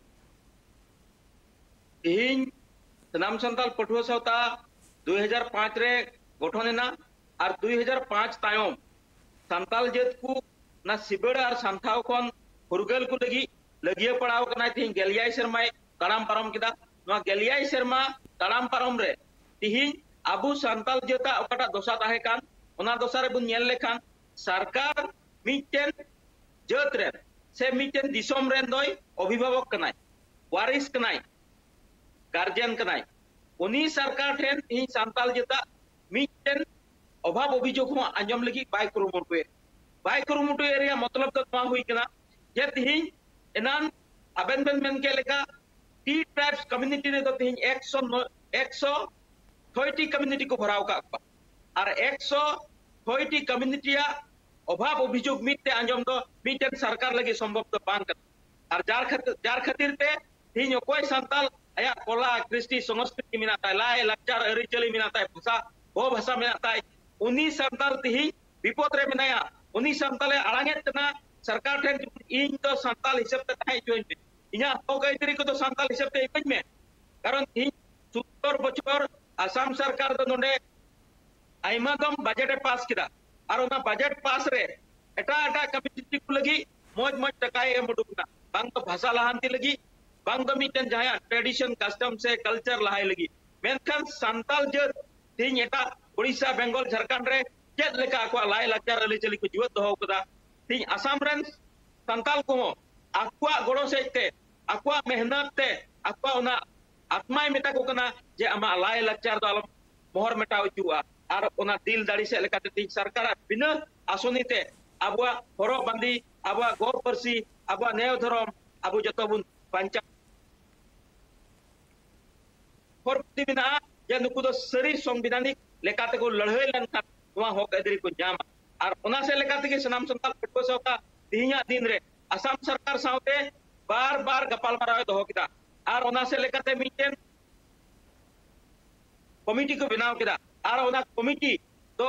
ᱛᱤᱦᱤᱧ ᱥᱟᱱᱟᱢ ᱥᱟᱱᱛᱟᱲ ᱯᱟᱹᱴᱷᱩᱣᱟᱹ ᱥᱟᱶᱛᱟ ᱫᱩᱭ ᱦᱟᱡᱟᱨ ᱯᱟᱸᱪ ᱨᱮ ᱜᱚᱴᱷᱚᱱ ᱮᱱᱟ, ᱟᱨ ᱫᱩᱭ ᱦᱟᱡᱟᱨ ᱯᱟᱸᱪ ᱛᱟᱭᱚᱢ ᱥᱟᱱᱛᱟᱲ ᱡᱟᱹᱛ ᱠᱚ ᱚᱱᱟ ᱥᱤᱵᱟᱹᱲ ᱟᱨ ᱥᱟᱱᱛᱷᱟᱣ ᱠᱷᱚᱱ ᱯᱷᱩᱨᱜᱟᱹᱞ ᱠᱚ ᱞᱟᱹᱜᱤᱫ ᱞᱟᱹᱜᱤᱭᱟᱹ ᱯᱟᱲᱟᱣ ᱠᱟᱱᱟᱭ᱾ ᱛᱤᱦᱤᱧ ᱜᱮᱞ ᱮᱭᱟᱭ ᱥᱮᱨᱢᱟᱭ ᱛᱟᱲᱟᱢ ᱯᱟᱨᱚᱢ ᱠᱮᱫᱟ᱾ ᱱᱚᱣᱟ ᱜᱮᱞ ᱮᱭᱟᱭ ᱥᱮᱨᱢᱟ ᱛᱟᱲᱟᱢ ᱯᱟᱨᱚᱢ ᱨᱮ ᱛᱤᱦᱤᱧ ᱟᱵᱚ ᱥᱟᱱᱛᱟᱲ ᱡᱟᱹᱛᱟᱜ ᱚᱠᱟᱴᱟᱜ ᱫᱚᱥᱟ ᱛᱟᱦᱮᱸ ᱠᱟᱱ, ᱚᱱᱟ ᱫᱚᱥᱟ ᱨᱮᱵᱚᱱ ᱧᱮᱞ ᱞᱮᱠᱷᱟᱱ ᱥᱚᱨᱠᱟᱨ ᱢᱤᱫᱴᱮᱱ ᱡᱟᱹᱛ ᱨᱮᱱ ᱥᱮ ᱢᱤᱫᱴᱮᱱ ᱫᱤᱥᱚᱢ ᱨᱮᱱ ᱫᱚᱭ ᱚᱵᱷᱤᱵᱷᱟᱵᱚᱠ ᱠᱟᱱᱟᱭ, ᱣᱟᱨᱤᱥ ᱠᱟᱱᱟᱭ, ᱜᱟᱨᱡᱮᱱ ᱠᱟᱱᱟᱭ᱾ ᱩᱱᱤ ᱥᱚᱨᱠᱟᱨ ᱴᱷᱮᱱ ᱛᱮᱦᱮᱧ ᱥᱟᱱᱛᱟᱞ ᱡᱟᱹᱛᱟᱜ ᱢᱤᱫᱴᱮᱱ ᱚᱵᱷᱟᱵ ᱚᱵᱷᱤᱡᱳᱜᱽ ᱦᱚᱸ ᱟᱸᱡᱚᱢ ᱞᱟᱹᱜᱤᱫ ᱵᱟᱭ ᱠᱩᱨᱩᱢᱩᱴᱩᱭᱮᱫ᱾ ᱵᱟᱭ ᱠᱩᱨᱩᱢᱩᱴᱩᱭᱮᱫ ᱨᱮᱭᱟᱜ ᱢᱚᱛᱞᱚᱵ ᱫᱚ ᱱᱚᱣᱟ ᱦᱩᱭ ᱠᱟᱱᱟ ᱡᱮ ᱛᱮᱦᱮᱧ ᱮᱱᱟᱱ ᱟᱵᱮᱱ ᱵᱮᱱ ᱢᱮᱱ ᱠᱮᱫ ᱞᱮᱠᱟ, ᱴᱤ ᱴᱨᱟᱭᱤᱵᱥ ᱠᱚᱢᱤᱭᱩᱱᱤᱴᱤ ᱨᱮᱫᱚ ᱛᱮᱦᱮᱧ ᱮᱠᱥᱚ ᱱᱚ-, ᱮᱠᱥᱚ ᱪᱷᱚᱭ ᱴᱤ ᱠᱚᱢᱤᱭᱩᱱᱤᱴᱤ ᱠᱚ ᱵᱷᱚᱨᱟᱣ ᱟᱠᱟᱫ ᱠᱚᱣᱟ᱾ ᱟᱨ ᱮᱠᱥᱚ ᱪᱷᱚᱭ ᱴᱤ ᱠᱚᱢᱤᱭᱩᱱᱤᱴᱤᱭᱟᱜ ᱚᱵᱷᱟᱵ ᱚᱵᱷᱤᱡᱳᱜᱽ ᱢᱤᱫ ᱛᱮ ᱟᱸᱡᱚᱢ ᱫᱚ ᱢᱤᱫᱴᱮᱱ ᱥᱚᱨᱠᱟᱨ ᱞᱟᱹᱜᱤᱫ ᱥᱚᱢᱵᱷᱚᱵ ᱫᱚ ᱵᱟᱝ ᱠᱟᱱᱟ᱾ ᱟᱨ ᱡᱟᱨ ᱠᱷᱟᱹᱛᱤᱨ, ᱡᱟᱨ ᱠᱷᱟᱹᱛᱤᱨ ᱛᱮ ᱛᱮᱦᱮᱧ ᱚᱠᱚᱭ ᱥᱟᱱᱛᱟᱞ ᱟᱭᱟᱜ ᱠᱚᱞᱟ, ᱠᱨᱤᱥᱴᱤ, ᱥᱚᱝᱥᱠᱨᱤᱛᱤ ᱢᱮᱱᱟᱜ ᱛᱟᱭ, ᱞᱟᱭ, ᱞᱟᱠᱪᱟᱨ, ᱟᱹᱨᱤᱪᱟᱹᱞᱤ ᱢᱮᱱᱟᱜ ᱛᱟᱭ, ᱵᱷᱟᱥᱟ, ᱜᱚ ᱵᱷᱟᱥᱟ ᱢᱮᱱᱟᱜ ᱛᱟᱭ, ᱩᱱᱤ ᱥᱟᱱᱛᱟᱞ ᱛᱮᱦᱮᱧ ᱵᱤᱯᱚᱫ ᱨᱮ ᱢᱮᱱᱟᱭᱟ᱾ ᱩᱱᱤ ᱥᱟᱱᱛᱟᱞᱮ ᱟᱲᱟᱝᱮᱫ ᱠᱟᱱᱟ ᱥᱚᱨᱠᱟᱨ ᱴᱷᱮᱱ, "ᱤᱧ ᱫᱚ ᱥᱟᱱᱛᱟᱞ ᱦᱤᱥᱟᱹᱵ ᱛᱮ ᱛᱟᱦᱮᱸ ᱦᱚᱪᱚᱧ ᱯᱮ, ᱤᱧᱟᱹᱜ ᱦᱚᱠ ᱟᱹᱭᱫᱟᱹᱨᱤ ᱠᱚᱫᱚ ᱥᱟᱱᱛᱟᱞ ᱦᱤᱥᱟᱹᱵ ᱛᱮ ᱤᱢᱟᱹᱧ ᱢᱮ᱾" ᱠᱟᱨᱚᱱ ᱛᱮᱦᱮᱧ ᱥᱚᱛᱛᱚᱨ ᱵᱚᱪᱷᱚᱨ ᱟᱥᱟᱢ ᱥᱚᱨᱠᱟᱨ ᱫᱚ ᱱᱚᱰᱮ ᱟᱭᱢᱟ ᱫᱚᱢ ᱵᱟᱡᱮᱴ ᱮ ᱯᱟᱥ ᱠᱮᱫᱟ, ᱟᱨ ᱚᱱᱟ ᱵᱟᱡᱮᱴ ᱯᱟᱥ ᱨᱮ ᱮᱴᱟᱜ ᱮᱴᱟᱜ ᱠᱚᱢᱤᱭᱩᱱᱤᱴᱤ ᱠᱚ ᱞᱟᱹᱜᱤᱫ ᱢᱚᱡᱽ ᱢᱚᱡᱽ ᱴᱟᱠᱟᱭ ᱮᱢ ᱩᱰᱩᱠ ᱮᱫᱟ, ᱵᱟᱝ ᱫᱚ ᱵᱷᱟᱥᱟ ᱞᱟᱦᱟᱱᱛᱤ ᱞᱟᱹᱜᱤᱫ, ᱵᱟᱝ ᱫᱚ ᱢᱤᱫᱴᱮᱱ ᱡᱟᱦᱟᱸᱭᱟᱜ ᱴᱨᱮᱰᱤᱥᱚᱱ, ᱠᱟᱥᱴᱚᱢ ᱥᱮ ᱠᱟᱞᱪᱟᱨ ᱞᱟᱦᱟᱭ ᱞᱟᱹᱜᱤᱫ᱾ ᱢᱮᱱᱠᱷᱟᱱ ᱥᱟᱱᱛᱟᱞ ᱡᱟᱹᱛ ᱛᱮᱦᱮᱧ ᱮᱴᱟᱜ ᱳᱰᱤᱥᱟ, ᱵᱮᱝᱜᱚᱞ, ᱡᱷᱟᱲᱠᱷᱚᱸᱰ ᱨᱮ ᱪᱮᱫ ᱞᱮᱠᱟ ᱟᱠᱚᱣᱟᱜ ᱞᱟᱭ ᱞᱟᱠᱪᱟᱨ ᱟᱹᱨᱤᱪᱟᱹᱞᱤ ᱠᱚ ᱡᱤᱣᱮᱫ ᱫᱚᱦᱚ ᱟᱠᱟᱫᱟ, ᱛᱮᱦᱮᱧ ᱟᱥᱟᱢ ᱨᱮᱱ ᱥᱟᱱᱛᱟᱞ ᱠᱚᱦᱚᱸ ᱟᱠᱚᱣᱟᱜ ᱜᱚᱲᱚ ᱥᱮᱫ ᱛᱮ, ᱟᱠᱚᱣᱟᱜ ᱢᱮᱦᱱᱚᱛ ᱛᱮ, ᱟᱠᱚᱣᱟᱜ ᱚᱱᱟ ᱟᱛᱢᱟᱭ ᱢᱮᱛᱟ ᱠᱚ ᱠᱟᱱᱟ ᱡᱮ ᱟᱢᱟᱜ ᱞᱟᱭ ᱞᱟᱠᱪᱟᱨ ᱫᱚ ᱟᱞᱚᱢ ᱢᱚᱦᱚᱨ ᱢᱮᱴᱟᱣ ᱦᱚᱪᱚᱣᱟᱜᱼᱟ᱾ ᱟᱨ ᱚᱱᱟ ᱫᱤᱞ ᱫᱟᱲᱮ ᱥᱮᱫ ᱞᱮᱠᱟᱛᱮ ᱛᱮᱦᱮᱧ ᱥᱚᱨᱠᱟᱨᱟᱜ ᱵᱤᱱᱟᱹ ᱟᱥᱚᱱᱤ ᱛᱮ ᱟᱵᱚᱣᱟᱜ ᱦᱚᱨᱚᱜ ᱵᱟᱸᱫᱮ, ᱟᱵᱚᱣᱟᱜ ᱜᱚ ᱯᱟᱹᱨᱥᱤ, ᱟᱵᱚᱣᱟᱜ ᱱᱮᱭᱚ ᱫᱷᱚᱨᱚᱢ ᱟᱵᱚ ᱡᱚᱛᱚ ᱵᱚᱱ ᱵᱟᱧᱪᱟᱣ᱾ ᱦᱚᱨ ᱵᱟᱸᱫᱮ ᱢᱮᱱᱟᱜᱼᱟ ᱡᱮ ᱱᱩᱠᱩ ᱫᱚ ᱥᱟᱹᱨᱤ ᱥᱚᱝᱵᱤᱫᱷᱟᱱᱤᱠ ᱞᱮᱠᱟᱛᱮ ᱠᱚ ᱞᱟᱹᱲᱦᱟᱹᱭ ᱞᱮᱱᱠᱷᱟᱱ ᱱᱚᱣᱟ ᱦᱚᱠ ᱟᱹᱭᱫᱟᱹᱨᱤ ᱠᱚ ᱧᱟᱢᱟ᱾ ᱟᱨ ᱚᱱᱟ ᱥᱮᱫ ᱞᱮᱠᱟ ᱛᱮᱜᱮ ᱥᱟᱱᱟᱢ ᱥᱟᱱᱛᱟᱲ ᱯᱟᱹᱴᱷᱩᱣᱟᱹ ᱥᱟᱶᱛᱟ ᱛᱮᱦᱮᱧᱟᱜ ᱫᱤᱱ ᱨᱮ ᱟᱥᱟᱢ ᱥᱚᱨᱠᱟᱨ ᱥᱟᱶᱛᱮ ᱵᱟᱨ ᱵᱟᱨ ᱜᱟᱯᱟᱞᱢᱟᱨᱟᱣ ᱮ ᱫᱚᱦᱚ ᱠᱮᱫᱟ᱾ ᱟᱨ ᱚᱱᱟ ᱥᱮᱫ ᱞᱮᱠᱟᱛᱮ ᱢᱤᱫᱴᱮᱱ ᱠᱚᱢᱤᱴᱤ ᱠᱚ ᱵᱮᱱᱟᱣ ᱠᱮᱫᱟ᱾ ᱟᱨ ᱚᱱᱟ ᱠᱚᱢᱤᱴᱤ ᱫᱚ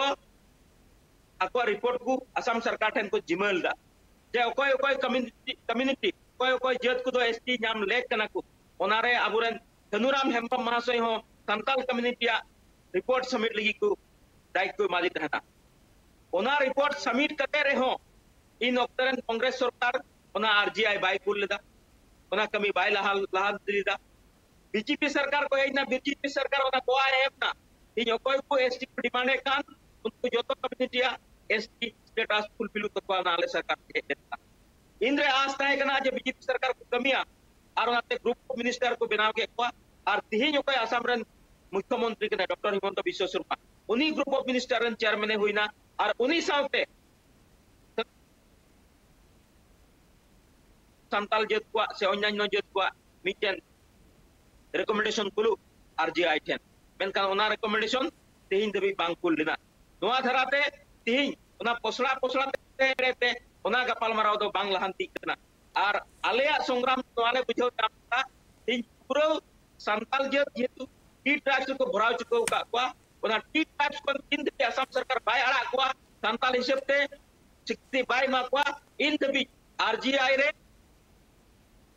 ᱟᱠᱚᱣᱟᱜ ᱨᱤᱯᱳᱨᱴ ᱠᱚ ᱟᱥᱟᱢ ᱥᱚᱨᱠᱟᱨ ᱴᱷᱮᱱ ᱠᱚ ᱡᱤᱢᱟᱹ ᱞᱮᱫᱟ ᱡᱮ ᱚᱠᱚᱭ ᱚᱠᱚᱭ ᱠᱚᱢᱤᱭᱩᱱᱤᱴᱤ, ᱠᱚᱢᱤᱭᱩᱱᱤᱴᱤ, ᱚᱠᱚᱭ ᱚᱠᱚᱭ ᱡᱟᱹᱛ ᱠᱚᱫᱚ ᱮᱥ ᱴᱤ ᱧᱟᱢ ᱞᱮᱠ ᱠᱟᱱᱟ ᱠᱚ᱾ ᱚᱱᱟᱨᱮ ᱟᱵᱚᱨᱮᱱ ᱠᱟᱹᱱᱩᱨᱟᱢ ᱦᱮᱢᱵᱨᱚᱢ ᱢᱚᱦᱟᱥᱚᱭ ᱦᱚᱸ ᱥᱟᱱᱛᱟᱞ ᱠᱚᱢᱤᱭᱩᱱᱤᱴᱤᱭᱟᱜ ᱨᱤᱯᱳᱨᱴ ᱥᱟᱵᱢᱤᱴ ᱞᱟᱹᱜᱤᱫ ᱠᱚ ᱫᱟᱭᱤᱛᱛᱚ ᱮᱢᱟᱫᱮ ᱛᱟᱦᱮᱱᱟ᱾ ᱚᱱᱟ ᱨᱤᱯᱳᱨᱴ ᱥᱟᱵᱢᱤᱴ ᱠᱟᱛᱮ ᱨᱮᱦᱚᱸ ᱤᱱ ᱚᱠᱛᱮ ᱨᱮᱱ ᱠᱚᱝᱜᱨᱮᱥ ᱥᱚᱨᱠᱟᱨ ᱚᱱᱟ ᱟᱨ ᱡᱤ ᱟᱭ ᱵᱟᱭ ᱠᱩᱞ ᱞᱮᱫᱟ, ᱚᱱᱟ ᱠᱟᱹᱢᱤ ᱵᱟᱭ ᱞᱟᱦᱟ, ᱞᱟᱦᱟ ᱤᱫᱤ ᱞᱮᱫᱟ᱾ ᱵᱤ ᱡᱮ ᱯᱤ ᱥᱚᱨᱠᱟᱨ ᱠᱚ ᱦᱮᱡ ᱮᱱᱟ, ᱵᱤ ᱡᱮ ᱯᱤ ᱥᱚᱨᱠᱟᱨ ᱚᱱᱟ ᱜᱚᱣᱟ ᱮ ᱮᱢ ᱮᱱᱟ᱾ ᱛᱮᱦᱮᱧ ᱚᱠᱚᱭ ᱠᱚ ᱮᱥ ᱴᱤ ᱠᱚ ᱰᱤᱢᱟᱱᱰ ᱮᱫ ᱠᱟᱱ, ᱩᱱᱠᱩ ᱡᱚᱛᱚ ᱠᱚᱢᱤᱭᱩᱱᱤᱴᱤᱭᱟᱜ ᱮᱥ ᱴᱤ ᱥᱴᱮᱴᱟᱥ ᱯᱷᱩᱞᱯᱷᱤᱞᱚᱜ ᱛᱟᱠᱚᱣᱟ ᱚᱱᱟ ᱟᱞᱮ ᱥᱟᱨᱠᱟᱨ ᱦᱮᱡ ᱞᱮᱱᱠᱷᱟᱱ᱾ ᱤᱧᱨᱮ ᱟᱥ ᱛᱟᱦᱮᱸ ᱠᱟᱱᱟ ᱡᱮ ᱵᱤᱡᱮᱯᱤ ᱥᱚᱨᱠᱟᱨ ᱠᱚ ᱠᱟᱹᱢᱤᱭᱟ, ᱟᱨ ᱚᱱᱟᱛᱮ ᱜᱨᱩᱯ ᱚᱯᱷ ᱢᱤᱱᱤᱥᱴᱟᱨ ᱠᱚ ᱵᱮᱱᱟᱣ ᱠᱮᱫ ᱠᱚᱣᱟ᱾ ᱟᱨ ᱛᱤᱦᱤᱧ ᱚᱠᱚᱭ ᱟᱥᱟᱢ ᱨᱮᱱ ᱢᱩᱠᱷᱭᱚᱢᱚᱱᱛᱨᱤ ᱠᱟᱱᱟᱭ, ᱰᱚᱠᱴᱚᱨ ᱦᱤᱢᱚᱱᱛᱚ ᱵᱤᱥᱣᱚ ᱥᱚᱨᱢᱟ, ᱩᱱᱤ ᱜᱨᱩᱯ ᱚᱯᱷ ᱢᱤᱱᱤᱥᱴᱟᱨ ᱨᱮᱱ ᱪᱮᱭᱟᱨᱢᱮᱱ ᱮ ᱦᱩᱭᱱᱟ᱾ ᱟᱨ ᱩᱱᱤ ᱥᱟᱶᱛᱮ ᱥᱟᱱᱛᱟᱞ ᱡᱟᱹᱛ ᱠᱚᱣᱟᱜ ᱥᱮ ᱚᱱᱭᱟᱱᱭᱚ ᱡᱟᱹᱛ ᱠᱚᱣᱟᱜ ᱢᱤᱫᱴᱮᱱ ᱨᱮᱠᱚᱢᱮᱱᱰᱮᱥᱚᱱ ᱠᱩᱞᱩᱜ ᱟᱨᱡᱤ ᱟᱭ ᱴᱷᱮᱱ, ᱢᱮᱱᱠᱷᱟᱱ ᱚᱱᱟ ᱨᱮᱠᱚᱢᱮᱱᱰᱮᱥᱚᱱ ᱛᱮᱦᱮᱧ ᱫᱷᱟᱹᱵᱤᱡ ᱵᱟᱝ ᱠᱩᱞ ᱞᱮᱱᱟ᱾ ᱱᱚᱣᱟ ᱫᱷᱟᱨᱟᱛᱮ ᱛᱮᱦᱮᱧ ᱚᱱᱟ ᱯᱚᱥᱲᱟ ᱯᱚᱥᱲᱟ ᱛᱮ ᱚᱱᱟ ᱜᱟᱯᱟᱞᱢᱟᱨᱟᱣ ᱫᱚ ᱵᱟᱝ ᱞᱟᱦᱟᱱᱛᱤᱜ ᱠᱟᱱᱟ᱾ ᱟᱨ ᱟᱞᱮᱭᱟᱜ ᱥᱚᱝᱜᱨᱟᱢ ᱱᱚᱣᱟ ᱞᱮ ᱵᱩᱡᱷᱟᱹᱣ ᱧᱟᱢ ᱠᱟᱫᱟ, ᱛᱮᱦᱮᱧ ᱯᱩᱨᱟᱹ ᱥᱟᱱᱛᱟᱞ ᱡᱟᱹᱛ ᱡᱮᱦᱮᱛᱩ ᱴᱤ ᱴᱨᱟᱭᱵᱥ ᱨᱮᱠᱚ ᱵᱷᱚᱨᱟᱣ ᱪᱩᱠᱟᱹᱣ ᱟᱠᱟᱫ ᱠᱚᱣᱟ, ᱚᱱᱟ ᱴᱤ ᱴᱨᱟᱭᱵᱥ ᱠᱷᱚᱱ ᱛᱤᱱ ᱫᱷᱟᱹᱵᱤᱡ ᱟᱥᱟᱢ ᱥᱚᱨᱠᱟᱨ ᱵᱟᱭ ᱟᱲᱟᱜ ᱠᱚᱣᱟ, ᱥᱟᱱᱛᱟᱞ ᱦᱤᱥᱟᱹᱵ ᱛᱮ ᱥᱤᱠᱨᱤᱛᱤ ᱵᱟᱭ ᱮᱢᱟ ᱠᱚᱣᱟ, ᱤᱱ ᱫᱷᱟᱹᱵᱤᱡ ᱟᱨᱡᱤ ᱟᱭ ᱨᱮ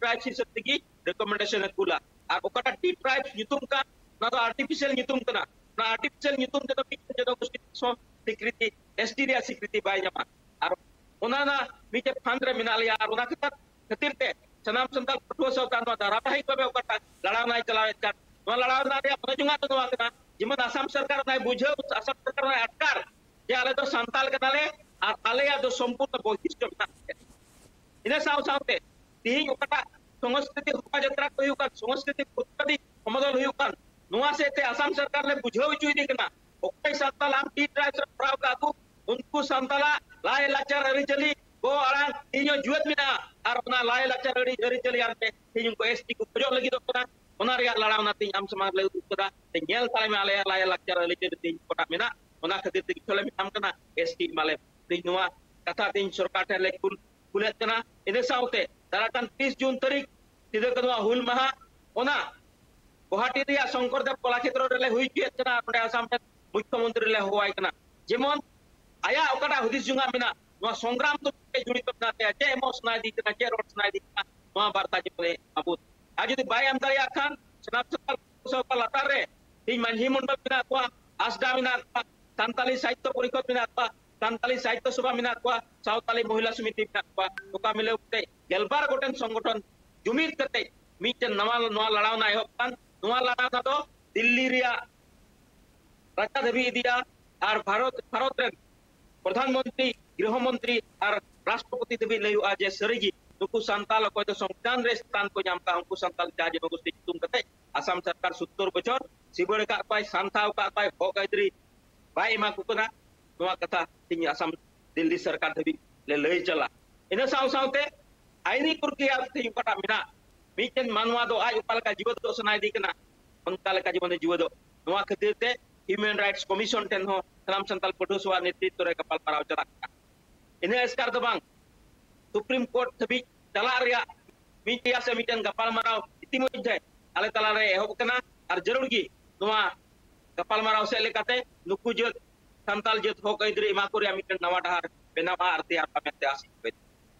ᱴᱨᱟᱭᱵᱥ ᱦᱤᱥᱟᱹᱵ ᱛᱮᱜᱮ ᱨᱮᱠᱚᱢᱮᱱᱰᱮᱥᱚᱱ ᱮ ᱠᱩᱞᱟ᱾ ᱟᱨ ᱚᱠᱟᱴᱟᱜ ᱴᱤ ᱴᱨᱟᱭᱵᱥ ᱧᱩᱛᱩᱢ ᱠᱟᱱ, ᱚᱱᱟ ᱫᱚ ᱟᱨᱴᱤᱯᱷᱤᱥᱤᱭᱟᱞ ᱧᱩᱛᱩᱢ ᱠᱟᱱᱟ᱾ ᱚᱱᱟ ᱟᱨᱴᱤᱯᱷᱤᱥᱤᱭᱟᱞ ᱧᱩᱛᱩᱢ ᱛᱮᱫᱚ ᱢᱤᱫᱴᱮᱱ ᱡᱚᱱᱚᱜᱳᱥᱴᱤ ᱥᱚ-, ᱥᱤᱠᱨᱤᱛᱤ, ᱮᱥ ᱴᱤ ᱨᱮᱭᱟᱜ ᱥᱤᱠᱨᱤᱛᱤ ᱵᱟᱭ ᱧᱟᱢᱟ᱾ ᱟᱨ ᱚᱱᱟ ᱨᱮᱱᱟᱜ ᱢᱤᱫᱴᱮᱱ ᱯᱷᱟᱱᱰ ᱨᱮ ᱢᱮᱱᱟᱜ ᱞᱮᱭᱟ᱾ ᱟᱨ ᱚᱱᱟ ᱠᱷᱟᱹᱛᱤᱨ, ᱠᱷᱟᱹᱛᱤᱨ ᱛᱮ ᱥᱟᱱᱟᱢ ᱥᱟᱱᱛᱟᱲ ᱯᱟᱹᱴᱷᱩᱣᱟᱹ ᱥᱟᱶᱛᱟ ᱱᱚᱣᱟ ᱫᱷᱟᱨᱟᱵᱟᱦᱤᱠ ᱵᱷᱟᱵᱮ ᱚᱠᱟᱴᱟᱜ ᱞᱟᱲᱟᱣᱱᱟᱭ ᱪᱟᱞᱟᱣᱮᱫ ᱠᱟᱱ, ᱱᱚᱣᱟ ᱞᱟᱲᱟᱣᱱᱟ ᱨᱮᱭᱟᱜ ᱢᱚᱱᱮ ᱡᱚᱝᱟᱜ ᱫᱚ ᱱᱚᱣᱟ ᱠᱟᱱᱟ, ᱡᱮᱢᱚᱱ ᱟᱥᱟᱢ ᱥᱚᱨᱠᱟᱨ ᱚᱱᱟᱭ ᱵᱩᱡᱷᱟᱹᱣ, ᱟᱥᱟᱢ ᱥᱚᱨᱠᱟᱨ ᱚᱱᱟᱭ ᱟᱴᱠᱟᱨ ᱡᱮ ᱟᱞᱮ ᱫᱚ ᱥᱟᱱᱛᱟᱲ ᱠᱟᱱᱟᱞᱮ ᱟᱨ ᱟᱞᱮᱭᱟᱜ ᱫᱚ ᱥᱚᱢᱯᱩᱨᱱᱚ ᱵᱳᱭᱥᱤᱥᱴᱚ ᱢᱮᱱᱟᱜ ᱛᱟᱞᱮᱭᱟ᱾ ᱤᱱᱟᱹ ᱥᱟᱶ ᱥᱟᱶᱛᱮ ᱛᱤᱦᱤᱧ ᱚᱠᱟᱴᱟᱜ ᱥᱚᱝᱥᱠᱨᱤᱛᱤ ᱦᱚᱵᱟ ᱡᱟᱛᱨᱟ ᱠᱚ ᱦᱩᱭᱩᱜ ᱠᱟᱱ, ᱥᱚᱝᱥᱠᱨᱤᱛᱤ ᱯᱨᱚᱛᱤᱯᱟᱫᱤ ᱥᱚᱢᱟᱫᱚᱞ ᱦᱩᱭᱩᱜ ᱠᱟᱱ, ᱱᱚᱣᱟ ᱥᱮᱫ ᱛᱮ ᱟᱥᱟᱢ ᱥᱚᱨᱠᱟᱨ ᱞᱮ ᱵᱩᱡᱷᱟᱹᱣ ᱦᱚᱪᱚᱭᱮᱫᱮ ᱠᱟᱱᱟ᱾ ᱚᱠᱚᱭ ᱥᱟᱱᱛᱟᱞ ᱟᱢ ᱴᱤ ᱴᱨᱟᱭᱵᱥ ᱨᱮ ᱠᱚᱨᱟᱣ ᱠᱟᱜ ᱠᱚ, ᱩᱱᱠᱩ ᱥᱟᱱᱛᱟᱞᱟᱜ ᱞᱟᱭ ᱞᱟᱠᱪᱟᱨ ᱟᱹᱨᱤᱪᱟᱹᱞᱤ ᱠᱚ ᱟᱲᱟᱝ ᱛᱮᱦᱮᱧ ᱦᱚᱸ ᱡᱩᱣᱟᱹᱫ ᱢᱮᱱᱟᱜᱼᱟ᱾ ᱟᱨ ᱚᱱᱟ ᱞᱟᱭ ᱞᱟᱠᱪᱟᱨ ᱟᱹᱨᱤ-, ᱟᱹᱨᱤᱪᱟᱹᱞᱤ ᱟᱱᱛᱮ ᱛᱮᱦᱮᱧ ᱩᱱᱠᱩ ᱮᱥ ᱴᱤ ᱠᱚ ᱠᱷᱚᱡᱚᱜ ᱞᱟᱹᱜᱤᱫᱚᱜ ᱠᱟᱱᱟ᱾ ᱚᱱᱟ ᱨᱮᱭᱟᱜ ᱞᱟᱲᱟᱣᱱᱟ ᱛᱮᱦᱮᱧ ᱟᱢ ᱥᱟᱢᱟᱝ ᱨᱮᱞᱮ ᱩᱫᱩᱜ ᱠᱟᱫᱟ᱾ ᱛᱮ ᱧᱮᱞ ᱛᱟᱞᱮ ᱢᱮ ᱟᱞᱮᱭᱟᱜ ᱞᱟᱭ ᱞᱟᱠᱪᱟᱨ ᱟᱹᱨᱤᱪᱟᱹᱞᱤ ᱛᱮᱦᱮᱧ ᱚᱠᱟᱴᱟᱜ ᱢᱮᱱᱟᱜ, ᱚᱱᱟ ᱠᱷᱟᱹᱛᱤᱨ ᱛᱮᱜᱮ ᱪᱚᱞᱮ ᱢᱮᱛᱟᱢ ᱠᱟᱱᱟ ᱮᱥ ᱴᱤ ᱮᱢᱟᱞᱮ᱾ ᱛᱮᱦᱮᱧ ᱱᱚᱣᱟ ᱠᱟᱛᱷᱟ ᱛᱮᱦᱮᱧ ᱥᱚᱨᱠᱟᱨ ᱴᱷᱮᱱ ᱞᱮ ᱠᱩᱞ, ᱠᱩᱞᱮᱫ ᱠᱟᱱᱟ᱾ ᱤᱱᱟᱹ ᱥᱟᱶᱛᱮ ᱫᱟᱨᱟᱭ ᱠᱟᱱ ᱛᱤᱥ ᱡᱩᱱ ᱛᱟᱹᱨᱤᱠᱷ ᱥᱤᱫᱩ ᱠᱟᱹᱱᱦᱩᱣᱟᱜ ᱦᱩᱞ ᱢᱟᱦᱟ, ᱚᱱᱟ ᱜᱩᱣᱟᱦᱟᱴᱤ ᱨᱮᱭᱟᱜ ᱥᱚᱝᱠᱚᱨ ᱫᱮᱵ ᱠᱚᱞᱟᱠᱷᱮᱛᱨᱚ ᱨᱮᱞᱮ ᱦᱩᱭ ᱦᱚᱪᱚᱭᱮᱫ ᱠᱟᱱᱟ᱾ ᱚᱸᱰᱮ ᱟᱥᱟᱢ ᱨᱮᱱ ᱢᱩᱠᱷᱭᱚᱢᱚᱱᱛᱨᱤ ᱞᱮ ᱦᱚᱦᱚᱣᱟᱭ ᱠᱟᱱᱟ, ᱡᱮᱢᱚᱱ ᱟᱭᱟᱜ ᱚᱠᱟᱴᱟᱜ ᱦᱩᱫᱤᱥ ᱡᱚᱝᱟᱜ ᱢᱮᱱᱟᱜ, ᱱᱚᱣᱟ ᱥᱚᱝᱜᱨᱟᱢ ᱫᱚ ᱪᱮᱫ ᱡᱚᱲᱤᱛᱚ ᱢᱮᱱᱟᱜ ᱛᱟᱭᱟ, ᱪᱮᱫ ᱮᱢᱚᱜ ᱥᱟᱱᱟᱭᱮᱫᱮ ᱠᱟᱱᱟ, ᱪᱮᱫ ᱨᱚᱲ ᱥᱟᱱᱟᱭᱮᱫᱮ ᱠᱟᱱᱟ, ᱱᱚᱣᱟ ᱵᱟᱨᱛᱟ ᱡᱮᱢᱚᱱ ᱮ ᱮᱢᱟ ᱵᱚᱱ᱾ ᱟᱨ ᱡᱩᱫᱤ ᱵᱟᱭ ᱮᱢ ᱫᱟᱲᱮᱭᱟᱜ ᱠᱷᱟᱱ ᱥᱟᱱᱟᱢ ᱥᱟᱱᱛᱟᱲ ᱥᱟᱶᱛᱟ ᱞᱟᱛᱟᱨ ᱨᱮ ᱛᱮᱦᱮᱧ ᱢᱟᱹᱡᱷᱤ ᱢᱚᱱᱰᱚᱞ ᱢᱮᱱᱟᱜ ᱠᱚᱣᱟ, ᱟᱥᱰᱟ ᱢᱮᱱᱟᱜ ᱠᱚᱣᱟ, ᱥᱟᱱᱛᱟᱞᱤ ᱥᱟᱦᱤᱛᱛᱚ ᱯᱚᱨᱤᱥᱚᱫ ᱢᱮᱱᱟᱜ ᱠᱚᱣᱟ, ᱥᱟᱱᱛᱟᱞᱤ ᱥᱟᱦᱤᱛᱛᱚ ᱥᱚᱵᱷᱟ ᱢᱮᱱᱟᱜ ᱠᱚᱣᱟ, ᱥᱟᱶᱛᱟᱞᱤ ᱢᱚᱦᱤᱞᱟ ᱥᱚᱢᱤᱛᱤ ᱢᱮᱱᱟᱜ ᱠᱚᱣᱟ, ᱱᱚᱝᱠᱟ ᱢᱤᱞᱟᱹᱣ ᱠᱟᱛᱮ ᱜᱮᱞᱵᱟᱨ ᱜᱚᱴᱮᱱ ᱥᱚᱝᱜᱚᱴᱷᱚᱱ ᱡᱩᱢᱤᱫ ᱠᱟᱛᱮ ᱢᱤᱫᱴᱮᱱ ᱱᱟᱣᱟ, ᱱᱚᱣᱟ ᱞᱟᱲᱟᱣᱱᱟ ᱮᱦᱚᱵ ᱠᱟᱱ᱾ ᱱᱚᱣᱟ ᱞᱟᱲᱟᱣᱱᱟ ᱫᱚ ᱫᱤᱞᱞᱤ ᱨᱮᱭᱟᱜ ᱨᱟᱪᱟ ᱫᱷᱟᱹᱵᱤᱡ ᱤᱫᱤᱜᱼᱟ᱾ ᱟᱨ ᱵᱷᱟᱨᱚᱛ, ᱵᱷᱟᱨᱚᱛ ᱨᱮᱱ ᱯᱨᱚᱫᱷᱟᱱ ᱢᱚᱱᱛᱨᱤ ᱜᱨᱤᱦᱚ ᱢᱚᱱᱛᱨᱤ ᱟᱨ ᱨᱟᱥᱴᱨᱚᱯᱚᱛᱤ ᱫᱷᱟᱹᱵᱤᱡ ᱞᱟᱹᱭ ᱦᱩᱭᱩᱜᱼᱟ ᱡᱮ ᱥᱟᱹᱨᱤᱜᱮ ᱱᱩᱠᱩ ᱥᱟᱱᱛᱟᱞ ᱚᱠᱚᱭ ᱫᱚ ᱥᱚᱝᱵᱤᱫᱷᱟᱱ ᱨᱮ ᱥᱛᱷᱟᱱ ᱠᱚ ᱧᱟᱢ ᱠᱟᱜ, ᱩᱱᱠᱩ ᱥᱟᱱᱛᱟᱞ ᱡᱟᱦᱟᱸ ᱡᱚᱱᱚᱜᱳᱥᱴᱤ ᱧᱩᱛᱩᱢ ᱠᱟᱛᱮ ᱟᱥᱟᱢ ᱥᱚᱨᱠᱟᱨ ᱥᱳᱛᱛᱳᱨ ᱵᱚᱪᱷᱚᱨ ᱥᱤᱵᱟᱹᱲ ᱟᱠᱟᱫ ᱠᱚᱣᱟᱭ, ᱥᱟᱱᱛᱷᱟᱣ ᱟᱠᱟᱫ ᱠᱚᱣᱟᱭ, ᱦᱚᱠ ᱟᱹᱭᱫᱟᱹᱨᱤ ᱵᱟᱭ ᱮᱢᱟ ᱠᱚ ᱠᱟᱱᱟ᱾ ᱱᱚᱣᱟ ᱠᱟᱛᱷᱟ ᱛᱮᱦᱮᱧ ᱟᱥᱟᱢ ᱫᱤᱞᱞᱤ ᱥᱚᱨᱠᱟᱨ ᱫᱷᱟᱹᱵᱤᱡ ᱞᱮ ᱞᱟᱹᱭ ᱪᱟᱞᱟ᱾ ᱤᱱᱟᱹ ᱥᱟᱶ ᱥᱟᱶᱛᱮ ᱟᱭᱤᱱᱤ ᱯᱨᱚᱠᱨᱤᱭᱟ ᱛᱮᱦᱮᱧ ᱚᱠᱟᱴᱟᱜ ᱢᱮᱱᱟᱜ, ᱢᱤᱫᱴᱮᱱ ᱢᱟᱱᱣᱟ ᱫᱚ ᱟᱡ ᱚᱠᱟ ᱞᱮᱠᱟ ᱡᱤᱣᱮᱫᱚᱜ ᱥᱟᱱᱟᱭᱮᱫᱮ ᱠᱟᱱᱟ, ᱚᱱᱠᱟ ᱞᱮᱠᱟ ᱡᱮᱢᱚᱱᱮ ᱡᱤᱣᱮᱫᱚᱜ᱾ ᱱᱚᱣᱟ ᱠᱷᱟᱹᱛᱤᱨ ᱛᱮ ᱦᱤᱭᱩᱢᱮᱱ ᱨᱟᱭᱤᱴᱥ ᱠᱚᱢᱤᱥᱚᱱ ᱴᱷᱮᱱ ᱦᱚᱸ ᱥᱟᱱᱟᱢ ᱥᱟᱱᱛᱟᱲ ᱯᱟᱹᱴᱷᱩᱣᱟᱹ ᱥᱚᱵᱷᱟ ᱱᱮᱛᱨᱤᱛᱵ ᱨᱮ ᱜᱟᱯᱟᱞᱢᱟᱨᱟᱣ ᱪᱟᱞᱟᱜ ᱠᱟᱱᱟ᱾ ᱤᱱᱟᱹ ᱮᱥᱠᱟᱨ ᱫᱚ ᱵᱟᱝ, ᱥᱩᱯᱨᱤᱢ ᱠᱳᱨᱴ ᱫᱷᱟᱹᱵᱤᱡ ᱪᱟᱞᱟᱜ ᱨᱮᱭᱟᱜ ᱢᱤᱫᱴᱮᱱ ᱥᱮ ᱢᱤᱫᱴᱮᱱ ᱜᱟᱯᱟᱞᱢᱟᱨᱟᱣ ᱤᱛᱤᱢᱚᱫᱽᱫᱷᱮ ᱟᱞᱮ ᱛᱟᱞᱟᱨᱮ ᱮᱦᱚᱵ ᱟᱠᱟᱱᱟ᱾ ᱟᱨ ᱡᱟᱹᱨᱩᱲ ᱜᱮ ᱱᱚᱣᱟ ᱜᱟᱯᱟᱞᱢᱟᱨᱟᱣ ᱥᱮᱫ ᱞᱮᱠᱟᱛᱮ ᱱᱩᱠᱩ ᱡᱟᱹᱛ, ᱥᱟᱱᱛᱟᱞ ᱡᱟᱹᱛ ᱦᱚᱠ ᱟᱹᱭᱫᱟᱹᱨᱤ ᱮᱢᱟ ᱠᱚ ᱨᱮᱭᱟᱜ ᱢᱤᱫᱴᱮᱱ ᱱᱟᱣᱟ ᱰᱟᱦᱟᱨ ᱵᱮᱱᱟᱣᱟ ᱟᱨ ᱛᱮᱭᱟᱨᱚᱜᱼᱟ ᱢᱮᱱᱛᱮ ᱟᱥᱤᱧ ᱫᱚᱦᱚᱭᱮᱫᱟ᱾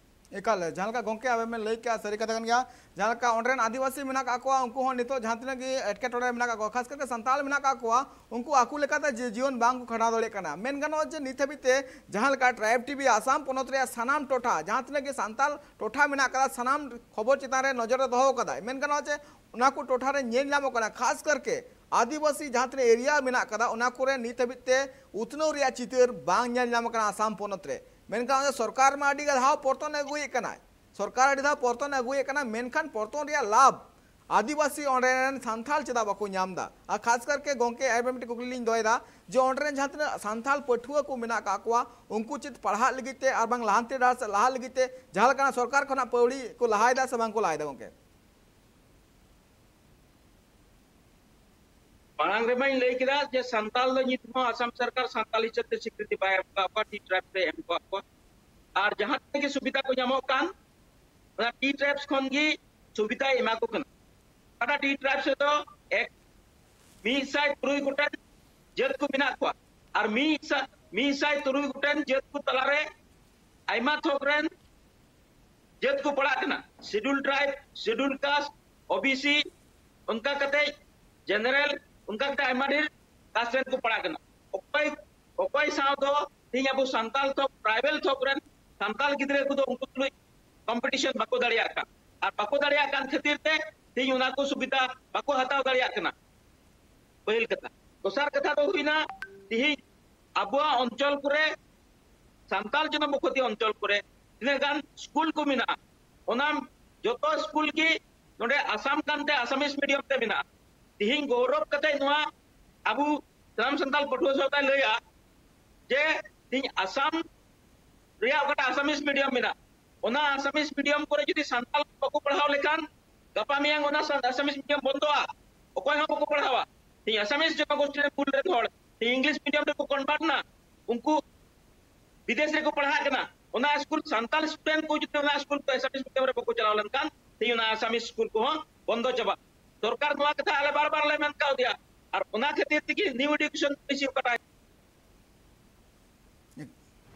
ᱮᱠᱟᱞ, ᱡᱟᱦᱟᱸ ᱞᱮᱠᱟ ᱜᱚᱝᱠᱮ ᱟᱵᱮᱱ ᱵᱮᱱ ᱞᱟᱹᱭ ᱠᱮᱜᱼᱟ, ᱥᱟᱹᱨᱤ ᱠᱟᱛᱷᱟ ᱠᱟᱱ ᱜᱮᱭᱟ᱾ ᱡᱟᱦᱟᱸ ᱞᱮᱠᱟ ᱚᱸᱰᱮ ᱨᱮᱱ ᱟᱹᱫᱤᱵᱟᱹᱥᱤ ᱢᱮᱱᱟᱜ ᱠᱟᱜ ᱠᱚᱣᱟ, ᱩᱱᱠᱩ ᱦᱚᱸ ᱱᱤᱛᱚᱜ ᱡᱟᱦᱟᱸ ᱛᱤᱱᱟᱹᱜ ᱜᱮ ᱮᱴᱠᱮᱴᱚᱬᱮ ᱨᱮ ᱢᱮᱱᱟᱜ ᱠᱟᱜ ᱠᱚᱣᱟ, ᱠᱷᱟᱥ ᱠᱟᱨᱛᱮ ᱥᱟᱱᱛᱟᱲ ᱢᱮᱱᱟᱜ ᱠᱟᱜ ᱠᱚᱣᱟ, ᱩᱱᱠᱩ ᱟᱠᱚ ᱞᱮᱠᱟᱛᱮ ᱡᱤ-, ᱡᱤᱭᱚᱱ ᱵᱟᱝ ᱠᱚ ᱠᱷᱟᱸᱰᱟᱣ ᱫᱟᱲᱮᱭᱟᱜ ᱠᱟᱱᱟ᱾ ᱢᱮᱱ ᱜᱟᱱᱚᱜᱼᱟ ᱡᱮ ᱱᱤᱛ ᱦᱟᱹᱵᱤᱡ ᱛᱮ ᱡᱟᱦᱟᱸ ᱞᱮᱠᱟ ᱴᱨᱟᱭᱤᱵᱽ ᱴᱤᱵᱷᱤ ᱟᱥᱟᱢ ᱯᱚᱱᱚᱛ ᱨᱮᱭᱟᱜ ᱥᱟᱱᱟᱢ ᱴᱚᱴᱷᱟ, ᱡᱟᱦᱟᱸ ᱛᱤᱱᱟᱹᱜ ᱜᱮ ᱥᱟᱱᱛᱟᱲ ᱴᱚᱴᱷᱟ ᱢᱮᱱᱟᱜ ᱠᱟᱫᱟ, ᱥᱟᱱᱟᱢ ᱠᱷᱚᱵᱚᱨ ᱪᱮᱛᱟᱱ ᱨᱮ ᱱᱚᱡᱚᱨ ᱮ ᱫᱚᱦᱚ ᱠᱟᱫᱟᱭ᱾ ᱢᱮᱱ ᱜᱟᱱᱚᱜᱼᱟ ᱡᱮ ᱚᱱᱟ ᱠᱚ ᱴᱚᱴᱷᱟ ᱨᱮ ᱧᱮᱞ ᱧᱟᱢᱚᱜ ᱠᱟᱱᱟ, ᱠᱷᱟᱥ ᱠᱟᱨᱠᱮ ᱟᱹᱫᱤᱵᱟᱹᱥᱤ ᱡᱟᱦᱟᱸ ᱛᱤᱱᱟᱹᱜ ᱮᱨᱤᱭᱟ ᱢᱮᱱᱟᱜ ᱠᱟᱫᱟ, ᱚᱱᱟ ᱠᱚᱨᱮ ᱱᱤᱛ ᱦᱟᱹᱵᱤᱡ ᱛᱮ ᱩᱛᱱᱟᱹᱣ ᱨᱮᱭᱟᱜ ᱪᱤᱛᱟᱹᱨ ᱵᱟᱝ ᱧᱮᱞ ᱧᱟᱢᱚᱜ ᱠᱟᱱᱟ ᱟᱥᱟᱢ ᱯᱚᱱᱚᱛ ᱨᱮ᱾ ᱢᱮᱱᱠᱷᱟᱱ ᱚᱱᱟ ᱥᱚᱨᱠᱟᱨ ᱢᱟ ᱟᱹᱰᱤ ᱫᱷᱟᱣ ᱯᱚᱨᱛᱚᱱ ᱟᱹᱜᱩᱭᱮᱫ ᱠᱟᱱᱟᱭ, ᱥᱚᱨᱠᱟᱨ ᱟᱹᱰᱤ ᱫᱷᱟᱣ ᱯᱚᱨᱛᱚᱱ ᱟᱹᱜᱩᱭᱮᱫ ᱠᱟᱱᱟ, ᱢᱮᱱᱠᱷᱟᱱ ᱯᱚᱨᱛᱚᱱ ᱨᱮᱭᱟᱜ ᱞᱟᱵᱷ ᱟᱹᱫᱤᱵᱟᱹᱥᱤ ᱚᱸᱰᱮ ᱨᱮᱱ ᱥᱟᱱᱛᱷᱟᱞ ᱪᱮᱫᱟᱜ ᱵᱟᱠᱚ ᱧᱟᱢ ᱮᱫᱟ? ᱟᱨ ᱠᱷᱟᱥ ᱠᱟᱨᱠᱮ ᱜᱚᱝᱠᱮ ᱟᱨ ᱢᱤᱫᱴᱮᱱ ᱠᱩᱠᱞᱤ ᱞᱤᱧ ᱫᱚᱦᱚᱭᱮᱫᱟ ᱡᱮ ᱚᱸᱰᱮ ᱨᱮᱱ ᱡᱟᱦᱟᱸ ᱛᱤᱱᱟᱹᱜ ᱥᱟᱱᱛᱷᱟᱞ ᱯᱟᱹᱴᱷᱩᱣᱟᱹ ᱠᱚ ᱢᱮᱱᱟᱜ ᱠᱟᱜ ᱠᱚᱣᱟ, ᱩᱱᱠᱩ ᱪᱮᱫ ᱯᱟᱲᱦᱟᱜ ᱞᱟᱹᱜᱤᱫ ᱛᱮ ᱟᱨ ᱵᱟᱝ ᱞᱟᱦᱟᱱᱛᱤ ᱰᱟᱦᱟᱨ ᱥᱮᱫ ᱞᱟᱦᱟᱜ ᱞᱟᱹᱜᱤᱫ ᱛᱮ ᱡᱟᱦᱟᱸ ᱞᱮᱠᱟᱱᱟᱜ ᱥᱚᱨᱠᱟᱨ ᱠᱷᱚᱱᱟᱜ ᱯᱟᱹᱣᱲᱤ ᱠᱚ ᱞᱟᱦᱟᱭᱮᱫᱟ ᱥᱮ ᱵᱟᱝ ᱠᱚ ᱞᱟᱦᱟᱭᱮᱫᱟ ᱜᱚᱝᱠᱮ? ᱢᱟᱲᱟᱝ ᱨᱮᱢᱟᱧ ᱞᱟᱹᱭ ᱠᱮᱫᱟ ᱡᱮ ᱥᱟᱱᱛᱟᱞ ᱫᱚ ᱱᱤᱛ ᱦᱚᱸ ᱟᱥᱟᱢ ᱥᱚᱨᱠᱟᱨ ᱥᱟᱱᱛᱟᱞ ᱦᱤᱥᱟᱹᱵ ᱛᱮ ᱥᱤᱠᱨᱤᱛᱤ ᱵᱟᱭ ᱮᱢ ᱠᱟᱜ ᱠᱚᱣᱟ, ᱴᱤ ᱴᱨᱟᱭᱤᱵᱽ ᱨᱮ ᱮᱢ ᱠᱟᱜ ᱠᱚᱣᱟ᱾ ᱟᱨ ᱡᱟᱦᱟᱸ ᱛᱤᱱᱟᱹᱜ ᱜᱮ ᱥᱩᱵᱤᱫᱷᱟ ᱠᱚ ᱧᱟᱢᱚᱜ ᱠᱟᱱ, ᱚᱱᱟ ᱴᱤ ᱴᱨᱟᱭᱤᱵᱽᱥ ᱠᱷᱚᱱ ᱜᱮ ᱥᱩᱵᱤᱫᱷᱟᱭ ᱮᱢᱟ ᱠᱚ ᱠᱟᱱᱟ᱾ ᱚᱠᱟᱴᱟᱜ ᱴᱤ ᱴᱨᱟᱭᱤᱵᱽᱥ ᱨᱮᱫᱚ ᱮᱠ, ᱢᱤᱫ ᱥᱟᱭ ᱛᱩᱨᱩᱭ ᱜᱚᱴᱮᱱ ᱡᱟᱹᱛ ᱠᱚ ᱢᱮᱱᱟᱜ ᱠᱚᱣᱟ, ᱟᱨ ᱢᱤᱫ ᱥᱟᱭ, ᱢᱤᱫ ᱥᱟᱭ ᱛᱩᱨᱩᱭ ᱜᱚᱴᱮᱱ ᱡᱟᱹᱛ ᱠᱚ ᱛᱟᱞᱟᱨᱮ ᱟᱭᱢᱟ ᱛᱷᱚᱠ ᱨᱮᱱ ᱡᱟᱹᱛ ᱠᱚ ᱯᱟᱲᱟᱜ ᱠᱟᱱᱟ, ᱥᱤᱰᱩᱞ ᱴᱨᱟᱭᱤᱵᱽ, ᱥᱤᱰᱩᱞ ᱠᱟᱥᱴ, ᱳᱵᱤᱥᱤ, ᱚᱱᱠᱟ ᱠᱟᱛᱮ ᱡᱮᱱᱟᱨᱮᱞ, ᱚᱱᱠᱟ ᱠᱟᱛᱮ ᱟᱭᱢᱟ ᱰᱷᱮᱨ ᱠᱟᱥᱴ ᱨᱮᱱ ᱠᱚ ᱯᱟᱲᱟᱜ ᱠᱟᱱᱟ᱾ ᱚᱠᱚᱭ, ᱚᱠᱚᱭ ᱥᱟᱶ ᱫᱚ ᱛᱮᱦᱮᱧ ᱟᱵᱚ ᱥᱟᱱᱛᱟᱞ ᱛᱷᱚᱠ, ᱴᱨᱟᱭᱵᱟᱞ ᱛᱷᱚᱠ ᱨᱮᱱ ᱥᱟᱱᱛᱟᱞ ᱜᱤᱫᱽᱨᱟᱹ ᱠᱚᱫᱚ ᱩᱱᱠᱩ ᱛᱩᱞᱩᱡ ᱠᱚᱢᱯᱤᱴᱤᱥᱚᱱ ᱵᱟᱠᱚ ᱫᱟᱲᱮᱭᱟᱜ ᱠᱟᱱ, ᱟᱨ ᱵᱟᱠᱚ ᱫᱟᱲᱮᱭᱟᱜ ᱠᱟᱱ ᱠᱷᱟᱹᱛᱤᱨ ᱛᱮ ᱛᱮᱦᱮᱧ ᱚᱱᱟ ᱠᱚ ᱥᱩᱵᱤᱫᱷᱟ ᱵᱟᱠᱚ ᱦᱟᱛᱟᱣ ᱫᱟᱲᱮᱭᱟᱜ ᱠᱟᱱᱟ᱾ ᱯᱟᱹᱦᱤᱞ ᱠᱟᱛᱷᱟ᱾ ᱫᱚᱥᱟᱨ ᱠᱟᱛᱷᱟ ᱫᱚ ᱦᱩᱭᱱᱟ, ᱛᱮᱦᱮᱧ ᱟᱵᱚᱣᱟᱜ ᱚᱧᱪᱚᱞ ᱠᱚᱨᱮ ᱥᱟᱱᱛᱟᱲ ᱡᱚᱱᱚᱵᱚᱥᱚᱛᱤ ᱚᱧᱪᱚᱞ ᱠᱚᱨᱮ ᱛᱤᱱᱟᱹᱜ ᱜᱟᱱ ᱥᱠᱩᱞ ᱠᱚ ᱢᱮᱱᱟᱜᱼᱟ, ᱚᱱᱟ ᱡᱚᱛᱚ ᱥᱠᱩᱞ ᱜᱮ ᱱᱚᱰᱮ ᱟᱥᱟᱢ ᱠᱟᱱᱛᱮ ᱟᱥᱟᱢᱤᱥ ᱢᱤᱰᱤᱭᱟᱢ ᱛᱮ ᱢᱮᱱᱟᱜᱼᱟ᱾ ᱛᱤᱦᱤᱧ ᱜᱚᱨᱚᱵ ᱠᱟᱛᱮ ᱱᱚᱣᱟ ᱟᱵᱚ ᱥᱟᱱᱟᱢ ᱥᱟᱱᱛᱟᱲ ᱯᱟᱹᱴᱷᱩᱣᱟᱹ ᱥᱟᱶᱛᱟᱭ ᱞᱟᱹᱭᱟ ᱡᱮ ᱛᱤᱦᱤᱧ ᱟᱥᱟᱢ ᱨᱮᱭᱟᱜ ᱚᱠᱟᱴᱟᱜ ᱟᱥᱟᱢᱤᱥ ᱢᱤᱰᱤᱭᱟᱢ ᱢᱮᱱᱟᱜ, ᱚᱱᱟ ᱟᱥᱟᱢᱤᱥ ᱢᱤᱰᱤᱭᱟᱢ ᱠᱚᱨᱮ ᱡᱩᱫᱤ ᱥᱟᱱᱛᱟᱲ ᱵᱟᱠᱚ ᱯᱟᱲᱦᱟᱣ ᱞᱮᱠᱷᱟᱱ ᱜᱟᱯᱟ ᱢᱮᱭᱟᱝ ᱚᱱᱟ ᱥᱟ-, ᱟᱥᱟᱢᱤᱥ ᱢᱤᱰᱤᱭᱟᱢ ᱵᱚᱱᱫᱚᱜᱼᱟ, ᱚᱠᱚᱭ ᱦᱚᱸ ᱵᱟᱠᱚ ᱯᱟᱲᱦᱟᱣᱟ᱾ ᱛᱤᱦᱤᱧ ᱟᱥᱟᱢᱤᱥ ᱡᱚᱱᱚᱜᱳᱥᱴᱤ ᱨᱮᱱ ᱢᱩᱞ ᱨᱮᱱ ᱦᱚᱲ ᱛᱤᱦᱤᱧ ᱤᱝᱞᱤᱥ ᱢᱤᱰᱤᱭᱟᱢ ᱨᱮᱠᱚ ᱠᱚᱱᱵᱷᱟᱨᱴ ᱮᱱᱟ, ᱩᱱᱠᱩ ᱵᱤᱫᱮᱥ ᱨᱮᱠᱚ ᱯᱟᱲᱦᱟᱜ ᱠᱟᱱᱟ, ᱚᱱᱟ ᱥᱠᱩᱞ ᱥᱟᱱᱛᱟᱲ ᱥᱴᱩᱰᱮᱱᱴ ᱠᱚ ᱡᱩᱫᱤ ᱚᱱᱟ ᱥᱠᱩᱞ ᱠᱚ ᱟᱥᱟᱢᱤᱥ ᱢᱤᱰᱤᱭᱟᱢ ᱨᱮ ᱵᱟᱠᱚ ᱪᱟᱞᱟᱣ ᱞᱮᱱᱠᱷᱟᱱ ᱛᱤᱦᱤᱧ ᱚᱱᱟ ᱟᱥᱟᱢᱤᱥ ᱥᱠᱩᱞ ᱠᱚᱦᱚᱸ ᱵᱚᱱᱫᱚ ᱪᱟᱵᱟᱜᱼᱟ᱾ ᱥᱚᱨᱠᱟᱨ ᱱᱚᱣᱟ ᱠᱟᱛᱷᱟ ᱟᱞᱮ ᱵᱟᱨ ᱵᱟᱨ ᱞᱮ ᱢᱮᱱ ᱠᱟᱣᱫᱮᱭᱟ, ᱟᱨ ᱚᱱᱟ ᱠᱷᱟᱹᱛᱤᱨ ᱛᱮᱜᱮ ᱱᱤᱭᱩ ᱮᱰᱩᱠᱮᱥᱚᱱ ᱯᱚᱞᱤᱥᱤ ᱚᱠᱟᱴᱟᱜ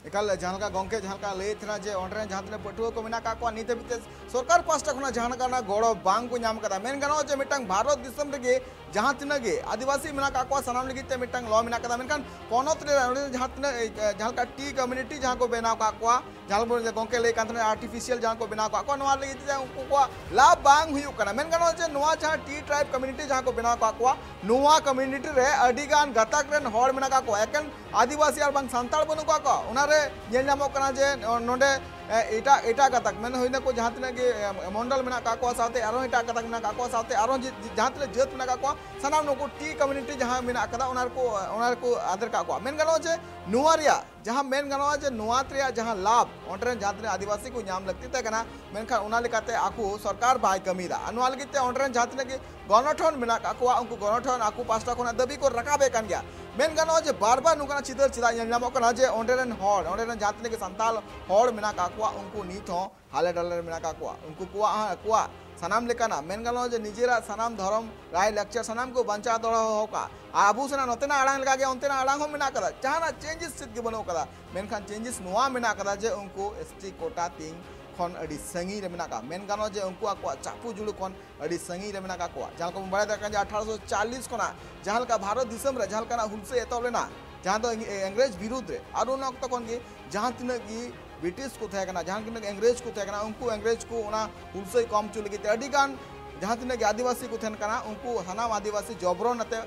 ᱮᱠᱟᱞ ᱡᱟᱦᱟᱸ ᱞᱮᱠᱟ ᱜᱚᱝᱠᱮ ᱡᱟᱦᱟᱸ ᱞᱮᱠᱟ ᱞᱟᱹᱭᱮᱫ ᱛᱟᱦᱮᱱᱟ ᱡᱮ ᱚᱸᱰᱮ ᱨᱮᱱ ᱡᱟᱦᱟᱸ ᱛᱤᱱᱟᱹᱜ ᱯᱟᱹᱴᱷᱩᱣᱟᱹ ᱠᱚ ᱢᱮᱱᱟᱜ ᱟᱠᱟᱫ ᱠᱚᱣᱟ, ᱱᱤᱛ ᱦᱟᱹᱵᱤᱡ ᱛᱮ ᱥᱚᱨᱠᱟᱨ ᱯᱟᱦᱴᱟ ᱠᱷᱚᱱᱟᱜ ᱡᱟᱦᱟᱸ ᱞᱮᱠᱟᱱᱟᱜ ᱜᱚᱲᱚ ᱵᱟᱝ ᱠᱚ ᱧᱟᱢ ᱟᱠᱟᱫᱟ᱾ ᱢᱮᱱ ᱜᱟᱱᱚᱜᱼᱟ ᱡᱮ ᱢᱤᱫᱴᱟᱝ ᱵᱷᱟᱨᱚᱛ ᱫᱤᱥᱚᱢ ᱨᱮᱜᱮ ᱡᱟᱦᱟᱸ ᱛᱤᱱᱟᱹᱜ ᱜᱮ ᱟᱹᱫᱤᱵᱟᱹᱥᱤ ᱢᱮᱱᱟᱜ ᱟᱠᱟᱫ ᱠᱚᱣᱟ, ᱥᱟᱱᱟᱢ ᱞᱟᱹᱜᱤᱫ ᱛᱮ ᱢᱤᱫᱴᱟᱝ ᱞᱚ ᱢᱮᱱᱟᱜ ᱟᱠᱟᱫᱟ, ᱢᱮᱱᱠᱷᱟᱱ ᱯᱚᱱᱚᱛ ᱨᱮ ᱚᱸᱰᱮ ᱡᱟᱦᱟᱸ ᱛᱤᱱᱟᱹᱜ, ᱮ, ᱡᱟᱦᱟᱸ ᱞᱮᱠᱟ ᱴᱤ ᱠᱚᱢᱤᱭᱩᱱᱤᱴᱤ ᱡᱟᱦᱟᱸ ᱠᱚ ᱵᱮᱱᱟᱣ ᱟᱠᱟᱫ ᱠᱚᱣᱟ, ᱡᱟᱦᱟᱸ ᱞᱮᱠᱟ ᱜᱚᱝᱠᱮ ᱞᱟᱹᱭ ᱠᱟᱱ ᱛᱟᱦᱮᱱᱟ ᱟᱨᱴᱤᱯᱷᱤᱥᱤᱭᱟᱞ ᱡᱟᱦᱟᱸ ᱠᱚ ᱵᱮᱱᱟᱣ ᱟᱠᱟᱫ ᱠᱚᱣᱟ, ᱱᱚᱣᱟ ᱞᱟᱹᱜᱤᱫ ᱛᱮ ᱩᱱᱠᱩ ᱠᱚᱣᱟᱜ ᱞᱟᱵᱷ ᱵᱟᱝ ᱦᱩᱭᱩᱜ ᱠᱟᱱᱟ᱾ ᱢᱮᱱ ᱜᱟᱱᱚᱜᱼᱟ ᱡᱮ ᱱᱚᱣᱟ ᱡᱟᱦᱟᱸ ᱴᱤ ᱴᱨᱟᱭᱤᱵᱽ ᱠᱚᱢᱤᱭᱩᱱᱤᱴᱤ ᱡᱟᱦᱟᱸ ᱠᱚ ᱵᱮᱱᱟᱣ ᱟᱠᱟᱫ ᱠᱚᱣᱟ, ᱱᱚᱣᱟ ᱠᱚᱢᱤᱭᱩᱱᱤᱴᱤ ᱨᱮ ᱟᱹᱰᱤ ᱜᱟᱱ ᱜᱟᱛᱟᱠ ᱨᱮᱱ ᱦᱚᱲ ᱢᱮᱱᱟᱜ ᱟᱠᱟᱫ ᱠᱚᱣᱟ, ᱮᱠᱮᱱ ᱟᱹᱫᱤᱵᱟᱹᱥᱤ ᱟᱨ ᱵᱟᱝ ᱥᱟᱱᱛᱟᱲ ᱵᱟᱹᱱᱩᱜ ᱟᱠᱟᱫ ᱠᱚᱣᱟ᱾ ᱚᱱᱟᱨᱮ ᱧᱮᱞ ᱧᱟᱢᱚᱜ ᱠᱟᱱᱟ ᱡᱮ ᱱᱚᱰᱮ, ᱮ, ᱮᱴᱟᱜ, ᱮᱴᱟᱜ ᱜᱟᱛᱟᱠ ᱢᱮᱱ ᱦᱩᱭᱱᱟ ᱠᱚ ᱡᱟᱦᱟᱸ ᱛᱤᱱᱟᱹᱜ ᱜᱮ, ᱮ, ᱢᱚᱱᱰᱚᱞ ᱢᱮᱱᱟᱜ ᱟᱠᱟᱫ ᱠᱚᱣᱟ, ᱥᱟᱶᱛᱮ ᱟᱨᱦᱚᱸ ᱮᱴᱟᱜ ᱜᱟᱛᱟᱠ ᱢᱮᱱᱟᱜ ᱟᱠᱟᱫ ᱠᱚᱣᱟ, ᱥᱟᱶᱛᱮ ᱟᱨᱦᱚᱸ ᱡᱮ, ᱡᱟᱦᱟᱸ ᱛᱤᱱᱟᱹᱜ ᱡᱟᱹᱛ ᱢᱮᱱᱟᱜ ᱟᱠᱟᱫ ᱠᱚᱣᱟ, ᱥᱟᱱᱟᱢ ᱱᱩᱠᱩ ᱴᱤ ᱠᱚᱢᱤᱭᱩᱱᱤᱴᱤ ᱡᱟᱦᱟᱸ ᱢᱮᱱᱟᱜ ᱟᱠᱟᱫᱟ, ᱚᱱᱟ ᱨᱮᱠᱚ, ᱚᱱᱟ ᱨᱮᱠᱚ ᱟᱫᱮᱨ ᱠᱟᱜ ᱠᱚᱣᱟ᱾ ᱢᱮᱱ ᱜᱟᱱᱚᱜᱼᱟ ᱡᱮ ᱱᱚᱣᱟ ᱨᱮᱭᱟᱜ ᱡᱟᱦᱟᱸ ᱢᱮᱱ ᱜᱟᱱᱚᱜᱼᱟ ᱡᱮ ᱱᱚᱣᱟ ᱨᱮᱭᱟᱜ ᱡᱟᱦᱟᱸ ᱞᱟᱵᱷ ᱚᱸᱰᱮ ᱨᱮᱱ ᱡᱟᱦᱟᱸ ᱛᱤᱱᱟᱹᱜ ᱟᱹᱫᱤᱵᱟᱹᱥᱤ ᱠᱚ ᱧᱟᱢ ᱞᱟᱹᱠᱛᱤ ᱛᱟᱦᱮᱸ ᱠᱟᱱᱟ, ᱢᱮᱱᱠᱷᱟᱱ ᱚᱱᱟ ᱞᱮᱠᱟᱛᱮ ᱟᱠᱚ ᱥᱚᱨᱠᱟᱨ ᱵᱟᱭ ᱠᱟᱹᱢᱤᱭᱮᱫᱟ᱾ ᱟᱨ ᱱᱚᱣᱟ ᱞᱟᱹᱜᱤᱫ ᱛᱮ ᱚᱸᱰᱮ ᱨᱮᱱ ᱡᱟᱦᱟᱸ ᱛᱤᱱᱟᱹᱜ ᱜᱮ ᱜᱚᱱᱚᱴᱷᱚᱱ ᱢᱮᱱᱟᱜ ᱠᱟᱜ ᱠᱚᱣᱟ, ᱩᱱᱠᱩ ᱜᱚᱱᱚᱴᱷᱚᱱ ᱟᱠᱚ ᱯᱟᱥᱴᱟ ᱠᱷᱚᱱᱟᱜ ᱫᱟᱹᱵᱤ ᱠᱚ ᱨᱟᱠᱟᱵᱮᱫ ᱠᱟᱱ ᱜᱮᱭᱟ᱾ ᱢᱮᱱ ᱜᱟᱱᱚᱜᱼᱟ ᱡᱮ ᱵᱟᱨ ᱵᱟᱨ ᱱᱚᱝᱠᱟᱱᱟᱜ ᱪᱤᱛᱟᱹᱨ ᱪᱮᱫᱟᱜ ᱧᱮᱞ ᱧᱟᱢᱚᱜ ᱠᱟᱱᱟ ᱡᱮ ᱚᱸᱰᱮ ᱨᱮᱱ ᱦᱚᱲ, ᱚᱸᱰᱮ ᱨᱮᱱ ᱡᱟᱦᱟᱸ ᱛᱤᱱᱟᱹᱜ ᱜᱮ ᱥᱟᱱᱛᱟᱲ ᱦᱚᱲ ᱢᱮᱱᱟᱜ ᱠᱟᱜ ᱠᱚᱣᱟ, ᱩᱱᱠᱩ ᱱᱤᱛ ᱦᱚᱸ ᱦᱟᱞᱮ ᱰᱟᱞᱮ ᱨᱮ ᱢᱮᱱᱟᱜ ᱠᱟᱜ ᱠᱚᱣᱟ᱾ ᱩᱱᱠᱩ ᱠᱚᱣᱟᱜ ᱦᱚᱸ ᱟᱠᱚᱣᱟᱜ ᱥᱟᱱᱟᱢ ᱞᱮᱠᱟᱱᱟᱜ ᱢᱮᱱ ᱜᱟᱱᱚᱜᱼᱟ ᱡᱮ ᱱᱤᱡᱮᱨᱟᱜ ᱥᱟᱱᱟᱢ ᱫᱷᱚᱨᱚᱢ, ᱨᱟᱭ, ᱞᱟᱠᱪᱟᱨ ᱥᱟᱱᱟᱢ ᱠᱚ ᱵᱟᱧᱪᱟᱣ ᱫᱚᱦᱚ ᱠᱟᱜᱼᱟ᱾ ᱟᱨ ᱟᱵᱚ ᱥᱮᱱᱟᱜ ᱱᱚᱛᱮᱱᱟᱜ ᱟᱲᱟᱝ ᱞᱮᱠᱟᱜᱮ ᱚᱱᱛᱮᱱᱟᱜ ᱟᱲᱟᱝ ᱦᱚᱸ ᱢᱮᱱᱟᱜ ᱠᱟᱫᱟ, ᱡᱟᱦᱟᱱᱟᱜ ᱪᱮᱧᱡᱮᱥ ᱪᱮᱫ ᱜᱮ ᱵᱟᱹᱱᱩᱜ ᱠᱟᱫᱟ᱾ ᱢᱮᱱᱠᱷᱟᱱ ᱪᱮᱧᱡᱮᱥ ᱱᱚᱣᱟ ᱢᱮᱱᱟᱜ ᱠᱟᱫᱟ ᱡᱮ ᱩᱱᱠᱩ ᱮᱥ ᱴᱤ ᱠᱳᱴᱟ ᱛᱤᱧ ᱠᱷᱚᱱ ᱟᱹᱰᱤ ᱥᱟᱺᱜᱤᱧ ᱨᱮ ᱢᱮᱱᱟᱜ ᱠᱟᱜᱼᱟ᱾ ᱢᱮᱱ ᱜᱟᱱᱚᱜᱼᱟ ᱡᱮ ᱩᱱᱠᱩ ᱟᱠᱚᱣᱟᱜ ᱪᱟᱯᱩ ᱡᱩᱲᱩ ᱠᱷᱚᱱ ᱟᱹᱰᱤ ᱥᱟᱺᱜᱤᱧ ᱨᱮ ᱢᱮᱱᱟᱜ ᱠᱟᱜ ᱠᱚᱣᱟ᱾ ᱡᱟᱦᱟᱸ ᱞᱮᱠᱟ ᱵᱚᱱ ᱵᱟᱲᱟᱭ ᱫᱟᱲᱮᱭᱟᱜ ᱠᱟᱱᱟ ᱡᱮ ᱟᱴᱷᱟᱨᱚᱥᱚ ᱪᱟᱞᱞᱤᱥ ᱠᱷᱚᱱᱟᱜ ᱡᱟᱦᱟᱸ ᱞᱮᱠᱟ ᱵᱷᱟᱨᱚᱛ ᱫᱤᱥᱚᱢ ᱨᱮ ᱡᱟᱦᱟᱸ ᱞᱮᱠᱟᱱᱟᱜ ᱦᱩᱞᱥᱟᱹᱭ ᱮᱛᱚᱦᱚᱵ ᱞᱮᱱᱟ, ᱡᱟᱦᱟᱸ ᱫᱚ ᱤᱝ-, ᱤᱝᱨᱮᱡᱽ ᱵᱤᱨᱩᱫᱽ ᱨᱮ, ᱟᱨ ᱩᱱ ᱚᱠᱛᱚ ᱠᱷᱚᱱ ᱜᱮ ᱡᱟᱦᱟᱸ ᱛᱤᱱᱟᱹᱜ ᱜᱮ ᱵᱨᱤᱴᱤᱥ ᱠᱚ ᱛᱟᱦᱮᱸ ᱠᱟᱱᱟ, ᱡᱟᱦᱟᱸ ᱛᱤᱱᱟᱹᱜ ᱤᱝᱨᱮᱡᱽ ᱠᱚ ᱛᱟᱦᱮᱸ ᱠᱟᱱᱟ, ᱩᱱᱠᱩ ᱤᱝᱨᱮᱡᱽ ᱠᱚ ᱚᱱᱟ ᱦᱩᱞᱥᱟᱹᱭ ᱠᱚᱢ ᱦᱚᱪᱚ ᱞᱟᱹᱜᱤᱫ ᱛᱮ ᱟᱹᱰᱤ ᱜᱟᱱ ᱡᱟᱦᱟᱸ ᱛᱤᱱᱟᱹᱜ ᱜᱮ ᱟᱹᱫᱤᱵᱟᱹᱥᱤ ᱠᱚ ᱛᱟᱦᱮᱸ ᱠᱟᱱᱟ, ᱩᱱᱠᱩ ᱥᱟᱱᱟᱢ ᱟᱹᱫᱤᱵᱟᱹᱥᱤ ᱡᱚᱵᱨᱚᱱ ᱟᱛᱮ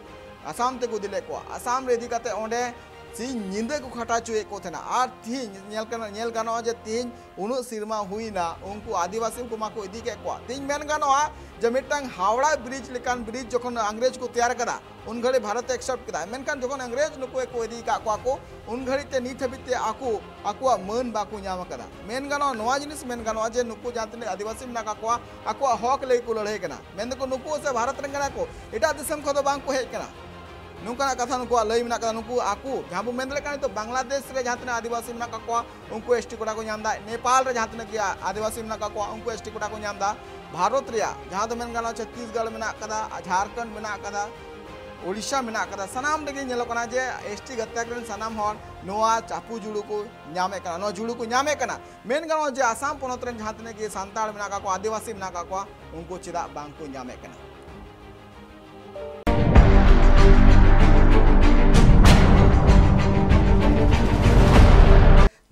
ᱟᱥᱟᱢ ᱛᱮᱠᱚ ᱤᱫᱤ ᱞᱮᱫ ᱠᱚᱣᱟ᱾ ᱟᱥᱟᱢ ᱨᱮ ᱤᱫᱤ ᱠᱟᱛᱮ ᱚᱸᱰᱮ ᱥᱤᱧ ᱧᱤᱫᱟᱹ ᱠᱚ ᱠᱷᱟᱴᱟᱣ ᱦᱚᱪᱚᱭᱮᱫ ᱠᱚ ᱛᱟᱦᱮᱱᱟ᱾ ᱟᱨ ᱛᱤᱦᱤᱧ ᱧᱮᱞ ᱠᱟᱱᱟ, ᱧᱮᱞ ᱜᱟᱱᱚᱜᱼᱟ ᱡᱮ ᱛᱤᱦᱤᱧ ᱩᱱᱟᱹᱜ ᱥᱮᱨᱢᱟ ᱦᱩᱭᱱᱟ, ᱩᱱᱠᱩ ᱟᱹᱫᱤᱵᱟᱹᱥᱤ ᱠᱚ ᱢᱟᱠᱚ ᱤᱫᱤ ᱠᱮᱫ ᱠᱚᱣᱟ᱾ ᱛᱤᱦᱤᱧ ᱢᱮᱱ ᱜᱟᱱᱚᱜᱼᱟ ᱡᱮ ᱢᱤᱫᱴᱟᱝ ᱦᱟᱣᱲᱟ ᱵᱨᱤᱡᱽ ᱞᱮᱠᱟᱱ ᱵᱨᱤᱡᱽ ᱡᱚᱠᱷᱚᱱ ᱤᱝᱨᱮᱡᱽ ᱠᱚ ᱛᱮᱭᱟᱨ ᱠᱟᱫᱟ, ᱩᱱ ᱜᱷᱟᱹᱲᱤᱡ ᱵᱷᱟᱨᱚᱛ ᱮ accept ᱠᱮᱫᱟ᱾ ᱢᱮᱱᱠᱷᱟᱱ ᱡᱚᱠᱷᱚᱱ ᱤᱝᱨᱮᱡᱽ ᱱᱩᱠᱩ ᱠᱚ ᱤᱫᱤ ᱟᱠᱟᱫ ᱠᱚᱣᱟ ᱠᱚ, ᱩᱱ ᱜᱷᱟᱹᱲᱤᱡ ᱛᱮ ᱱᱤᱛ ᱦᱟᱹᱵᱤᱡ ᱛᱮ ᱟᱠᱚ ᱟᱠᱚᱣᱟᱜ ᱢᱟᱹᱱ ᱵᱟᱠᱚ ᱧᱟᱢ ᱟᱠᱟᱫᱟ᱾ ᱢᱮᱱ ᱜᱟᱱᱚᱜᱼᱟ, ᱱᱚᱣᱟ ᱡᱤᱱᱤᱥ ᱢᱮᱱ ᱜᱟᱱᱚᱜᱼᱟ ᱡᱮ ᱱᱩᱠᱩ ᱡᱟᱦᱟᱸ ᱛᱤᱱᱟᱹᱜ ᱟᱹᱫᱤᱵᱟᱹᱥᱤ ᱢᱮᱱᱟᱜ ᱟᱠᱟᱫ ᱠᱚᱣᱟ, ᱟᱠᱚᱣᱟᱜ ᱦᱚᱠ ᱞᱟᱹᱜᱤᱫ ᱠᱚ ᱞᱟᱹᱲᱦᱟᱹᱭ ᱠᱟᱱᱟ᱾ ᱢᱮᱱ ᱫᱚᱠᱚ ᱱᱩᱠᱩ ᱥᱮ ᱵᱷᱟᱨᱚᱛ ᱨᱮᱱ ᱠᱟᱱᱟ ᱠᱚ, ᱮᱴᱟᱜ ᱫᱤᱥᱚᱢ ᱠᱷᱚᱱ ᱫᱚ ᱵᱟᱝ ᱠᱚ ᱦᱮᱡ ᱠᱟᱱᱟ᱾ ᱱᱚᱝᱠᱟᱱᱟᱜ ᱠᱟᱛᱷᱟ ᱱᱩᱠᱩᱣᱟᱜ ᱞᱟᱹᱭ ᱢᱮᱱᱟᱜ ᱠᱟᱫᱟ᱾ ᱱᱩᱠᱩ ᱟᱠᱚ ᱡᱟᱦᱟᱸ ᱵᱚᱱ ᱢᱮᱱ ᱫᱟᱲᱮᱭᱟᱜ ᱠᱟᱱᱟ, ᱱᱤᱛᱚᱜ ᱵᱟᱝᱞᱟᱫᱮᱥ ᱨᱮ ᱡᱟᱦᱟᱸ ᱛᱤᱱᱟᱹᱜ ᱟᱹᱫᱤᱵᱟᱹᱥᱤ ᱢᱮᱱᱟᱜ ᱠᱟᱜ ᱠᱚᱣᱟ, ᱩᱱᱠᱩ S T quota ᱠᱚ ᱧᱟᱢ ᱮᱫᱟ᱾ ᱱᱮᱯᱟᱞ ᱨᱮ ᱡᱟᱦᱟᱸ ᱛᱤᱱᱟᱹᱜ ᱜᱮ ᱟᱹᱫᱤᱵᱟᱹᱥᱤ ᱢᱮᱱᱟᱜ ᱠᱟᱜ ᱠᱚᱣᱟ, ᱩᱱᱠᱩ S T quota ᱠᱚ ᱧᱟᱢ ᱮᱫᱟ᱾ ᱵᱷᱟᱨᱚᱛ ᱨᱮᱭᱟᱜ ᱡᱟᱦᱟᱸ ᱫᱚ ᱢᱮᱱ ᱜᱟᱱᱚᱜᱼᱟ, ᱪᱷᱚᱛᱛᱤᱥᱜᱚᱲ ᱢᱮᱱᱟᱜ ᱠᱟᱫᱟ, ᱡᱷᱟᱲᱠᱷᱚᱸᱰ ᱢᱮᱱᱟᱜ ᱠᱟᱫᱟ, ᱳᱰᱤᱥᱟ ᱢᱮᱱᱟᱜ ᱠᱟᱫᱟ, ᱥᱟᱱᱟᱢ ᱨᱮᱜᱮ ᱧᱮᱞᱚᱜ ᱠᱟᱱᱟ ᱡᱮ S T ᱜᱟᱛᱟᱠ ᱨᱮᱱ ᱥᱟᱱᱟᱢ ᱦᱚᱲ ᱱᱚᱣᱟ ᱪᱟᱯᱩ ᱡᱩᱲᱩ ᱠᱚ ᱧᱟᱢᱮᱫ ᱠᱟᱱᱟ, ᱱᱚᱣᱟ ᱡᱩᱲᱩ ᱠᱚ ᱧᱟᱢᱮᱫ ᱠᱟᱱᱟ᱾ ᱢᱮᱱ ᱜᱟᱱᱚᱜᱼᱟ ᱡᱮ ᱟᱥᱟᱢ ᱯᱚᱱᱚᱛ ᱨᱮᱱ ᱡᱟᱦᱟᱸ ᱛᱤᱱᱟᱹᱜ ᱜᱮ ᱥᱟᱱᱛᱟᱲ ᱢᱮᱱᱟᱜ ᱠᱟᱜ ᱠᱚᱣᱟ, ᱟᱹᱫᱤᱵᱟᱹᱥᱤ ᱢᱮᱱᱟᱜ ᱠᱟᱜ ᱠᱚᱣᱟ, ᱩᱱᱠᱩ ᱪᱮᱫᱟᱜ ᱵᱟᱝ ᱠᱚ ᱧᱟᱢᱮᱫ ᱠᱟᱱᱟ?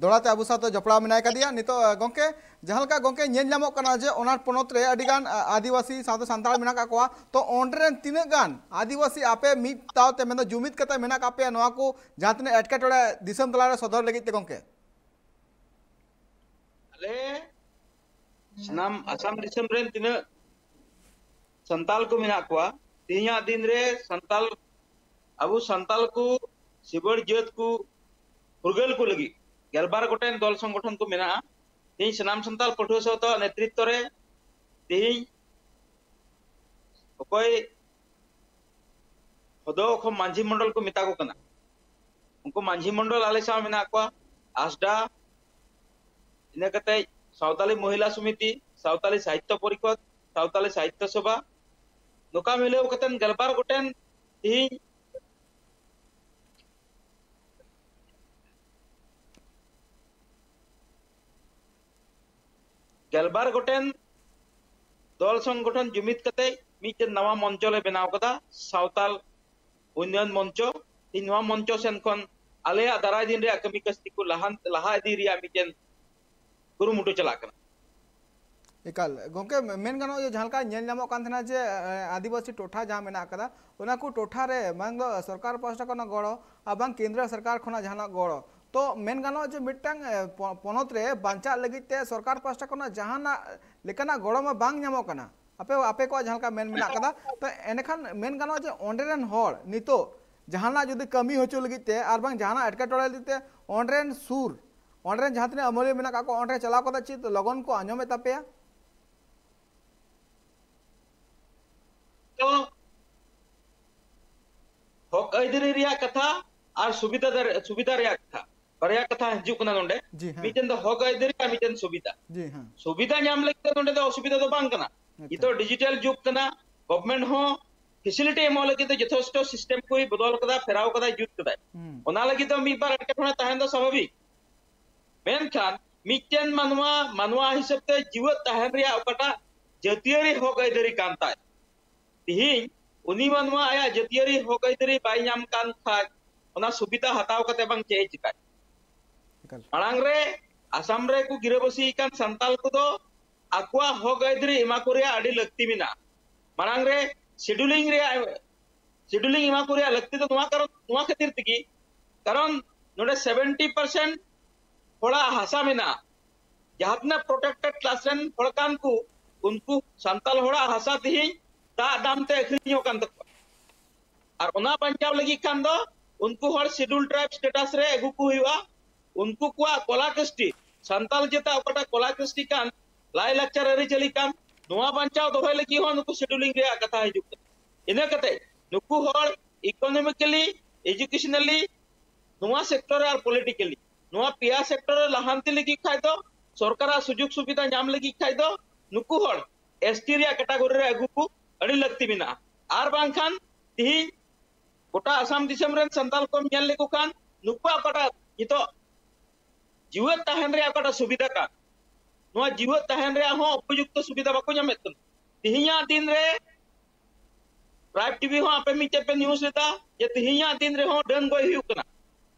ᱫᱚᱦᱲᱟ ᱛᱮ ᱟᱵᱚ ᱥᱟᱶᱛᱮ ᱡᱚᱯᱲᱟᱣ ᱢᱮᱱᱟᱭ ᱠᱟᱫᱮᱭᱟ ᱱᱤᱛᱚᱜ, ᱟᱸ, ᱜᱚᱝᱠᱮ, ᱡᱟᱦᱟᱸ ᱞᱮᱠᱟ ᱜᱚᱝᱠᱮ ᱧᱮᱞ ᱧᱟᱢᱚᱜ ᱠᱟᱱᱟ ᱡᱮ ᱚᱱᱟ ᱯᱚᱱᱚᱛ ᱨᱮ ᱟᱹᱰᱤ ᱜᱟᱱ, ᱟᱸ, ᱟᱹᱫᱤᱵᱟᱹᱥᱤ ᱥᱟᱶᱛᱮ ᱥᱟᱱᱛᱟᱲ ᱢᱮᱱᱟᱜ ᱠᱟᱜ ᱠᱚᱣᱟ, ᱛᱚ ᱚᱸᱰᱮ ᱨᱮᱱ ᱛᱤᱱᱟᱹᱜ ᱜᱟᱱ ᱟᱹᱫᱤᱵᱟᱹᱥᱤ ᱟᱯᱮ ᱢᱤᱫ ᱛᱟᱣ ᱛᱮ, ᱢᱮᱱᱫᱚ ᱡᱩᱢᱤᱫ ᱠᱟᱛᱮ ᱢᱮᱱᱟᱜ ᱠᱟᱜ ᱯᱮᱭᱟ ᱱᱚᱣᱟ ᱠᱚ ᱡᱟᱦᱟᱸ ᱛᱤᱱᱟᱹᱜ ᱮᱴᱠᱮᱴᱚᱬᱮ ᱫᱤᱥᱚᱢ ᱛᱟᱞᱟᱨᱮ ᱥᱚᱫᱚᱨ ᱞᱟᱹᱜᱤᱫ ᱛᱮ ᱜᱚᱝᱠᱮ? ᱟᱞᱮ ᱥᱟᱱᱟᱢ ᱟᱥᱟᱢ ᱫᱤᱥᱚᱢ ᱨᱮᱱ ᱛᱤᱱᱟᱹᱜ ᱥᱟᱱᱛᱟᱞ ᱠᱚ ᱢᱮᱱᱟᱜ ᱠᱚᱣᱟ, ᱛᱮᱦᱮᱧᱟᱜ ᱫᱤᱱ ᱨᱮ ᱥᱟᱱᱛᱟᱞ, ᱟᱵᱚ ᱥᱟᱱᱛᱟᱞ ᱠᱚ ᱥᱤᱵᱟᱹᱲ ᱡᱟᱹᱛ ᱠᱚ ᱯᱷᱩᱨᱜᱟᱹᱞ ᱠᱚ ᱞᱟᱹᱜᱤᱫ ᱜᱮᱞᱵᱟᱨ ᱜᱚᱴᱮᱱ ᱫᱚᱞ ᱥᱚᱝᱜᱚᱴᱷᱚᱱ ᱠᱚ ᱢᱮᱱᱟᱜᱼᱟ᱾ ᱛᱮᱦᱮᱧ ᱥᱟᱱᱟᱢ ᱥᱟᱱᱛᱟᱞ ᱯᱟᱹᱴᱷᱩᱣᱟᱹ ᱥᱟᱶᱛᱟ ᱱᱮᱛᱨᱤᱛᱵ ᱨᱮ ᱛᱮᱦᱮᱧ ᱚᱠᱚᱭ ᱦᱚᱫᱚ ᱠᱷᱚᱱ ᱢᱟᱹᱡᱷᱤ ᱢᱚᱸᱰᱚᱞ ᱠᱚ ᱢᱮᱛᱟ ᱠᱚ ᱠᱟᱱᱟ, ᱩᱱᱠᱩ ᱢᱟᱹᱡᱷᱤ ᱢᱚᱸᱰᱚᱞ ᱟᱞᱮ ᱥᱟᱶ ᱢᱮᱱᱟᱜ ᱠᱚᱣᱟ, ᱟᱥᱰᱟ, ᱤᱱᱟᱹ ᱠᱟᱛᱮ ᱥᱟᱶᱛᱟᱞᱤ ᱢᱚᱦᱤᱞᱟ ᱥᱚᱢᱤᱛᱤ, ᱥᱟᱶᱛᱟᱞᱤ ᱥᱟᱦᱤᱛᱛᱚ ᱯᱚᱨᱤᱥᱚᱫ, ᱥᱟᱶᱛᱟᱞᱤ ᱥᱟᱦᱤᱛᱛᱚ ᱥᱚᱵᱷᱟ, ᱱᱚᱝᱠᱟ ᱢᱤᱞᱟᱹᱣ ᱠᱟᱛᱮ ᱜᱮᱞᱵᱟᱨ ᱜᱚᱴᱮᱱ ᱛᱤᱦᱤᱧ ᱜᱮᱞᱵᱟᱨ ᱜᱚᱴᱮᱱ ᱫᱚᱞ ᱥᱚᱝᱜᱚᱴᱷᱚᱱ ᱡᱩᱢᱤᱫ ᱠᱟᱛᱮ ᱢᱤᱫᱴᱮᱱ ᱱᱟᱣᱟ ᱢᱚᱧᱪᱚ ᱞᱮ ᱵᱮᱱᱟᱣ ᱠᱟᱫᱟ, ᱥᱟᱶᱛᱟᱞ ᱩᱱᱱᱚᱭᱚᱱ ᱢᱚᱧᱪᱚ᱾ ᱛᱮᱦᱮᱧ ᱱᱚᱣᱟ ᱢᱚᱧᱪᱚ ᱥᱮᱱ ᱠᱷᱚᱱ ᱟᱞᱮᱭᱟᱜ ᱫᱟᱨᱟᱭ ᱫᱤᱱ ᱨᱮᱭᱟᱜ ᱠᱟᱹᱢᱤ ᱠᱟᱹᱥᱱᱤ ᱠᱚ ᱞᱟᱦᱟ, ᱞᱟᱦᱟ ᱤᱫᱤ ᱨᱮᱭᱟᱜ ᱢᱤᱫᱴᱮᱱ ᱠᱩᱨᱩᱢᱩᱴᱩ ᱪᱟᱞᱟᱜ ᱠᱟᱱᱟ᱾ ᱮᱠᱟᱞ ᱜᱚᱝᱠᱮ, ᱢᱮᱱ ᱜᱟᱱᱚᱜᱼᱟ ᱡᱮ ᱡᱟᱦᱟᱸ ᱞᱮᱠᱟ ᱧᱮᱞ ᱧᱟᱢᱚᱜ ᱠᱟᱱ ᱛᱟᱦᱮᱱᱟ ᱡᱮ ᱮ, ᱟᱹᱫᱤᱵᱟᱹᱥᱤ ᱴᱚᱴᱷᱟ ᱡᱟᱦᱟᱸ ᱢᱮᱱᱟᱜ ᱟᱠᱟᱫᱟ, ᱚᱱᱟ ᱠᱚ ᱴᱚᱴᱷᱟ ᱨᱮ ᱵᱟᱝ ᱫᱚ ᱥᱚᱨᱠᱟᱨ ᱯᱟᱦᱴᱟ ᱠᱷᱚᱱᱟᱜ ᱜᱚᱲᱚ ᱟᱨ ᱵᱟᱝ ᱠᱮᱱᱫᱨᱚ ᱥᱚᱨᱠᱟᱨ ᱠᱷᱚᱱᱟᱜ ᱡᱟᱦᱟᱱᱟᱜ ᱜᱚᱲᱚ᱾ ᱛᱚ ᱢᱮᱱ ᱜᱟᱱᱚᱜᱼᱟ ᱡᱮ ᱢᱤᱫᱴᱟᱝ ᱮ, ᱯᱚ- ᱯᱚᱱᱚᱛ ᱨᱮ ᱵᱟᱧᱪᱟᱜ ᱞᱟᱹᱜᱤᱫ ᱛᱮ ᱥᱚᱨᱠᱟᱨ ᱯᱟᱦᱴᱟ ᱠᱷᱚᱱᱟᱜ ᱡᱟᱦᱟᱱᱟᱜ ᱞᱮᱠᱟᱱᱟᱜ ᱜᱚᱲᱚ ᱢᱟ ᱵᱟᱝ ᱧᱟᱢᱚᱜ ᱠᱟᱱᱟ, ᱟᱯᱮ ᱟᱯᱮ ᱠᱚᱣᱟᱜ ᱡᱟᱦᱟᱸ ᱞᱮᱠᱟ ᱢᱮᱱ ᱢᱮᱱᱟᱜ ᱟᱠᱟᱫᱟ᱾ ᱛᱚ ᱮᱸᱰᱮᱠᱷᱟᱱ ᱢᱮᱱ ᱜᱟᱱᱚᱜᱼᱟ ᱡᱮ ᱚᱸᱰᱮ ᱨᱮᱱ ᱦᱚᱲ ᱱᱤᱛᱚᱜ ᱡᱟᱦᱟᱱᱟᱜ ᱡᱩᱫᱤ ᱠᱟᱹᱢᱤ ᱦᱚᱪᱚ ᱞᱟᱹᱜᱤᱫ ᱛᱮ ᱟᱨ ᱵᱟᱝ ᱡᱟᱦᱟᱱᱟᱜ ᱮᱴᱠᱮᱴᱚᱬᱮ ᱞᱟᱹᱜᱤᱫ ᱛᱮ ᱚᱸᱰᱮ ᱨᱮᱱ ᱥᱩᱨ ᱚᱸᱰᱮ ᱨᱮᱱ ᱡᱟᱦᱟᱸ ᱛᱤᱱᱟᱹᱜ ᱟᱹᱢᱟᱹᱞᱤᱭᱟᱹ ᱢᱮᱱᱟᱜ ᱠᱟᱜ ᱠᱚᱣᱟ, ᱚᱸᱰᱮ ᱪᱟᱞᱟᱣ ᱠᱟᱛᱮ ᱪᱮᱫ ᱞᱚᱜᱚᱱ ᱠᱚ ᱟᱸᱡᱚᱢᱮᱫ ᱛᱟᱯᱮᱭᱟ? ᱛᱚ ᱦᱚᱠ ᱟᱹᱭᱫᱟᱹᱨᱤ ᱨᱮᱭᱟᱜ ᱠᱟᱛᱷᱟ ᱟᱨ ᱥᱩᱵᱤᱫᱷᱟ ᱫᱟᱨ- ᱥᱩᱵᱤᱫᱷᱟ ᱨᱮᱭᱟᱜ ᱠᱟᱛᱷᱟ, ᱵᱟᱨᱭᱟ ᱠᱟᱛᱷᱟ ᱦᱤᱡᱩᱜ ᱠᱟᱱᱟ ᱱᱚᱰᱮ᱾ ᱡᱤ ᱦᱮᱸ᱾ ᱢᱤᱫᱴᱮᱱ ᱫᱚ ᱦᱚᱠ ᱟᱹᱭᱫᱟᱹᱨᱤ ᱟᱨ ᱢᱤᱫᱴᱮᱱ ᱥᱩᱵᱤᱫᱷᱟ᱾ ᱡᱤ ᱦᱮᱸ᱾ ᱥᱩᱵᱤᱫᱷᱟ ᱧᱟᱢ ᱞᱟᱹᱜᱤᱫ ᱫᱚ ᱱᱚᱰᱮ ᱫᱚ ᱚᱥᱩᱵᱤᱫᱷᱟ ᱫᱚ ᱵᱟᱝ ᱠᱟᱱᱟ᱾ ᱟᱪᱪᱷᱟ᱾ ᱱᱤᱛᱚᱜ ᱰᱤᱡᱤᱴᱟᱞ ᱡᱩᱜᱽ ᱠᱟᱱᱟ, ᱜᱚᱵᱷᱢᱮᱱᱴ ᱦᱚᱸ ᱯᱷᱮᱥᱤᱞᱤᱴᱤ ᱮᱢᱚᱜ ᱞᱟᱹᱜᱤᱫ ᱫᱚ ᱡᱚᱛᱷᱮᱥᱴᱚ ᱥᱤᱥᱴᱮᱢ ᱠᱚᱭ ᱵᱚᱫᱚᱞ ᱠᱟᱫᱟ, ᱯᱷᱮᱨᱟᱣ ᱠᱟᱫᱟᱭ, ᱡᱩᱛ ᱠᱟᱫᱟᱭ᱾ ᱦᱩᱸ᱾ ᱚᱱᱟ ᱞᱟᱹᱜᱤᱫ ᱫᱚ ᱢᱤᱫ ᱵᱟᱨ ᱮᱴᱠᱮᱴᱚᱬᱮ ᱛᱟᱦᱮᱱ ᱫᱚ ᱥᱟᱵᱷᱟᱵᱤᱠ᱾ ᱢᱮᱱᱠᱷᱟᱱ ᱢᱤᱫᱴᱮᱱ ᱢᱟᱱᱣᱟ ᱢᱟᱱᱣᱟ ᱦᱤᱥᱟᱹᱵ ᱛᱮ ᱡᱤᱣᱮᱫ ᱛᱟᱦᱮᱱ ᱨᱮᱭᱟᱜ ᱚᱠᱟᱴᱟᱜ ᱡᱟᱹᱛᱤᱭᱟᱹᱨᱤ ᱦᱚᱠ ᱟᱹᱭᱫᱟᱹᱨᱤ ᱠᱟᱱ ᱛᱟᱭ, ᱛᱤᱦᱤᱧ ᱩᱱᱤ ᱢᱟᱱᱣᱟ ᱟᱭᱟᱜ ᱡᱟᱹᱛᱤᱭᱟᱹᱨᱤ ᱦᱚᱠ ᱟᱹᱭᱫᱟᱹᱨᱤ ᱵᱟᱭ ᱧᱟᱢ ᱠᱟᱱ ᱠᱷᱟᱡ ᱚᱱᱟ ᱥᱩᱵᱤᱫᱷᱟ ᱦᱟᱛᱟᱣ ᱠᱟᱛᱮ ᱵᱟᱝ ᱪᱮᱫ ᱮ ᱪᱤᱠᱟᱭ? ᱮᱠᱟᱞ᱾ ᱢᱟᱲᱟᱝ ᱨᱮ ᱟᱥᱟᱢ ᱨᱮ ᱠᱚ ᱜᱤᱨᱟᱹᱵᱟᱹᱥᱤ ᱠᱟᱱ ᱥᱟᱱᱛᱟᱞ ᱠᱚᱫᱚ ᱟᱠᱚᱣᱟᱜ ᱦᱚᱠ ᱟᱹᱭᱫᱟᱹᱨᱤ ᱮᱢᱟ ᱠᱚ ᱨᱮᱭᱟᱜ ᱟᱹᱰᱤ ᱞᱟᱹᱠᱛᱤ ᱢᱮᱱᱟᱜᱼᱟ᱾ ᱢᱟᱲᱟᱝ ᱨᱮ ᱥᱤᱰᱩᱞᱤᱝ ᱨᱮᱭᱟᱜ ᱥᱤᱰᱩᱞᱤᱝ ᱮᱢᱟ ᱠᱚ ᱨᱮᱭᱟᱜ ᱞᱟᱹᱠᱛᱤ ᱫᱚ ᱱᱚᱣᱟ ᱠᱟᱨᱚᱱ ᱱᱚᱣᱟ ᱠᱷᱟᱹᱛᱤᱨ ᱛᱮᱜᱮ, ᱠᱟᱨᱚᱱ ᱱᱚᱰᱮ ᱥᱮᱵᱷᱮᱱᱴᱤ ᱯᱟᱨᱥᱮᱱᱴ ᱦᱚᱲᱟᱜ ᱦᱟᱥᱟ ᱢᱮᱱᱟᱜᱼᱟ᱾ ᱡᱟᱦᱟᱸ ᱛᱤᱱᱟᱹᱜ ᱯᱨᱚᱴᱮᱠᱴᱮᱰ ᱠᱞᱟᱥ ᱨᱮᱱ ᱦᱚᱲ ᱠᱟᱱ ᱠᱚ, ᱩᱱᱠᱩ ᱥᱟᱱᱛᱟᱞ ᱦᱚᱲᱟᱜ ᱦᱟᱥᱟ ᱛᱮᱦᱮᱧ ᱫᱟᱜ ᱫᱟᱢ ᱛᱮ ᱟᱹᱠᱷᱨᱤᱧᱚᱜ ᱠᱟᱱ ᱛᱟᱠᱚᱣᱟ᱾ ᱟᱨ ᱚᱱᱟ ᱵᱟᱧᱪᱟᱣ ᱞᱟᱹᱜᱤᱫ ᱠᱷᱟᱱ ᱫᱚ ᱩᱱᱠᱩ ᱦᱚᱲ ᱥᱤᱰᱩᱞ ᱴᱨᱟᱭᱤᱵ ᱥᱴᱮᱴᱟᱥ ᱨᱮ ᱟᱹᱜᱩ ᱠᱚ ᱦᱩᱭᱩᱜᱼᱟ᱾ ᱩᱱᱠᱩ ᱠᱚᱣᱟᱜ ᱠᱚᱞᱟ ᱠᱨᱤᱥᱴᱤ, ᱥᱟᱱᱛᱟᱞ ᱡᱟᱹᱛᱟᱜ ᱚᱠᱟᱴᱟᱜ ᱠᱚᱞᱟ ᱠᱨᱤᱥᱴᱤ ᱠᱟᱱ, ᱞᱟᱭ ᱞᱟᱠᱪᱟᱨ ᱟᱹᱨᱤᱪᱟᱹᱞᱤ ᱠᱟᱱ, ᱱᱚᱣᱟ ᱵᱟᱧᱪᱟᱣ ᱫᱚᱦᱚᱭ ᱞᱟᱹᱜᱤᱫ ᱦᱚᱸ ᱱᱩᱠᱩ ᱥᱤᱰᱩᱞᱤᱝ ᱨᱮᱭᱟᱜ ᱠᱟᱛᱷᱟ ᱦᱤᱡᱩᱜ ᱠᱟᱱᱟ᱾ ᱤᱱᱟᱹ ᱠᱟᱛᱮ ᱱᱩᱠᱩ ᱦᱚᱲ ᱤᱠᱳᱱᱚᱢᱤᱠᱮᱞᱤ, ᱮᱡᱩᱠᱮᱥᱚᱱᱟᱞᱤ, ᱱᱚᱣᱟ ᱥᱮᱠᱴᱚᱨ ᱨᱮ ᱟᱨ ᱯᱚᱞᱤᱴᱤᱠᱮᱞᱤ, ᱱᱚᱣᱟ ᱯᱮᱭᱟ ᱥᱮᱠᱴᱚᱨ ᱨᱮ ᱞᱟᱦᱟᱱᱛᱤ ᱞᱟᱹᱜᱤᱫ ᱠᱷᱟᱡ ᱫᱚ, ᱥᱚᱨᱠᱟᱨᱟᱜ ᱥᱩᱡᱳᱜᱽ ᱥᱩᱵᱤᱫᱷᱟ ᱧᱟᱢ ᱞᱟᱹᱜᱤᱫ ᱠᱷᱟᱡ ᱫᱚ, ᱱᱩᱠᱩ ᱦᱚᱲ ᱮᱥᱴᱤ ᱨᱮᱭᱟᱜ ᱠᱮᱴᱟᱜᱚᱨᱤ ᱨᱮ ᱟᱹᱜᱩ ᱠᱚ ᱟᱹᱰᱤ ᱞᱟᱹᱠᱛᱤ ᱢᱮᱱᱟᱜᱼᱟ᱾ ᱟᱨ ᱵᱟᱝᱠᱷᱟᱱ ᱛᱤᱦᱤᱧ ᱜᱚᱴᱟ ᱟᱥᱟᱢ ᱫᱤᱥᱚᱢ ᱨᱮᱱ ᱥᱟᱱᱛᱟᱞ ᱠᱚᱢ ᱧᱮᱞ ᱞᱮᱠᱚ ᱠᱷᱟᱱ, ᱱᱩᱠᱩᱣᱟᱜ ᱚᱠᱟᱴᱟᱜ ᱱᱤᱛᱚᱜ ᱡᱤᱣᱮᱫ ᱛᱟᱦᱮᱱ ᱨᱮᱭᱟᱜ ᱚᱠᱟᱴᱟᱜ ᱥᱩᱵᱤᱫᱷᱟ ᱠᱟᱱ, ᱱᱚᱣᱟ ᱡᱤᱣᱮᱫ ᱛᱟᱦᱮᱱ ᱨᱮᱭᱟᱜ ᱦᱚᱸ ᱩᱯᱚᱡᱩᱠᱛᱚ ᱥᱩᱵᱤᱫᱷᱟ ᱵᱟᱠᱚ ᱧᱟᱢᱮᱫ ᱠᱟᱱᱟ᱾ ᱛᱮᱦᱮᱧᱟᱜ ᱫᱤᱱ ᱨᱮ ᱴᱨᱟᱭᱤᱵ ᱴᱤᱵᱷᱤ ᱦᱚᱸ ᱟᱯᱮ ᱢᱤᱫᱴᱮᱡ ᱯᱮ ᱱᱤᱭᱩᱡ ᱞᱮᱫᱟ ᱡᱮ ᱛᱮᱦᱮᱧᱟᱜ ᱫᱤᱱ ᱨᱮᱦᱚᱸ ᱰᱟᱹᱱ ᱜᱚᱡ ᱦᱩᱭᱩᱜ ᱠᱟᱱᱟ᱾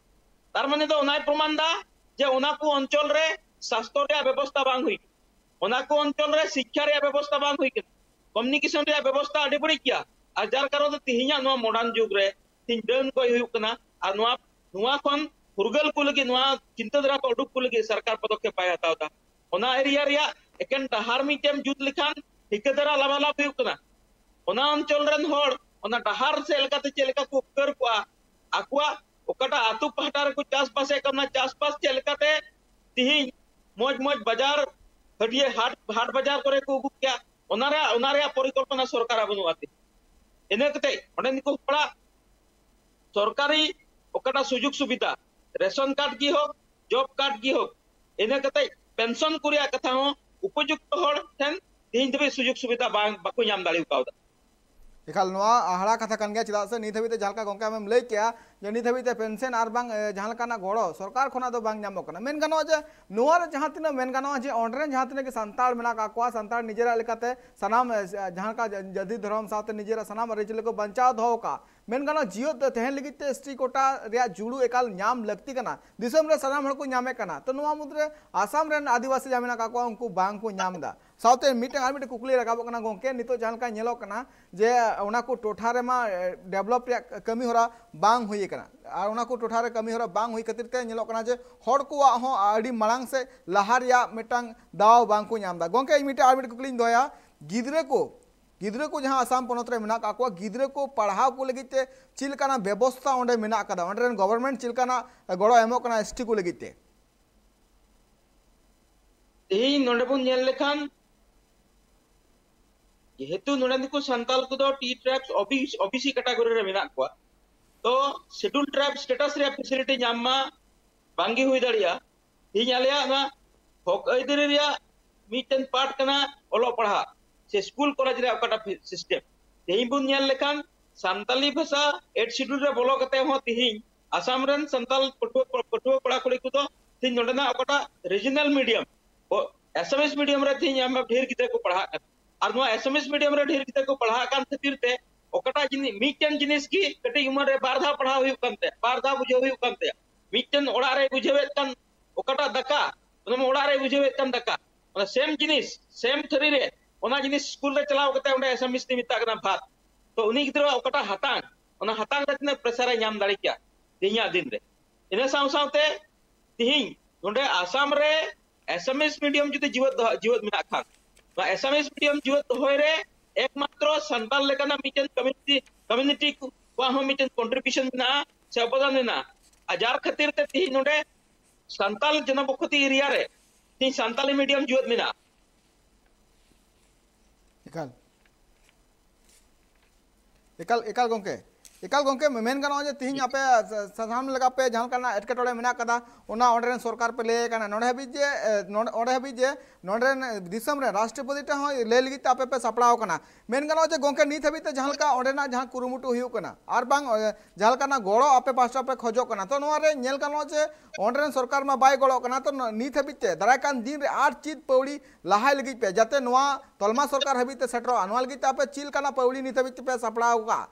ᱛᱟᱨ ᱢᱟᱱᱮ ᱫᱚ ᱚᱱᱟᱭ ᱯᱨᱚᱢᱟᱱ ᱫᱟ ᱡᱮ ᱚᱱᱟ ᱠᱚ ᱚᱧᱪᱚᱞ ᱨᱮ ᱥᱟᱥᱛᱷᱚ ᱨᱮᱭᱟᱜ ᱵᱮᱵᱚᱥᱛᱷᱟ ᱵᱟᱝ ᱦᱩᱭ ᱠᱟᱱᱟ᱾ ᱚᱱᱟ ᱠᱚ ᱚᱧᱪᱚᱞ ᱨᱮ ᱥᱤᱠᱠᱷᱟ ᱨᱮᱭᱟᱜ ᱵᱮᱵᱚᱥᱛᱷᱟ ᱵᱟᱝ ᱦᱩᱭ ᱠᱟᱱᱟ, ᱠᱚᱢᱤᱭᱩᱱᱤᱠᱮᱥᱚᱱ ᱨᱮᱭᱟᱜ ᱵᱮᱵᱚᱥᱛᱷᱟ ᱟᱹᱰᱤ ᱵᱟᱹᱲᱤᱡ ᱜᱮᱭᱟ᱾ ᱟᱨ ᱡᱟᱨ ᱠᱟᱨᱚᱱ ᱛᱮ ᱛᱮᱦᱮᱧᱟᱜ ᱱᱚᱣᱟ ᱢᱚᱰᱟᱨᱱ ᱡᱩᱜᱽ ᱨᱮ ᱛᱮᱦᱮᱧ ᱰᱟᱹᱱ ᱜᱚᱡ ᱦᱩᱭᱩᱜ ᱠᱟᱱᱟ᱾ ᱟᱨ ᱱᱚᱣᱟ, ᱱᱚᱣᱟ ᱠᱷᱚᱱ ᱯᱷᱩᱨᱜᱟᱹᱞ ᱠᱚ ᱞᱟᱹᱜᱤᱫ, ᱱᱚᱣᱟ ᱪᱤᱱᱛᱟᱹ ᱫᱷᱟᱨᱟ ᱠᱚ ᱩᱰᱩᱠ ᱠᱚ ᱞᱟᱹᱜᱤᱫ ᱥᱚᱨᱠᱟᱨ ᱯᱚᱫᱚᱠᱷᱮᱯ ᱵᱟᱭ ᱦᱟᱛᱟᱣ ᱮᱫᱟ᱾ ᱚᱱᱟ ᱮᱨᱤᱭᱟ ᱨᱮᱭᱟᱜ ᱮᱠᱮᱱ ᱰᱟᱦᱟᱨ ᱢᱤᱫᱴᱮᱱ ᱡᱩᱛ ᱞᱮᱠᱷᱟᱱ ᱴᱷᱤᱠᱟᱹᱫᱟᱨᱟᱜ ᱞᱟᱵᱷᱟᱞᱟᱵᱷ ᱦᱩᱭᱩᱜ ᱠᱟᱱᱟ᱾ ᱚᱱᱟ ᱚᱧᱪᱚᱞ ᱨᱮᱱ ᱦᱚᱲ ᱚᱱᱟ ᱰᱟᱦᱟᱨ ᱥᱮᱫ ᱞᱮᱠᱟᱛᱮ ᱪᱮᱫ ᱞᱮᱠᱟ ᱠᱚ ᱩᱯᱠᱟᱹᱨ ᱠᱚᱜᱼᱟ, ᱟᱠᱚᱣᱟᱜ ᱚᱠᱟᱴᱟᱜ ᱟᱹᱛᱩ ᱯᱟᱦᱴᱟ ᱨᱮᱠᱚ ᱪᱟᱥᱵᱟᱥᱮᱫ ᱠᱟᱱᱟ, ᱪᱟᱥᱵᱟᱥ ᱪᱮᱫ ᱞᱮᱠᱟᱛᱮ ᱛᱤᱦᱤᱧ ᱢᱚᱡᱽ ᱢᱚᱡᱽ ᱵᱟᱡᱟᱨ, ᱦᱟᱹᱴᱭᱟᱹ ᱦᱟᱴ, ᱦᱟᱴ ᱵᱟᱡᱟᱨ ᱠᱚᱨᱮ ᱠᱚ ᱟᱹᱜᱩ ᱠᱮᱭᱟ, ᱚᱱᱟ ᱨᱮᱭᱟᱜ, ᱚᱱᱟ ᱨᱮᱭᱟᱜ ᱯᱚᱨᱤᱠᱚᱞᱯᱚᱱᱟ ᱥᱚᱨᱠᱟᱨᱟᱜ ᱵᱟᱹᱱᱩᱜᱼᱟ᱾ ᱤᱱᱟᱹ ᱠᱟᱛᱮ ᱚᱸᱰᱮᱱ ᱠᱚ ᱦᱚᱲᱟᱜ ᱥᱚᱨᱠᱟᱨᱤ ᱚᱠᱟᱴᱟᱜ ᱥᱩᱡᱳᱜᱽ ᱥᱩᱵᱤᱫᱷᱟ, ᱨᱮᱥᱚᱱ ᱠᱟᱨᱰ ᱜᱮ ᱦᱳᱠ, ᱡᱚᱵ ᱠᱟᱨᱰ ᱜᱮ ᱦᱳᱠ, ᱤᱱᱟᱹ ᱠᱟᱛᱮ ᱯᱮᱱᱥᱚᱱ ᱠᱚ ᱨᱮᱭᱟᱜ ᱠᱟᱛᱷᱟ ᱦᱚᱸ ᱩᱯᱚᱡᱩᱠᱛᱚ ᱦᱚᱲ ᱴᱷᱮᱱ ᱛᱮᱦᱮᱧ ᱫᱷᱟᱹᱵᱤᱡ ᱥᱩᱡᱳᱜᱽ ᱥᱩᱵᱤᱫᱷᱟ ᱵᱟᱝ, ᱵᱟᱠᱚ ᱧᱟᱢ ᱫᱟᱲᱮ ᱠᱟᱣᱫᱟ᱾ ᱮᱠᱟᱞ ᱱᱚᱣᱟ ᱦᱟᱦᱟᱲᱟ ᱠᱟᱛᱷᱟ ᱠᱟᱱ ᱜᱮᱭᱟ, ᱪᱮᱫᱟᱜ ᱥᱮ ᱱᱤᱛ ᱦᱟᱹᱵᱤᱡ ᱛᱮ ᱡᱟᱦᱟᱸ ᱞᱮᱠᱟ ᱜᱚᱝᱠᱮ ᱟᱢᱮᱢ ᱞᱟᱹᱭ ᱠᱮᱜᱼᱟ ᱡᱮ ᱱᱤᱛ ᱦᱟᱹᱵᱤᱡ ᱛᱮ ᱯᱮᱱᱥᱚᱱ ᱟᱨ ᱵᱟᱝ, ᱮ, ᱡᱟᱦᱟᱸ ᱞᱮᱠᱟᱱᱟᱜ ᱜᱚᱲᱚ ᱥᱚᱨᱠᱟᱨ ᱠᱷᱚᱱᱟᱜ ᱫᱚ ᱵᱟᱝ ᱧᱟᱢᱚᱜ ᱠᱟᱱᱟ᱾ ᱢᱮᱱ ᱜᱟᱱᱚᱜᱼᱟ ᱡᱮ ᱱᱚᱣᱟ ᱨᱮ ᱡᱟᱦᱟᱸ ᱛᱤᱱᱟᱹᱜ ᱢᱮᱱ ᱜᱟᱱᱚᱜᱼᱟ ᱡᱮ ᱚᱸᱰᱮ ᱨᱮᱱ ᱡᱟᱦᱟᱸ ᱛᱤᱱᱟᱹᱜ ᱜᱮ ᱥᱟᱱᱛᱟᱲ ᱢᱮᱱᱟᱜ ᱠᱟᱜ ᱠᱚᱣᱟ, ᱥᱟᱱᱛᱟᱲ ᱱᱤᱡᱮᱨᱟᱜ ᱞᱮᱠᱟᱛᱮ ᱥᱟᱱᱟᱢ, ᱮ, ᱡᱟᱦᱟᱸ ᱞᱮᱠᱟ ᱡᱟᱹᱛᱤ ᱫᱷᱚᱨᱚᱢ ᱥᱟᱶᱛᱮ ᱱᱤᱡᱮᱨᱟᱜ ᱥᱟᱱᱟᱢ ᱟᱹᱨᱤᱪᱟᱹᱞᱤ ᱠᱚ ᱵᱟᱧᱪᱟᱣ ᱫᱚᱦᱚ ᱠᱟᱜᱼᱟ᱾ ᱢᱮᱱ ᱜᱟᱱᱚᱜᱼᱟ ᱡᱤᱭᱚᱫ ᱛᱮ ᱛᱟᱦᱮᱱ ᱞᱟᱹᱜᱤᱫ ᱛᱮ ᱮᱥ ᱴᱤ ᱠᱳᱴᱟ ᱨᱮᱭᱟᱜ ᱡᱩᱲᱩ ᱮᱠᱟᱞ ᱧᱟᱢ ᱞᱟᱹᱠᱛᱤ ᱠᱟᱱᱟ᱾ ᱫᱤᱥᱚᱢ ᱨᱮ ᱥᱟᱱᱟᱢ ᱦᱚᱲ ᱠᱚ ᱧᱟᱢᱮᱫ ᱠᱟᱱᱟ, ᱛᱚ ᱱᱚᱣᱟ ᱢᱩᱫᱽᱨᱮ ᱟᱥᱟᱢ ᱨᱮᱱ ᱟᱹᱫᱤᱵᱟᱹᱥᱤ ᱡᱟᱦᱟᱸ ᱢᱮᱱᱟᱜ ᱠᱟᱜ ᱠᱚᱣᱟ ᱩᱱᱠᱩ ᱵᱟᱝ ᱠᱚ ᱧᱟᱢ ᱮᱫᱟ᱾ ᱥᱟᱶᱛᱮ ᱢᱤᱫᱴᱟᱝ ᱟᱨ ᱢᱤᱫᱴᱟᱝ ᱠᱩᱠᱞᱤ ᱨᱟᱠᱟᱵᱚᱜ ᱠᱟᱱᱟ ᱜᱚᱝᱠᱮ, ᱱᱤᱛᱚᱜ ᱡᱟᱦᱟᱸ ᱞᱮᱠᱟ ᱧᱮᱞᱚᱜ ᱠᱟᱱᱟ ᱡᱮ ᱚᱱᱟ ᱠᱚ ᱴᱚᱴᱷᱟ ᱨᱮᱢᱟ, ᱮ, ᱰᱮᱵᱷᱞᱚᱯ ᱨᱮᱭᱟᱜ ᱠᱟᱹᱢᱤ ᱦᱚᱨᱟ ᱵᱟᱝ ᱦᱩᱭ ᱟᱠᱟᱱᱟ, ᱟᱨ ᱚᱱᱟ ᱠᱚ ᱴᱚᱴᱷᱟ ᱨᱮ ᱠᱟᱹᱢᱤ ᱦᱚᱨᱟ ᱵᱟᱝ ᱦᱩᱭ ᱠᱷᱟᱹᱛᱤᱨ ᱛᱮ ᱧᱮᱞᱚᱜ ᱠᱟᱱᱟ ᱡᱮ ᱦᱚᱲ ᱠᱚᱣᱟᱜ ᱦᱚᱸ ᱟᱹᱰᱤ ᱢᱟᱲᱟᱝ ᱥᱮᱫ ᱞᱟᱦᱟ ᱨᱮᱭᱟᱜ ᱢᱤᱫᱴᱟᱝ ᱫᱟᱣ ᱵᱟᱝ ᱠᱚ ᱧᱟᱢ ᱮᱫᱟ᱾ ᱜᱚᱝᱠᱮ, ᱤᱧ ᱢᱤᱫᱴᱟᱝ ᱟᱨ ᱢᱤᱫᱴᱟᱝ ᱠᱩᱠᱞᱤᱧ ᱫᱚᱦᱚᱭᱟ, ᱜᱤᱫᱽᱨᱟᱹ ᱠᱚ, ᱜᱤᱫᱽᱨᱟᱹ ᱠᱚ ᱡᱟᱦᱟᱸ ᱟᱥᱟᱢ ᱯᱚᱱᱚᱛ ᱨᱮ ᱢᱮᱱᱟᱜ ᱠᱟᱜ ᱠᱚᱣᱟ, ᱜᱤᱫᱽᱨᱟᱹ ᱠᱚ ᱯᱟᱲᱦᱟᱣ ᱠᱚ ᱞᱟᱹᱜᱤᱫ ᱛᱮ ᱪᱮᱫ ᱞᱮᱠᱟᱱᱟᱜ ᱵᱮᱵᱚᱥᱛᱷᱟ ᱚᱸᱰᱮ ᱢᱮᱱᱟᱜ ᱠᱟᱫᱟ, ᱚᱸᱰᱮ ᱨᱮᱱ ᱜᱚᱵᱷᱚᱨᱱᱢᱮᱱᱴ ᱪᱮᱫ ᱞᱮᱠᱟᱱᱟᱜ ᱜᱚᱲᱚ ᱮᱢᱚᱜ ᱠᱟᱱᱟ ᱮᱥ ᱴᱤ ᱠᱚ ᱞᱟᱹᱜᱤᱫ ᱛᱮ? ᱛᱮᱦᱮᱧ ᱱᱚᱰᱮ ᱵᱚᱱ ᱧᱮᱞ ᱞᱮᱠᱷᱟᱱ, ᱡᱮᱦᱮᱛᱩ ᱱᱚᱰᱮ ᱫᱚᱠᱚ ᱥᱟᱱᱛᱟᱞ ᱠᱚᱫᱚ T tribes, O B C category ᱨᱮ ᱢᱮᱱᱟᱜ ᱠᱚᱣᱟ, ᱛᱚ ᱥᱤᱰᱩᱞ ᱴᱨᱟᱭᱤᱵ ᱥᱴᱮᱴᱟᱥ ᱨᱮᱭᱟᱜ ᱯᱷᱮᱥᱤᱞᱤᱴᱤ ᱧᱟᱢ ᱢᱟ ᱵᱟᱝᱜᱮ ᱦᱩᱭ ᱫᱟᱲᱮᱭᱟᱜᱼᱟ᱾ ᱛᱮᱦᱮᱧ ᱟᱞᱮᱭᱟᱜ ᱱᱚᱣᱟ ᱦᱚᱠ ᱟᱹᱭᱫᱟᱹᱨᱤ ᱨᱮᱭᱟᱜ ᱢᱤᱫᱴᱮᱱ ᱯᱟᱨᱴ ᱠᱟᱱᱟ ᱚᱞᱚᱜ ᱯᱟᱲᱦᱟᱜ ᱥᱮ ᱥᱠᱩᱞ ᱠᱚᱞᱮᱡᱽ ᱨᱮᱭᱟᱜ ᱚᱠᱟᱴᱟᱜ ᱥᱤᱥᱴᱮᱢ᱾ ᱛᱮᱦᱮᱧ ᱵᱚᱱ ᱧᱮᱞ ᱞᱮᱠᱷᱟᱱ ᱥᱟᱱᱛᱟᱞᱤ ᱵᱷᱟᱥᱟ ᱮᱭᱤᱴ ᱥᱤᱰᱩᱞ ᱨᱮ ᱵᱚᱞᱚ ᱠᱟᱛᱮ ᱦᱚᱸ ᱛᱮᱦᱮᱧ ᱟᱥᱟᱢ ᱨᱮᱱ ᱥᱟᱱᱛᱟᱞ ᱯᱟᱹᱴᱷᱩᱣᱟᱹ, ᱯᱟᱹᱴᱷᱩᱣᱟᱹ ᱠᱚᱲᱟ ᱠᱩᱲᱤ ᱠᱚᱫᱚ ᱛᱮᱦᱮᱧ ᱱᱚᱰᱮᱱᱟᱜ ᱚᱠᱟᱴᱟᱜ ᱨᱤᱡᱤᱱᱟᱞ ᱢᱤᱰᱤᱭᱟᱢ, ᱮᱥᱟᱢᱤᱥ ᱢᱤᱰᱤᱭᱟᱢ ᱨᱮ ᱛᱮᱦᱮᱧ ᱟᱭᱢᱟ ᱰᱷᱮᱨ ᱜᱤᱫᱽᱨᱟᱹ ᱠᱚ ᱯᱟᱲᱦᱟᱜ ᱠᱟᱱᱟ᱾ ᱟᱨ ᱱᱚᱣᱟ ᱮᱥᱟᱢᱤᱥ ᱢᱤᱰᱤᱭᱟᱢ ᱨᱮ ᱰᱷᱮᱨ ᱜᱤᱫᱽᱨᱟᱹ ᱠᱚ ᱯᱟᱲᱦᱟᱜ ᱠᱟᱱ ᱠᱷᱟᱹᱛᱤᱨ ᱛᱮ ᱚᱠᱟᱴᱟᱜ ᱡᱤᱱᱤᱥ, ᱢᱤᱫᱴᱮᱱ ᱡᱤᱱᱤᱥ ᱜᱮ ᱠᱟᱹᱴᱤᱡ ᱩᱢᱮᱨ ᱨᱮ ᱵᱟᱨ ᱫᱷᱟᱣ ᱯᱟᱲᱦᱟᱣ ᱦᱩᱭᱩᱜ ᱠᱟᱱ ᱛᱟᱭᱟ, ᱵᱟᱨ ᱫᱷᱟᱣ ᱵᱩᱡᱷᱟᱹᱣ ᱦᱩᱭᱩᱜ ᱠᱟᱱ ᱛᱟᱭᱟ᱾ ᱢᱤᱫᱴᱮᱱ ᱚᱲᱟᱜ ᱨᱮ ᱵᱩᱡᱷᱟᱹᱣᱮᱫ ᱠᱟᱱ ᱚᱠᱟᱴᱟᱜ ᱫᱟᱠᱟ, ᱚᱱᱟ ᱢᱟ ᱚᱲᱟᱜ ᱨᱮ ᱵᱩᱡᱷᱟᱹᱣᱮᱫ ᱠᱟᱱ ᱫᱟᱠᱟ, ᱚᱱᱟ ᱥᱮᱢ ᱡᱤᱱᱤᱥ, ᱥᱮᱢ ᱛᱷᱟᱹᱨᱤ ᱨᱮ, ᱚᱱᱟ ᱡᱤᱱᱤᱥ ᱥᱠᱩᱞ ᱨᱮ ᱪᱟᱞᱟᱣ ᱠᱟᱛᱮ ᱚᱸᱰᱮ ᱮᱥᱟᱢᱤᱥ ᱛᱮ ᱢᱮᱛᱟᱜ ᱠᱟᱱᱟ ᱵᱷᱟᱛ᱾ ᱛᱚ ᱩᱱᱤ ᱜᱤᱫᱽᱨᱟᱹᱣᱟᱜ ᱚᱠᱟᱴᱟᱜ ᱦᱟᱛᱟᱝ, ᱚᱱᱟ ᱦᱟᱛᱟᱝ ᱨᱮ ᱛᱤᱱᱟᱹᱜ ᱯᱨᱮᱥᱟᱨ ᱮ ᱧᱟᱢ ᱫᱟᱲᱮ ᱠᱮᱭᱟ ᱛᱮᱦᱮᱧᱟᱜ ᱫᱤᱱ ᱨᱮ? ᱤᱱᱟᱹ ᱥᱟᱶ ᱥᱟᱶᱛᱮ ᱛᱤᱦᱤᱧ ᱱᱚᱰᱮ ᱟᱥᱟᱢ ᱨᱮ ᱮᱥᱟᱢᱤᱥ ᱢᱤᱰᱤᱭᱟᱢ ᱡᱩᱫᱤ ᱡᱤᱣᱮᱫ ᱫᱚᱦᱚ, ᱡᱤᱣᱮᱫ ᱢᱮᱱᱟᱜ ᱠᱷᱟᱱ, ᱱᱚᱣᱟ ᱮᱥᱟᱢᱤᱥ ᱢᱤᱰᱤᱭᱟᱢ ᱡᱤᱣᱮᱫ ᱫᱚᱦᱚᱭ ᱨᱮ ᱮᱠᱢᱟᱛᱨᱚ ᱥᱟᱱᱛᱟᱲ ᱞᱮᱠᱟᱱᱟᱜ ᱢᱤᱫᱴᱮᱱ ᱠᱚᱢᱤᱭᱩᱱᱤᱴᱤ, ᱠᱚᱢᱤᱭᱩᱱᱤᱴᱤ ᱠᱚᱣᱟᱜ ᱦᱚᱸ ᱢᱤᱫᱴᱮᱱ ᱠᱚᱱᱴᱨᱤᱵᱤᱭᱩᱥᱚᱱ ᱢᱮᱱᱟᱜᱼᱟ ᱥᱮ ᱚᱵᱚᱫᱟᱱ ᱢᱮᱱᱟᱜᱼᱟ᱾ ᱟᱨ ᱡᱟᱨ ᱠᱷᱟᱹᱛᱤᱨ ᱛᱮ ᱛᱤᱦᱤᱧ ᱱᱚᱰᱮ ᱥᱟᱱᱛᱟᱲ ᱡᱚᱱᱚᱵᱚᱥᱚᱛᱤ ᱮᱨᱤᱭᱟ ᱨᱮ ᱛᱤᱦᱤᱧ ᱥᱟᱱᱛᱟᱞᱤ ᱢᱤᱰᱤᱭᱟᱢ ᱡᱤᱣᱮᱫ ᱢᱮᱱᱟᱜᱼᱟ᱾ ᱮᱠᱟᱞ ᱮᱠᱟᱞ ᱮᱠᱟᱞ ᱜᱚᱢᱠᱮ, ᱮᱠᱟᱞ ᱜᱚᱢᱠᱮ, ᱢᱮᱱ ᱜᱟᱱᱚᱜᱼᱟ ᱡᱮ ᱛᱤᱦᱤᱧ ᱟᱯᱮ ᱥᱟ-, ᱥᱟᱱᱟᱢ ᱞᱮᱠᱟ ᱯᱮ ᱡᱟᱦᱟᱸ ᱞᱮᱠᱟᱱᱟᱜ ᱮᱴᱠᱮᱴᱚᱬᱮ ᱢᱮᱱᱟᱜ ᱠᱟᱫᱟ, ᱚᱱᱟ ᱚᱸᱰᱮ ᱨᱮᱱ ᱥᱚᱨᱠᱟᱨ ᱯᱮ ᱞᱟᱹᱭ ᱟᱠᱟᱱᱟ, ᱱᱚᱰᱮ ᱦᱟᱹᱵᱤᱡ ᱡᱮ ᱮ, ᱱᱚᱰᱮ, ᱚᱸᱰᱮ ᱦᱟᱹᱵᱤᱡ ᱡᱮ ᱱᱚᱰᱮ ᱨᱮᱱ ᱫᱤᱥᱚᱢ ᱨᱮ ᱨᱟᱥᱴᱨᱚᱯᱚᱛᱤ ᱴᱷᱮᱱ ᱦᱚᱸ ᱞᱟᱹᱭ ᱞᱟᱹᱜᱤᱫ ᱛᱮ ᱟᱯᱮ ᱯᱮ ᱥᱟᱯᱲᱟᱣ ᱟᱠᱟᱱᱟ᱾ ᱢᱮᱱ ᱜᱟᱱᱚᱜᱼᱟ ᱡᱮ ᱜᱚᱢᱠᱮ, ᱱᱤᱛ ᱦᱟᱹᱵᱤᱡ ᱛᱮ ᱡᱟᱦᱟᱸ ᱞᱮᱠᱟ ᱚᱸᱰᱮᱱᱟᱜ ᱡᱟᱦᱟᱸ ᱠᱩᱨᱩᱢᱩᱴᱩ ᱦᱩᱭᱩᱜ ᱠᱟᱱᱟ ᱟᱨ ᱵᱟᱝ ᱮ, ᱡᱟᱦᱟᱸ ᱞᱮᱠᱟᱱᱟᱜ ᱜᱚᱲᱚ ᱟᱯᱮ ᱯᱟᱥᱴᱟ ᱯᱮ ᱠᱷᱚᱡᱚᱜ ᱠᱟᱱᱟ, ᱛᱚ ᱱᱚᱣᱟ ᱨᱮ ᱧᱮᱞ ᱜᱟᱱᱚᱜᱼᱟ ᱡᱮ ᱚᱸᱰᱮ ᱨᱮᱱ ᱥᱚᱨᱠᱟᱨ ᱢᱟ ᱵᱟᱭ ᱜᱚᱲᱚᱜ ᱠᱟᱱᱟ᱾ ᱛᱚ ᱱᱤᱛ ᱦᱟᱹᱵᱤᱡ ᱛᱮ ᱫᱟᱨᱟᱭ ᱠᱟᱱ ᱫᱤᱱ ᱨᱮ ᱟᱨ ᱪᱮᱫ ᱯᱟᱹᱣᱲᱤ ᱞᱟᱦᱟᱭ ᱞᱟᱹᱜᱤᱫ ᱯᱮ, ᱡᱟᱛᱮ ᱱᱚᱣᱟ ᱛᱚᱞᱢᱟ ᱥᱚᱨᱠᱟᱨ ᱦᱟᱹᱵᱤᱡ ᱛᱮ ᱥᱮᱴᱮᱨᱚᱜᱼᱟ, ᱱᱚᱣᱟ ᱞᱟᱹᱜᱤᱫ ᱛᱮ ᱟᱯᱮ ᱪᱮᱫ ᱞᱮᱠᱟᱱᱟᱜ ᱯᱟᱹᱣᱲᱤ ᱱᱤᱛ ᱦᱟᱹᱵᱤᱡ ᱛᱮᱯᱮ ᱥᱟᱯᱲᱟᱣ ᱟᱠᱟᱫᱼᱟ?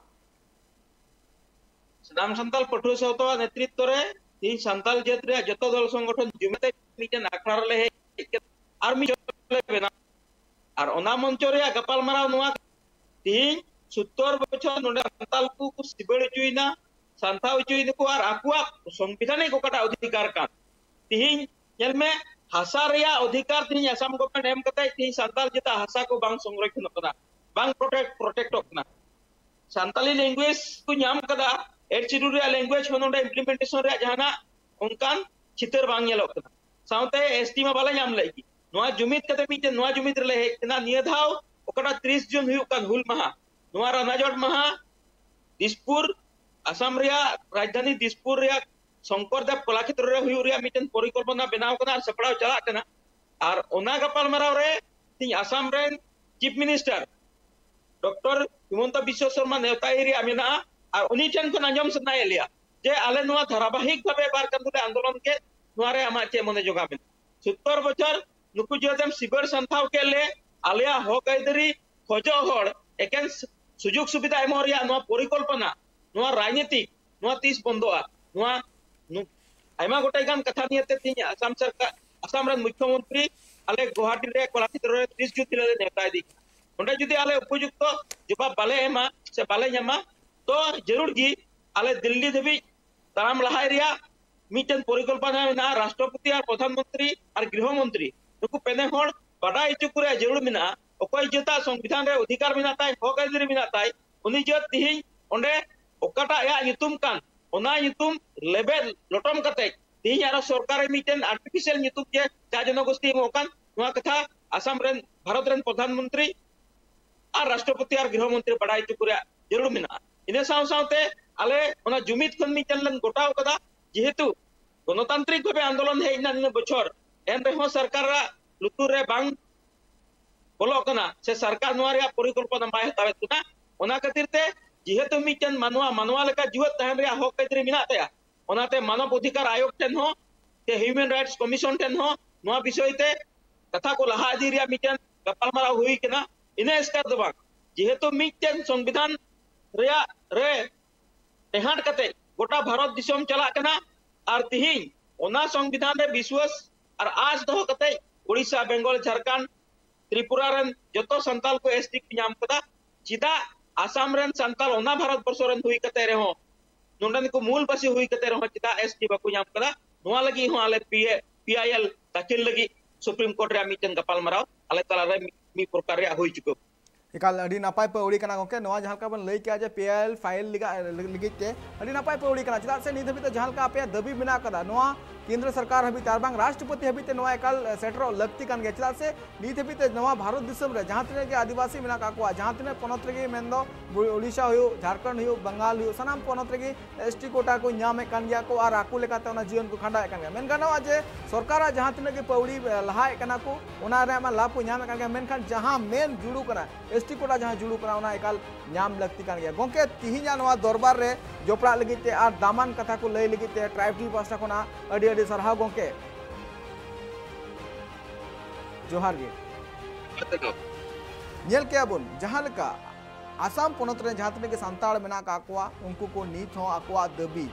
ᱥᱟᱱᱟᱢ ᱥᱟᱱᱛᱟᱲ ᱯᱟᱹᱴᱷᱩᱣᱟᱹ ᱥᱟᱶᱛᱟ ᱱᱮᱛᱨᱤᱛᱵ ᱨᱮ ᱛᱤᱦᱤᱧ ᱥᱟᱱᱛᱟᱲ ᱡᱟᱹᱛ ᱨᱮᱭᱟᱜ ᱡᱚᱛᱚ ᱫᱚᱞ ᱥᱚᱝᱜᱚᱴᱷᱚᱱ ᱡᱩᱢᱤᱫ ᱛᱮ ᱢᱤᱫᱴᱮᱱ ᱟᱠᱷᱲᱟ ᱨᱮᱞᱮ ᱦᱮᱡ ᱠᱟᱱᱟ ᱟᱨ ᱢᱤᱫ ᱞᱮ ᱵᱮᱱᱟᱣ᱾ ᱟᱨ ᱚᱱᱟ ᱢᱚᱧᱪᱚ ᱨᱮᱭᱟᱜ ᱜᱟᱯᱟᱞᱢᱟᱨᱟᱣ ᱱᱚᱣᱟ, ᱛᱤᱦᱤᱧ ᱥᱚᱛᱛᱚᱨ ᱵᱚᱪᱷᱚᱨ ᱱᱚᱰᱮ ᱥᱟᱱᱛᱟᱲ ᱠᱚ ᱠᱚ ᱥᱤᱵᱟᱹᱲ ᱦᱚᱪᱚᱭᱮᱱᱟ, ᱥᱟᱱᱛᱟᱲ ᱦᱚᱪᱚᱭᱮᱱᱟ ᱠᱚ, ᱟᱨ ᱟᱠᱚᱣᱟᱜ ᱥᱚᱝᱵᱤᱫᱷᱟᱱᱤᱠ ᱚᱠᱟᱴᱟᱜ ᱚᱫᱷᱤᱠᱟᱨ ᱠᱟᱱ, ᱛᱤᱦᱤᱧ ᱧᱮᱞ ᱢᱮ, ᱦᱟᱥᱟ ᱨᱮᱭᱟᱜ ᱚᱫᱷᱤᱠᱟᱨ ᱛᱤᱦᱤᱧ ᱟᱥᱟᱢ ᱜᱚᱵᱷᱚᱨᱱᱢᱮᱱᱴ ᱮᱢ ᱠᱟᱛᱮ ᱛᱤᱦᱤᱧ ᱥᱟᱱᱛᱟᱲ ᱡᱟᱹᱛᱟᱜ ᱦᱟᱥᱟ ᱠᱚ ᱵᱟᱝ ᱥᱚᱝᱨᱚᱠᱷᱚᱱᱚᱜ ᱠᱟᱱᱟ, ᱵᱟᱝ ᱯᱨᱚᱴᱮᱠᱴ, ᱯᱨᱚᱴᱮᱠᱴᱚᱜ ᱠᱟᱱᱟ᱾ ᱥᱟᱱᱛᱟᱞᱤ ᱞᱮᱝᱜᱩᱭᱮᱡᱽ ᱠᱚ ᱧᱟᱢ ᱠᱟᱫᱟ, ᱮᱭᱤᱴ ᱥᱤᱰᱩᱞ ᱨᱮᱭᱟᱜ ᱞᱮᱝᱜᱩᱭᱮᱡᱽ ᱦᱚᱸ ᱱᱚᱰᱮ ᱤᱢᱯᱞᱤᱢᱮᱱᱴᱮᱥᱚᱱ ᱨᱮᱭᱟᱜ ᱡᱟᱦᱟᱱᱟᱜ ᱚᱱᱠᱟᱱ ᱪᱤᱛᱟᱹᱨ ᱵᱟᱝ ᱧᱮᱞᱚᱜ ᱠᱟᱱᱟ᱾ ᱥᱟᱶᱛᱮ ᱮᱥᱴᱤ ᱢᱟ ᱵᱟᱞᱮ ᱧᱟᱢ ᱞᱮᱫ ᱜᱮ᱾ ᱱᱚᱣᱟ ᱡᱩᱢᱤᱫ ᱠᱟᱛᱮ ᱢᱤᱫᱴᱮᱱ ᱱᱚᱣᱟ ᱡᱩᱢᱤᱫ ᱨᱮᱞᱮ ᱦᱮᱡ ᱠᱟᱱᱟ᱾ ᱱᱤᱭᱟᱹ ᱫᱷᱟᱣ ᱚᱠᱟᱴᱟᱜ ᱛᱤᱨᱤᱥ ᱡᱩᱱ ᱦᱩᱭᱩᱜ ᱠᱟᱱ ᱦᱩᱞ ᱢᱟᱦᱟ, ᱱᱚᱣᱟ ᱨᱟᱱᱟᱡᱚᱴ ᱢᱟᱦᱟ ᱫᱤᱥᱯᱩᱨ, ᱟᱥᱟᱢ ᱨᱮᱭᱟᱜ ᱨᱟᱡᱽᱫᱷᱟᱱᱤ ᱫᱤᱥᱯᱩᱨ ᱨᱮᱭᱟᱜ ᱥᱚᱝᱠᱚᱨ ᱫᱮᱵ ᱠᱚᱞᱟᱠᱷᱮᱛᱨᱚ ᱨᱮ ᱦᱩᱭᱩᱜ ᱨᱮᱭᱟᱜ ᱢᱤᱫᱴᱮᱱ ᱯᱚᱨᱤᱠᱚᱞᱯᱚᱱᱟ ᱵᱮᱱᱟᱣ ᱠᱟᱱᱟ ᱟᱨ ᱥᱟᱯᱲᱟᱣ ᱪᱟᱞᱟᱜ ᱠᱟᱱᱟ᱾ ᱟᱨ ᱚᱱᱟ ᱜᱟᱯᱟᱞᱢᱟᱨᱟᱣ ᱨᱮ ᱛᱤᱦᱤᱧ ᱟᱥᱟᱢ ᱨᱮᱱ ᱪᱤᱯ ᱢᱤᱱᱤᱥᱴᱟᱨ ᱰᱚᱠᱴᱚᱨ ᱦᱤᱢᱚᱱᱛᱚ ᱵᱤᱥᱥᱚ ᱥᱚᱨᱢᱟ ᱱᱮᱣᱛᱟ ᱮ ᱨᱮᱭᱟᱜ ᱢᱮᱱᱟᱜᱼᱟ᱾ ᱟᱨ ᱩᱱᱤ ᱴᱷᱮᱱ ᱠᱷᱚᱱ ᱟᱸᱡᱚᱢ ᱥᱟᱱᱟᱭᱮᱫ ᱞᱮᱭᱟ ᱡᱮ ᱟᱞᱮ ᱱᱚᱣᱟ ᱫᱷᱟᱨᱟᱵᱟᱦᱤᱠ ᱵᱷᱟᱵᱮ ᱵᱟᱨ ᱪᱟᱸᱫᱳ ᱞᱮ ᱟᱱᱫᱳᱞᱚᱱ ᱠᱮᱫ, ᱱᱚᱣᱟ ᱨᱮ ᱟᱢᱟᱜ ᱪᱮᱫ ᱢᱚᱱᱮ ᱡᱚᱜᱟᱣ ᱢᱮᱱᱟᱜᱼᱟ? ᱥᱚᱛᱛᱚᱨ ᱵᱚᱪᱷᱚᱨ ᱱᱩᱠᱩ ᱡᱟᱹᱛ ᱮᱢ ᱥᱤᱵᱟᱹᱲ ᱥᱟᱱᱛᱷᱟᱣ ᱠᱮᱫ ᱞᱮ, ᱟᱞᱮᱭᱟᱜ ᱦᱚᱠ ᱟᱹᱭᱫᱟᱹᱨᱤ ᱠᱷᱚᱡᱚᱜ ᱦᱚᱲ ᱮᱠᱮᱱ ᱥᱩ-, ᱥᱩᱡᱳᱜᱽ ᱥᱩᱵᱤᱫᱷᱟ ᱮᱢᱚᱜ ᱨᱮᱭᱟᱜ ᱱᱚᱣᱟ ᱯᱚᱨᱤᱠᱚᱞᱯᱚᱱᱟ, ᱱᱚᱣᱟ ᱨᱟᱡᱽᱱᱤᱛᱤ, ᱱᱚᱣᱟ ᱛᱤᱥ ᱵᱚᱱᱫᱚᱜᱼᱟ? ᱱᱚᱣᱟ ᱱᱩ-, ᱟᱭᱢᱟ ᱜᱚᱴᱮᱡ ᱜᱟᱱ ᱠᱟᱛᱷᱟ ᱱᱤᱭᱮᱛᱮ ᱛᱤᱦᱤᱧ ᱟᱥᱟᱢ ᱥᱚᱨᱠᱟᱨ, ᱟᱥᱟᱢ ᱨᱮᱱ ᱢᱩᱠᱷᱭᱚᱢᱚᱱᱛᱨᱤ ᱟᱞᱮ ᱜᱩᱣᱟᱦᱟᱴᱤ ᱨᱮ ᱠᱚᱞᱟᱠᱷᱮᱛᱨᱚ ᱨᱮ ᱛᱤᱥ ᱡᱩᱱ ᱦᱤᱞᱳᱜ ᱞᱮ ᱱᱮᱣᱛᱟ ᱤᱫᱤ ᱠᱟᱱᱟ᱾ ᱚᱸᱰᱮ ᱡᱩᱫᱤ ᱟᱞᱮ ᱩᱯᱚᱡᱩᱠᱛᱚ ᱡᱚᱵᱟᱵ ᱵᱟᱞᱮ ᱮᱢᱟ ᱥᱮ ᱵᱟᱞᱮ ᱧᱟᱢᱟ, ᱛᱚ ᱡᱟᱹᱨᱩᱲ ᱜᱮ ᱟᱞᱮ ᱫᱤᱞᱞᱤ ᱫᱷᱟᱹᱵᱤᱡ ᱛᱟᱲᱟᱢ ᱞᱟᱦᱟᱭ ᱨᱮᱭᱟᱜ ᱢᱤᱫᱴᱮᱱ ᱯᱚᱨᱤᱠᱚᱞᱯᱚᱱᱟ ᱢᱮᱱᱟᱜᱼᱟ᱾ ᱨᱟᱥᱴᱨᱚᱯᱚᱛᱤ ᱟᱨ ᱯᱨᱚᱫᱷᱟᱱ ᱢᱚᱱᱛᱨᱤ ᱟᱨ ᱜᱨᱤᱦᱚ ᱢᱚᱱᱛᱨᱤ ᱱᱩᱠᱩ ᱯᱮᱱᱮ ᱦᱚᱲ ᱵᱟᱰᱟᱭ ᱦᱚᱪᱚ ᱠᱚ ᱨᱮᱭᱟᱜ ᱡᱟᱹᱨᱩᱲ ᱢᱮᱱᱟᱜᱼᱟ, ᱚᱠᱚᱭ ᱡᱟᱹᱛᱟᱜ ᱥᱚᱝᱵᱤᱫᱷᱟᱱ ᱨᱮ ᱚᱫᱷᱤᱠᱟᱨ ᱢᱮᱱᱟᱜ ᱛᱟᱭ, ᱦᱚᱠ ᱟᱹᱭᱫᱟᱹᱨᱤ ᱢᱮᱱᱟᱜ ᱛᱟᱭ, ᱩᱱᱤ ᱡᱟᱹᱛ ᱛᱮᱦᱮᱧ ᱚᱸᱰᱮ ᱚᱠᱟᱴᱟᱜ ᱟᱭᱟᱜ ᱧᱩᱛᱩᱢ ᱠᱟᱱ, ᱚᱱᱟ ᱧᱩᱛᱩᱢ ᱞᱮᱵᱮᱫ ᱞᱚᱴᱚᱢ ᱠᱟᱛᱮ ᱛᱮᱦᱮᱧ ᱟᱨᱚ ᱥᱚᱨᱠᱟᱨ ᱨᱮ ᱢᱤᱫᱴᱮᱱ artificial ᱧᱩᱛᱩᱢ ᱡᱮ ᱪᱟ ᱡᱚᱱᱚᱜᱳᱥᱴᱤ ᱮᱢᱚᱜ ᱠᱟᱱ, ᱱᱚᱣᱟ ᱠᱟᱛᱷᱟ ᱟᱥᱟᱢ ᱨᱮᱱ, ᱵᱷᱟᱨᱚᱛ ᱨᱮᱱ ᱯᱨᱚᱫᱷᱟᱱ ᱢᱚᱱᱛᱨᱤ ᱟᱨ ᱨᱟᱥᱴᱨᱚᱯᱚᱛᱤ ᱟᱨ ᱜᱨᱤᱦᱚ ᱢᱚᱱᱛᱨᱤ ᱵᱟᱰᱟᱭ ᱦᱚᱪᱚ ᱠᱚ ᱨᱮᱭᱟᱜ ᱡᱟᱹᱨᱩᱲ ᱢᱮᱱᱟᱜᱼᱟ᱾ ᱤᱱᱟᱹ ᱥᱟᱶ ᱥᱟᱶᱛᱮ ᱟᱞᱮ ᱚᱱᱟ ᱡᱩᱢᱤᱫ ᱠᱷᱚᱱ ᱢᱤᱫᱴᱮᱱ ᱞᱮ ᱜᱚᱴᱟᱣ ᱠᱟᱫᱟ, ᱡᱮᱦᱮᱛᱩ ᱜᱚᱱᱚᱛᱟᱱᱛᱨᱤᱠ ᱵᱷᱟᱵᱮ ᱟᱱᱫᱳᱞᱚᱱ ᱦᱮᱡ ᱮᱱᱟ ᱱᱤᱱᱟᱹᱜ ᱵᱚᱪᱷᱚᱨ, ᱮᱱ ᱨᱮᱦᱚᱸ ᱥᱚᱨᱠᱟᱨᱟᱜ ᱞᱩᱛᱩᱨ ᱨᱮ ᱵᱟᱝ ᱵᱚᱞᱚᱜ ᱠᱟᱱᱟ ᱥᱮ ᱥᱚᱨᱠᱟᱨ ᱱᱚᱣᱟ ᱨᱮᱭᱟᱜ ᱯᱚᱨᱤᱠᱚᱞᱯᱚᱱᱟ ᱵᱟᱭ ᱦᱟᱛᱟᱣᱮᱫ ᱠᱟᱱᱟ᱾ ᱚᱱᱟ ᱠᱷᱟᱹᱛᱤᱨ ᱛᱮ ᱡᱮᱦᱮᱛᱩ ᱢᱤᱫᱴᱮᱱ ᱢᱟᱱᱣᱟ ᱢᱟᱱᱣᱟ ᱞᱮᱠᱟ ᱡᱤᱣᱮᱫ ᱛᱟᱦᱮᱱ ᱨᱮᱭᱟᱜ ᱦᱚᱠ ᱟᱹᱭᱫᱟᱹᱨᱤ ᱢᱮᱱᱟᱜ ᱛᱟᱭᱟ, ᱚᱱᱟᱛᱮ ᱢᱟᱱᱚᱵ ᱚᱫᱷᱤᱠᱟᱨ ᱟᱭᱳᱜᱽ ᱴᱷᱮᱱ ᱦᱚᱸ ᱥᱮ Human Rights Commission ᱴᱷᱮᱱ ᱦᱚᱸ ᱱᱚᱣᱟ ᱵᱤᱥᱚᱭ ᱛᱮ ᱠᱟᱛᱷᱟ ᱠᱚ ᱞᱟᱦᱟ ᱤᱫᱤ ᱨᱮᱭᱟᱜ ᱢᱤᱫᱴᱮᱱ ᱜᱟᱯᱟᱞᱢᱟᱨᱟᱣ ᱦᱩᱭ ᱠᱟᱱᱟ᱾ ᱤᱱᱟᱹ ᱮᱥᱠᱟᱨ ᱫᱚ ᱵᱟᱝ, ᱡᱮᱦᱮᱛᱩ ᱢᱤᱫᱴᱮᱱ ᱥᱚᱝᱵᱤᱫᱷᱟᱱ ᱨᱮᱭᱟᱜ ᱨᱮ ᱴᱮᱦᱟᱸᱰ ᱠᱟᱛᱮ ᱜᱚᱴᱟ ᱵᱷᱟᱨᱚᱛ ᱫᱤᱥᱚᱢ ᱪᱟᱞᱟᱜ ᱠᱟᱱᱟ, ᱟᱨ ᱛᱤᱦᱤᱧ ᱚᱱᱟ ᱥᱚᱝᱵᱤᱫᱷᱟᱱ ᱨᱮ ᱵᱤᱥᱣᱟᱥ ᱟᱨ ᱟᱸᱥ ᱫᱚᱦᱚ ᱠᱟᱛᱮ ᱳᱰᱤᱥᱟ, ᱵᱮᱝᱜᱚᱞ, ᱡᱷᱟᱲᱠᱷᱚᱸᱰ, ᱛᱨᱤᱯᱩᱨᱟ ᱨᱮᱱ ᱡᱚᱛᱚ ᱥᱟᱱᱛᱟᱞ ᱠᱚ ᱮᱥ ᱴᱤ ᱠᱚ ᱧᱟᱢ ᱠᱟᱫᱟ᱾ ᱪᱮᱫᱟᱜ ᱟᱥᱟᱢ ᱨᱮᱱ ᱥᱟᱱᱛᱟᱞ ᱚᱱᱟ ᱵᱷᱟᱨᱚᱛ ᱵᱚᱨᱥᱚ ᱨᱮᱱ ᱦᱩᱭ ᱠᱟᱛᱮ ᱨᱮᱦᱚᱸ, ᱱᱚᱰᱮᱱ ᱠᱚ ᱢᱩᱞ ᱵᱟᱥᱤ ᱦᱩᱭ ᱠᱟᱛᱮ ᱨᱮᱦᱚᱸ ᱪᱮᱫᱟᱜ ᱮᱥ ᱴᱤ ᱵᱟᱠᱚ ᱧᱟᱢ ᱠᱟᱫᱟ? ᱱᱚᱣᱟ ᱞᱟᱹᱜᱤᱫ ᱦᱚᱸ ᱟᱞᱮ ᱯᱤ ᱟᱭ ᱮᱞ ᱫᱟᱹᱠᱷᱤᱞ ᱞᱟᱹᱜᱤᱫ ᱥᱩᱯᱨᱤᱢ ᱠᱳᱨᱴ ᱨᱮᱭᱟᱜ ᱢᱤᱫᱴᱮᱱ ᱜᱟᱯᱟᱞᱢᱟᱨᱟᱣ ᱟᱞᱮ ᱛᱟᱞᱟᱨᱮ ᱢᱤᱫ, ᱢᱤᱫ ᱯᱨᱚᱠᱟᱨ ᱨᱮᱭᱟᱜ ᱦᱩᱭ ᱪᱩᱠᱟᱹᱣ᱾ ᱮᱠᱟᱞ ᱟᱹᱰᱤ ᱱᱟᱯᱟᱭ ᱯᱟᱹᱣᱲᱤ ᱠᱟᱱᱟ ᱜᱚᱝᱠᱮ᱾ ᱱᱚᱣᱟ ᱡᱟᱦᱟᱸ ᱞᱮᱠᱟ ᱵᱚᱱ ᱞᱟᱹᱭ ᱠᱮᱜᱼᱟ ᱡᱮ ᱯᱤ ᱟᱭ ᱮᱞ ᱯᱷᱟᱭᱤᱞ ᱞᱟᱹᱜᱤᱫ, ᱞᱟᱹᱜᱤᱫ ᱛᱮ ᱟᱹᱰᱤ ᱱᱟᱯᱟᱭ ᱯᱟᱹᱣᱲᱤ ᱠᱟᱱᱟ, ᱪᱮᱫᱟᱜ ᱥᱮ ᱱᱤᱛ ᱦᱟᱹᱵᱤᱡ ᱛᱮ ᱡᱟᱦᱟᱸ ᱞᱮᱠᱟ ᱟᱯᱮᱭᱟᱜ ᱫᱟᱹᱵᱤ ᱢᱮᱱᱟᱜ ᱟᱠᱟᱫᱟ, ᱱᱚᱣᱟ ᱠᱮᱱᱫᱨᱚ ᱥᱚᱨᱠᱟᱨ ᱦᱟᱹᱵᱤᱡ ᱛᱮ ᱟᱨ ᱵᱟᱝ ᱨᱟᱥᱴᱨᱚᱯᱚᱛᱤ ᱦᱟᱹᱵᱤᱡ ᱛᱮ ᱱᱚᱣᱟ ᱮᱠᱟᱞ ᱥᱮᱴᱮᱨᱚᱜ ᱞᱟᱹᱠᱛᱤ ᱠᱟᱱ ᱜᱮᱭᱟ, ᱪᱮᱫᱟᱜ ᱥᱮ ᱱᱤᱛ ᱦᱟᱹᱵᱤᱡ ᱛᱮ ᱱᱚᱣᱟ ᱵᱷᱟᱨᱚᱛ ᱫᱤᱥᱚᱢ ᱨᱮ ᱡᱟᱦᱟᱸ ᱛᱤᱱᱟᱹᱜ ᱜᱮ ᱟᱹᱫᱤᱵᱟᱹᱥᱤ ᱢᱮᱱᱟᱜ ᱟᱠᱟᱫ ᱠᱚᱣᱟ, ᱡᱟᱦᱟᱸ ᱛᱤᱱᱟᱹᱜ ᱯᱚᱱᱚᱛ ᱨᱮᱜᱮ ᱢᱮᱱᱫᱚ ᱳᱰᱤᱥᱟ ᱦᱩᱭᱩᱜ, ᱡᱷᱟᱲᱠᱷᱚᱸᱰ ᱦᱩᱭᱩᱜ, ᱵᱟᱝᱜᱟᱞ ᱦᱩᱭᱩᱜ, ᱥᱟᱱᱟᱢ ᱯᱚᱱᱚᱛ ᱨᱮᱜᱮ ᱮᱥ ᱴᱤ ᱠᱳᱴᱟ ᱠᱚ ᱧᱟᱢᱮᱫ ᱠᱟᱱ ᱜᱮᱭᱟ ᱠᱚ ᱟᱨ ᱟᱠᱚ ᱞᱮᱠᱟᱛᱮ ᱚᱱᱟ ᱡᱤᱭᱚᱱ ᱠᱚ ᱠᱷᱟᱸᱰᱟᱣᱮᱫ ᱠᱟᱱ ᱜᱮᱭᱟ᱾ ᱢᱮᱱ ᱜᱟᱱᱚᱜᱼᱟ ᱡᱮ ᱥᱚᱨᱠᱟᱨᱟᱜ ᱡᱟᱦᱟᱸ ᱛᱤᱱᱟᱹᱜ ᱜᱮ ᱯᱟᱹᱣᱲᱤ, ᱮ, ᱞᱟᱦᱟᱭᱮᱫ ᱠᱟᱱᱟ ᱠᱚ, ᱚᱱᱟ ᱨᱮᱭᱟᱜ ᱢᱟ ᱞᱟᱵᱷ ᱠᱚ ᱧᱟᱢᱮᱫ ᱠᱟᱱ ᱜᱮᱭᱟ, ᱢᱮᱱᱠᱷᱟᱱ ᱡᱟᱦᱟᱸ ᱢᱮᱱ ᱡᱩᱲᱩ ᱠᱟᱱᱟ, ᱮᱥ ᱴᱤ ᱠᱳᱴᱟ ᱡᱟᱦᱟᱸ ᱡᱩᱲᱩ ᱠᱟᱱᱟ, ᱚᱱᱟ ᱮᱠᱟᱞ ᱧᱟᱢ ᱞᱟᱹᱠᱛᱤ ᱠᱟᱱ ᱜᱮᱭᱟ᱾ ᱜᱚᱝᱠᱮ, ᱛᱤᱦᱤᱧᱟᱜ ᱱᱚᱣᱟ ᱫᱚᱨᱵᱟᱨ ᱨᱮ ᱡᱚᱯᱲᱟᱜ ᱞᱟᱹᱜᱤᱫ ᱛᱮ ᱟᱨ ᱫᱟᱢᱟᱱ ᱠᱟᱛᱷᱟ ᱠᱚ ᱞᱟᱹᱭ ᱞᱟᱹᱜᱤᱫ ᱛᱮ ᱴᱨᱟᱭᱤᱵᱽ ᱴᱤ ᱵᱷᱤ ᱯᱟᱦᱴᱟ ᱠᱷᱚᱱᱟᱜ ᱟᱹᱰᱤ ᱟᱹᱰᱤ ᱥᱟᱨᱦᱟᱣ ᱜᱚᱝᱠᱮ᱾ ᱡᱚᱦᱟᱨ ᱜᱮ᱾ ᱧᱮᱞ ᱠᱮᱜᱼᱟ ᱵᱚᱱ ᱡᱟᱦᱟᱸ ᱞᱮᱠᱟ ᱟᱥᱟᱢ ᱯᱚᱱᱚᱛ ᱨᱮ ᱡᱟᱦᱟᱸ ᱛᱤᱱᱟᱹᱜ ᱜᱮ ᱥᱟᱱᱛᱟᱲ ᱢᱮᱱᱟᱜ ᱟᱠᱟᱫ ᱠᱚᱣᱟ, ᱩᱱᱠᱩ ᱠᱚ ᱱᱤᱛ ᱦᱚᱸ ᱟᱠᱚᱣᱟᱜ ᱫᱟᱹᱵᱤ,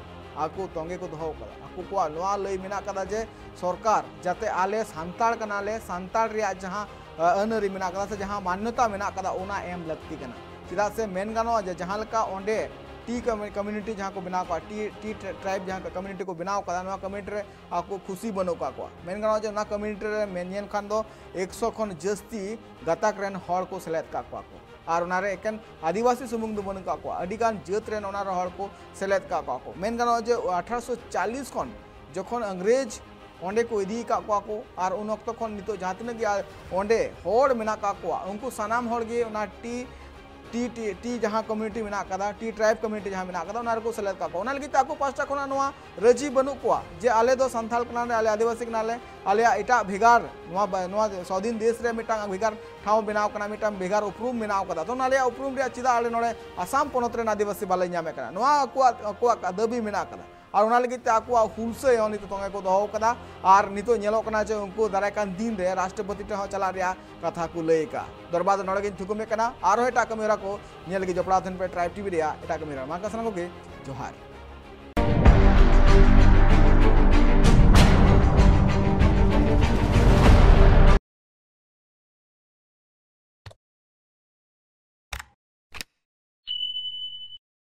ᱟᱠᱚ ᱛᱚᱸᱜᱮ ᱠᱚ ᱫᱚᱦᱚ ᱟᱠᱟᱫᱟ᱾ ᱟᱠᱚ ᱠᱚᱣᱟᱜ ᱱᱚᱣᱟ ᱞᱟᱹᱭ ᱢᱮᱱᱟᱜ ᱟᱠᱟᱫᱟ ᱡᱮ ᱥᱚᱨᱠᱟᱨ ᱡᱟᱛᱮ ᱟᱞᱮ ᱥᱟᱱᱛᱟᱲ ᱠᱟᱱᱟᱞᱮ, ᱥᱟᱱᱛᱟᱲ ᱨᱮᱭᱟᱜ ᱡᱟᱦᱟᱸ, ᱟᱹ, ᱟᱹᱱ ᱟᱹᱨᱤ ᱢᱮᱱᱟᱜ ᱟᱠᱟᱫᱟ ᱥᱮ ᱡᱟᱦᱟᱸ ᱢᱟᱱᱱᱚᱛᱟ ᱢᱮᱱᱟᱜ ᱟᱠᱟᱫᱟ, ᱚᱱᱟ ᱮᱢ ᱞᱟᱹᱠᱛᱤ ᱠᱟᱱᱟ᱾ ᱪᱮᱫᱟᱜ ᱥᱮ ᱢᱮᱱ ᱜᱟᱱᱚᱜᱼᱟ ᱡᱮ ᱡᱟᱦᱟᱸ ᱞᱮᱠᱟ ᱚᱸᱰᱮ ᱴᱤ ᱠᱚᱢᱤ-, ᱠᱚᱢᱤᱭᱩᱱᱤᱴᱤ ᱡᱟᱦᱟᱸ ᱠᱚ ᱵᱮᱱᱟᱣ ᱠᱚᱣᱟ, ᱴᱤ, ᱴᱤ ᱴᱨᱟᱭᱤᱵᱽ ᱡᱟᱦᱟᱸ ᱠᱚᱢᱤᱭᱩᱱᱤᱴᱤ ᱠᱚ ᱵᱮᱱᱟᱣ ᱟᱠᱟᱫᱟ, ᱱᱚᱣᱟ ᱠᱚᱢᱤᱭᱩᱱᱤᱴᱤ ᱨᱮ ᱟᱠᱚ ᱠᱷᱩᱥᱤ ᱵᱟᱹᱱᱩᱜ ᱟᱠᱟᱫ ᱠᱚᱣᱟ᱾ ᱢᱮᱱ ᱜᱟᱱᱚᱜᱼᱟ ᱡᱮ ᱚᱱᱟ ᱠᱚᱢᱤᱭᱩᱱᱤᱴᱤ ᱨᱮ ᱢᱮᱱ ᱧᱮᱞ ᱠᱷᱟᱱ ᱫᱚ ᱮᱠᱥᱚ ᱠᱷᱚᱱ ᱡᱟᱹᱥᱛᱤ ᱜᱟᱛᱟᱠ ᱨᱮᱱ ᱦᱚᱲ ᱠᱚ ᱥᱮᱞᱮᱫ ᱟᱠᱟᱫ ᱠᱚᱣᱟ ᱠᱚ᱾ ᱟᱨ ᱚᱱᱟᱨᱮ ᱮᱠᱮᱱ ᱟᱹᱫᱤᱵᱟᱹᱥᱤ ᱥᱩᱢᱩᱝ ᱫᱚ ᱵᱟᱹᱱᱩᱜ ᱟᱠᱟᱫ ᱠᱚᱣᱟ, ᱟᱹᱰᱤᱜᱟᱱ ᱡᱟᱹᱛ ᱨᱮᱱ ᱚᱱᱟᱨᱮ ᱦᱚᱲ ᱠᱚ ᱥᱮᱞᱮᱫ ᱟᱠᱟᱫ ᱠᱚᱣᱟ ᱠᱚ᱾ ᱢᱮᱱ ᱜᱟᱱᱚᱜᱼᱟ ᱡᱮ ᱟᱴᱷᱟᱨᱚᱥᱚ ᱪᱟᱞᱤᱥ ᱠᱷᱚᱱ ᱡᱚᱠᱷᱚᱱ ᱤᱝᱨᱮᱡᱽ ᱚᱸᱰᱮ ᱠᱚ ᱤᱫᱤ ᱟᱠᱟᱫ ᱠᱚᱣᱟ ᱠᱚ, ᱟᱨ ᱩᱱ ᱚᱠᱛᱚ ᱠᱷᱚᱱ ᱱᱤᱛᱚᱜ ᱡᱟᱦᱟᱸ ᱛᱤᱱᱟᱹᱜ ᱜᱮ ᱚᱸᱰᱮ ᱦᱚᱲ ᱢᱮᱱᱟᱜ ᱟᱠᱟᱫ ᱠᱚᱣᱟ, ᱩᱱᱠᱩ ᱥᱟᱱᱟᱢ ᱦᱚᱲ ᱜᱮ ᱚᱱᱟ ᱴᱤ, ᱴᱤ, ᱴᱤ, ᱴᱤ ᱡᱟᱦᱟᱸ ᱠᱚᱢᱤᱭᱩᱱᱤᱴᱤ ᱢᱮᱱᱟᱜ ᱟᱠᱟᱫᱟ, ᱴᱤ ᱴᱨᱟᱭᱤᱵᱽ ᱠᱚᱢᱤᱭᱩᱱᱤᱴᱤ ᱡᱟᱦᱟᱸ ᱢᱮᱱᱟᱜ ᱟᱠᱟᱫᱟ, ᱚᱱᱟ ᱨᱮᱠᱚ ᱥᱮᱞᱮᱫ ᱟᱠᱟᱫ ᱠᱚᱣᱟ᱾ ᱚᱱᱟ ᱞᱟᱹᱜᱤᱫ ᱛᱮ ᱟᱠᱚ ᱯᱟᱦᱴᱟ ᱠᱷᱚᱱᱟᱜ ᱱᱚᱣᱟ ᱨᱟᱹᱡᱤ ᱵᱟᱹᱱᱩᱜ ᱠᱚᱣᱟ ᱡᱮ ᱟᱞᱮ ᱫᱚ ᱥᱟᱱᱛᱟᱲ ᱠᱟᱱᱟᱞᱮ, ᱟᱞᱮ ᱟᱹᱫᱤᱵᱟᱹᱥᱤ ᱠᱟᱱᱟᱞᱮ, ᱟᱞᱮᱭᱟᱜ ᱮᱴᱟᱜ ᱵᱷᱮᱜᱟᱨ, ᱱᱚᱣᱟ ᱵᱟ-, ᱱᱚᱣᱟ ᱥᱟᱹᱫᱷᱤᱱ ᱫᱮᱥ ᱨᱮ ᱢᱤᱫᱴᱟᱝ ᱵᱷᱮᱜᱟᱨ ᱴᱷᱟᱶ ᱵᱮᱱᱟᱣ ᱠᱟᱱᱟ, ᱢᱤᱫᱴᱟᱝ ᱵᱷᱮᱜᱟᱨ ᱩᱯᱨᱩᱢ ᱵᱮᱱᱟᱣ ᱠᱟᱫᱟ, ᱛᱚ ᱚᱱᱟ ᱨᱮᱭᱟᱜ ᱩᱯᱨᱩᱢ ᱨᱮᱭᱟᱜ ᱪᱮᱫᱟᱜ ᱟᱞᱮ ᱱᱚᱰᱮ ᱟᱥᱟᱢ ᱯᱚᱱᱚᱛ ᱨᱮᱱ ᱟᱹᱫᱤᱵᱟᱹᱥᱤ ᱵᱟᱞᱮ ᱧᱟᱢᱮᱫ ᱠᱟᱱᱟ? ᱱᱚᱣᱟ ᱟᱠᱚᱣᱟᱜ, ᱟᱠᱚᱣᱟᱜ ᱫᱟᱹᱵᱤ ᱢᱮᱱᱟᱜ ᱠᱟᱫᱟ᱾ ᱟᱨ ᱚᱱᱟ ᱞᱟᱹᱜᱤᱫ ᱛᱮ ᱟᱠᱚᱣᱟᱜ ᱦᱩᱞᱥᱟᱹᱭ ᱦᱚᱸ ᱱᱤᱛᱚᱜ ᱛᱚᱸᱜᱮ ᱠᱚ ᱫᱚᱦᱚ ᱠᱟᱫᱟ᱾ ᱟᱨ ᱱᱤᱛᱚᱜ ᱧᱮᱞᱚᱜ ᱠᱟᱱᱟ ᱡᱮ ᱩᱱᱠᱩ ᱫᱟᱨᱟᱭ ᱠᱟᱱ ᱫᱤᱱ ᱨᱮ ᱨᱟᱥᱴᱨᱚᱯᱚᱛᱤ ᱴᱷᱮᱱ ᱦᱚᱸ ᱪᱟᱞᱟᱜ ᱨᱮᱭᱟᱜ ᱠᱟᱛᱷᱟ ᱠᱚ ᱞᱟᱹᱭ ᱟᱠᱟᱫᱼᱟ᱾ ᱫᱚᱨᱵᱟᱨ ᱫᱚ ᱱᱚᱰᱮ ᱜᱤᱧ ᱛᱷᱩᱠᱩᱢᱮᱫ ᱠᱟᱱᱟ᱾ ᱟᱨᱦᱚᱸ ᱮᱴᱟᱜ ᱠᱟᱹᱢᱤ ᱦᱚᱨᱟ ᱠᱚ ᱧᱮᱞ ᱞᱟᱹᱜᱤᱫ ᱡᱚᱯᱲᱟᱣ ᱛᱟᱦᱮᱱ ᱯᱮ ᱴᱨᱟᱭᱤᱵᱽ ᱴᱤᱵᱷᱤ ᱨᱮᱭᱟᱜ ᱮᱴᱟᱜ ᱠᱟᱹᱢᱤ ᱦᱚᱨᱟ᱾ ᱢᱟ ᱮᱱᱠᱷᱟᱱ ᱥᱟᱱᱟᱢ ᱠᱚᱜᱮ ᱡᱚᱦᱟᱨ᱾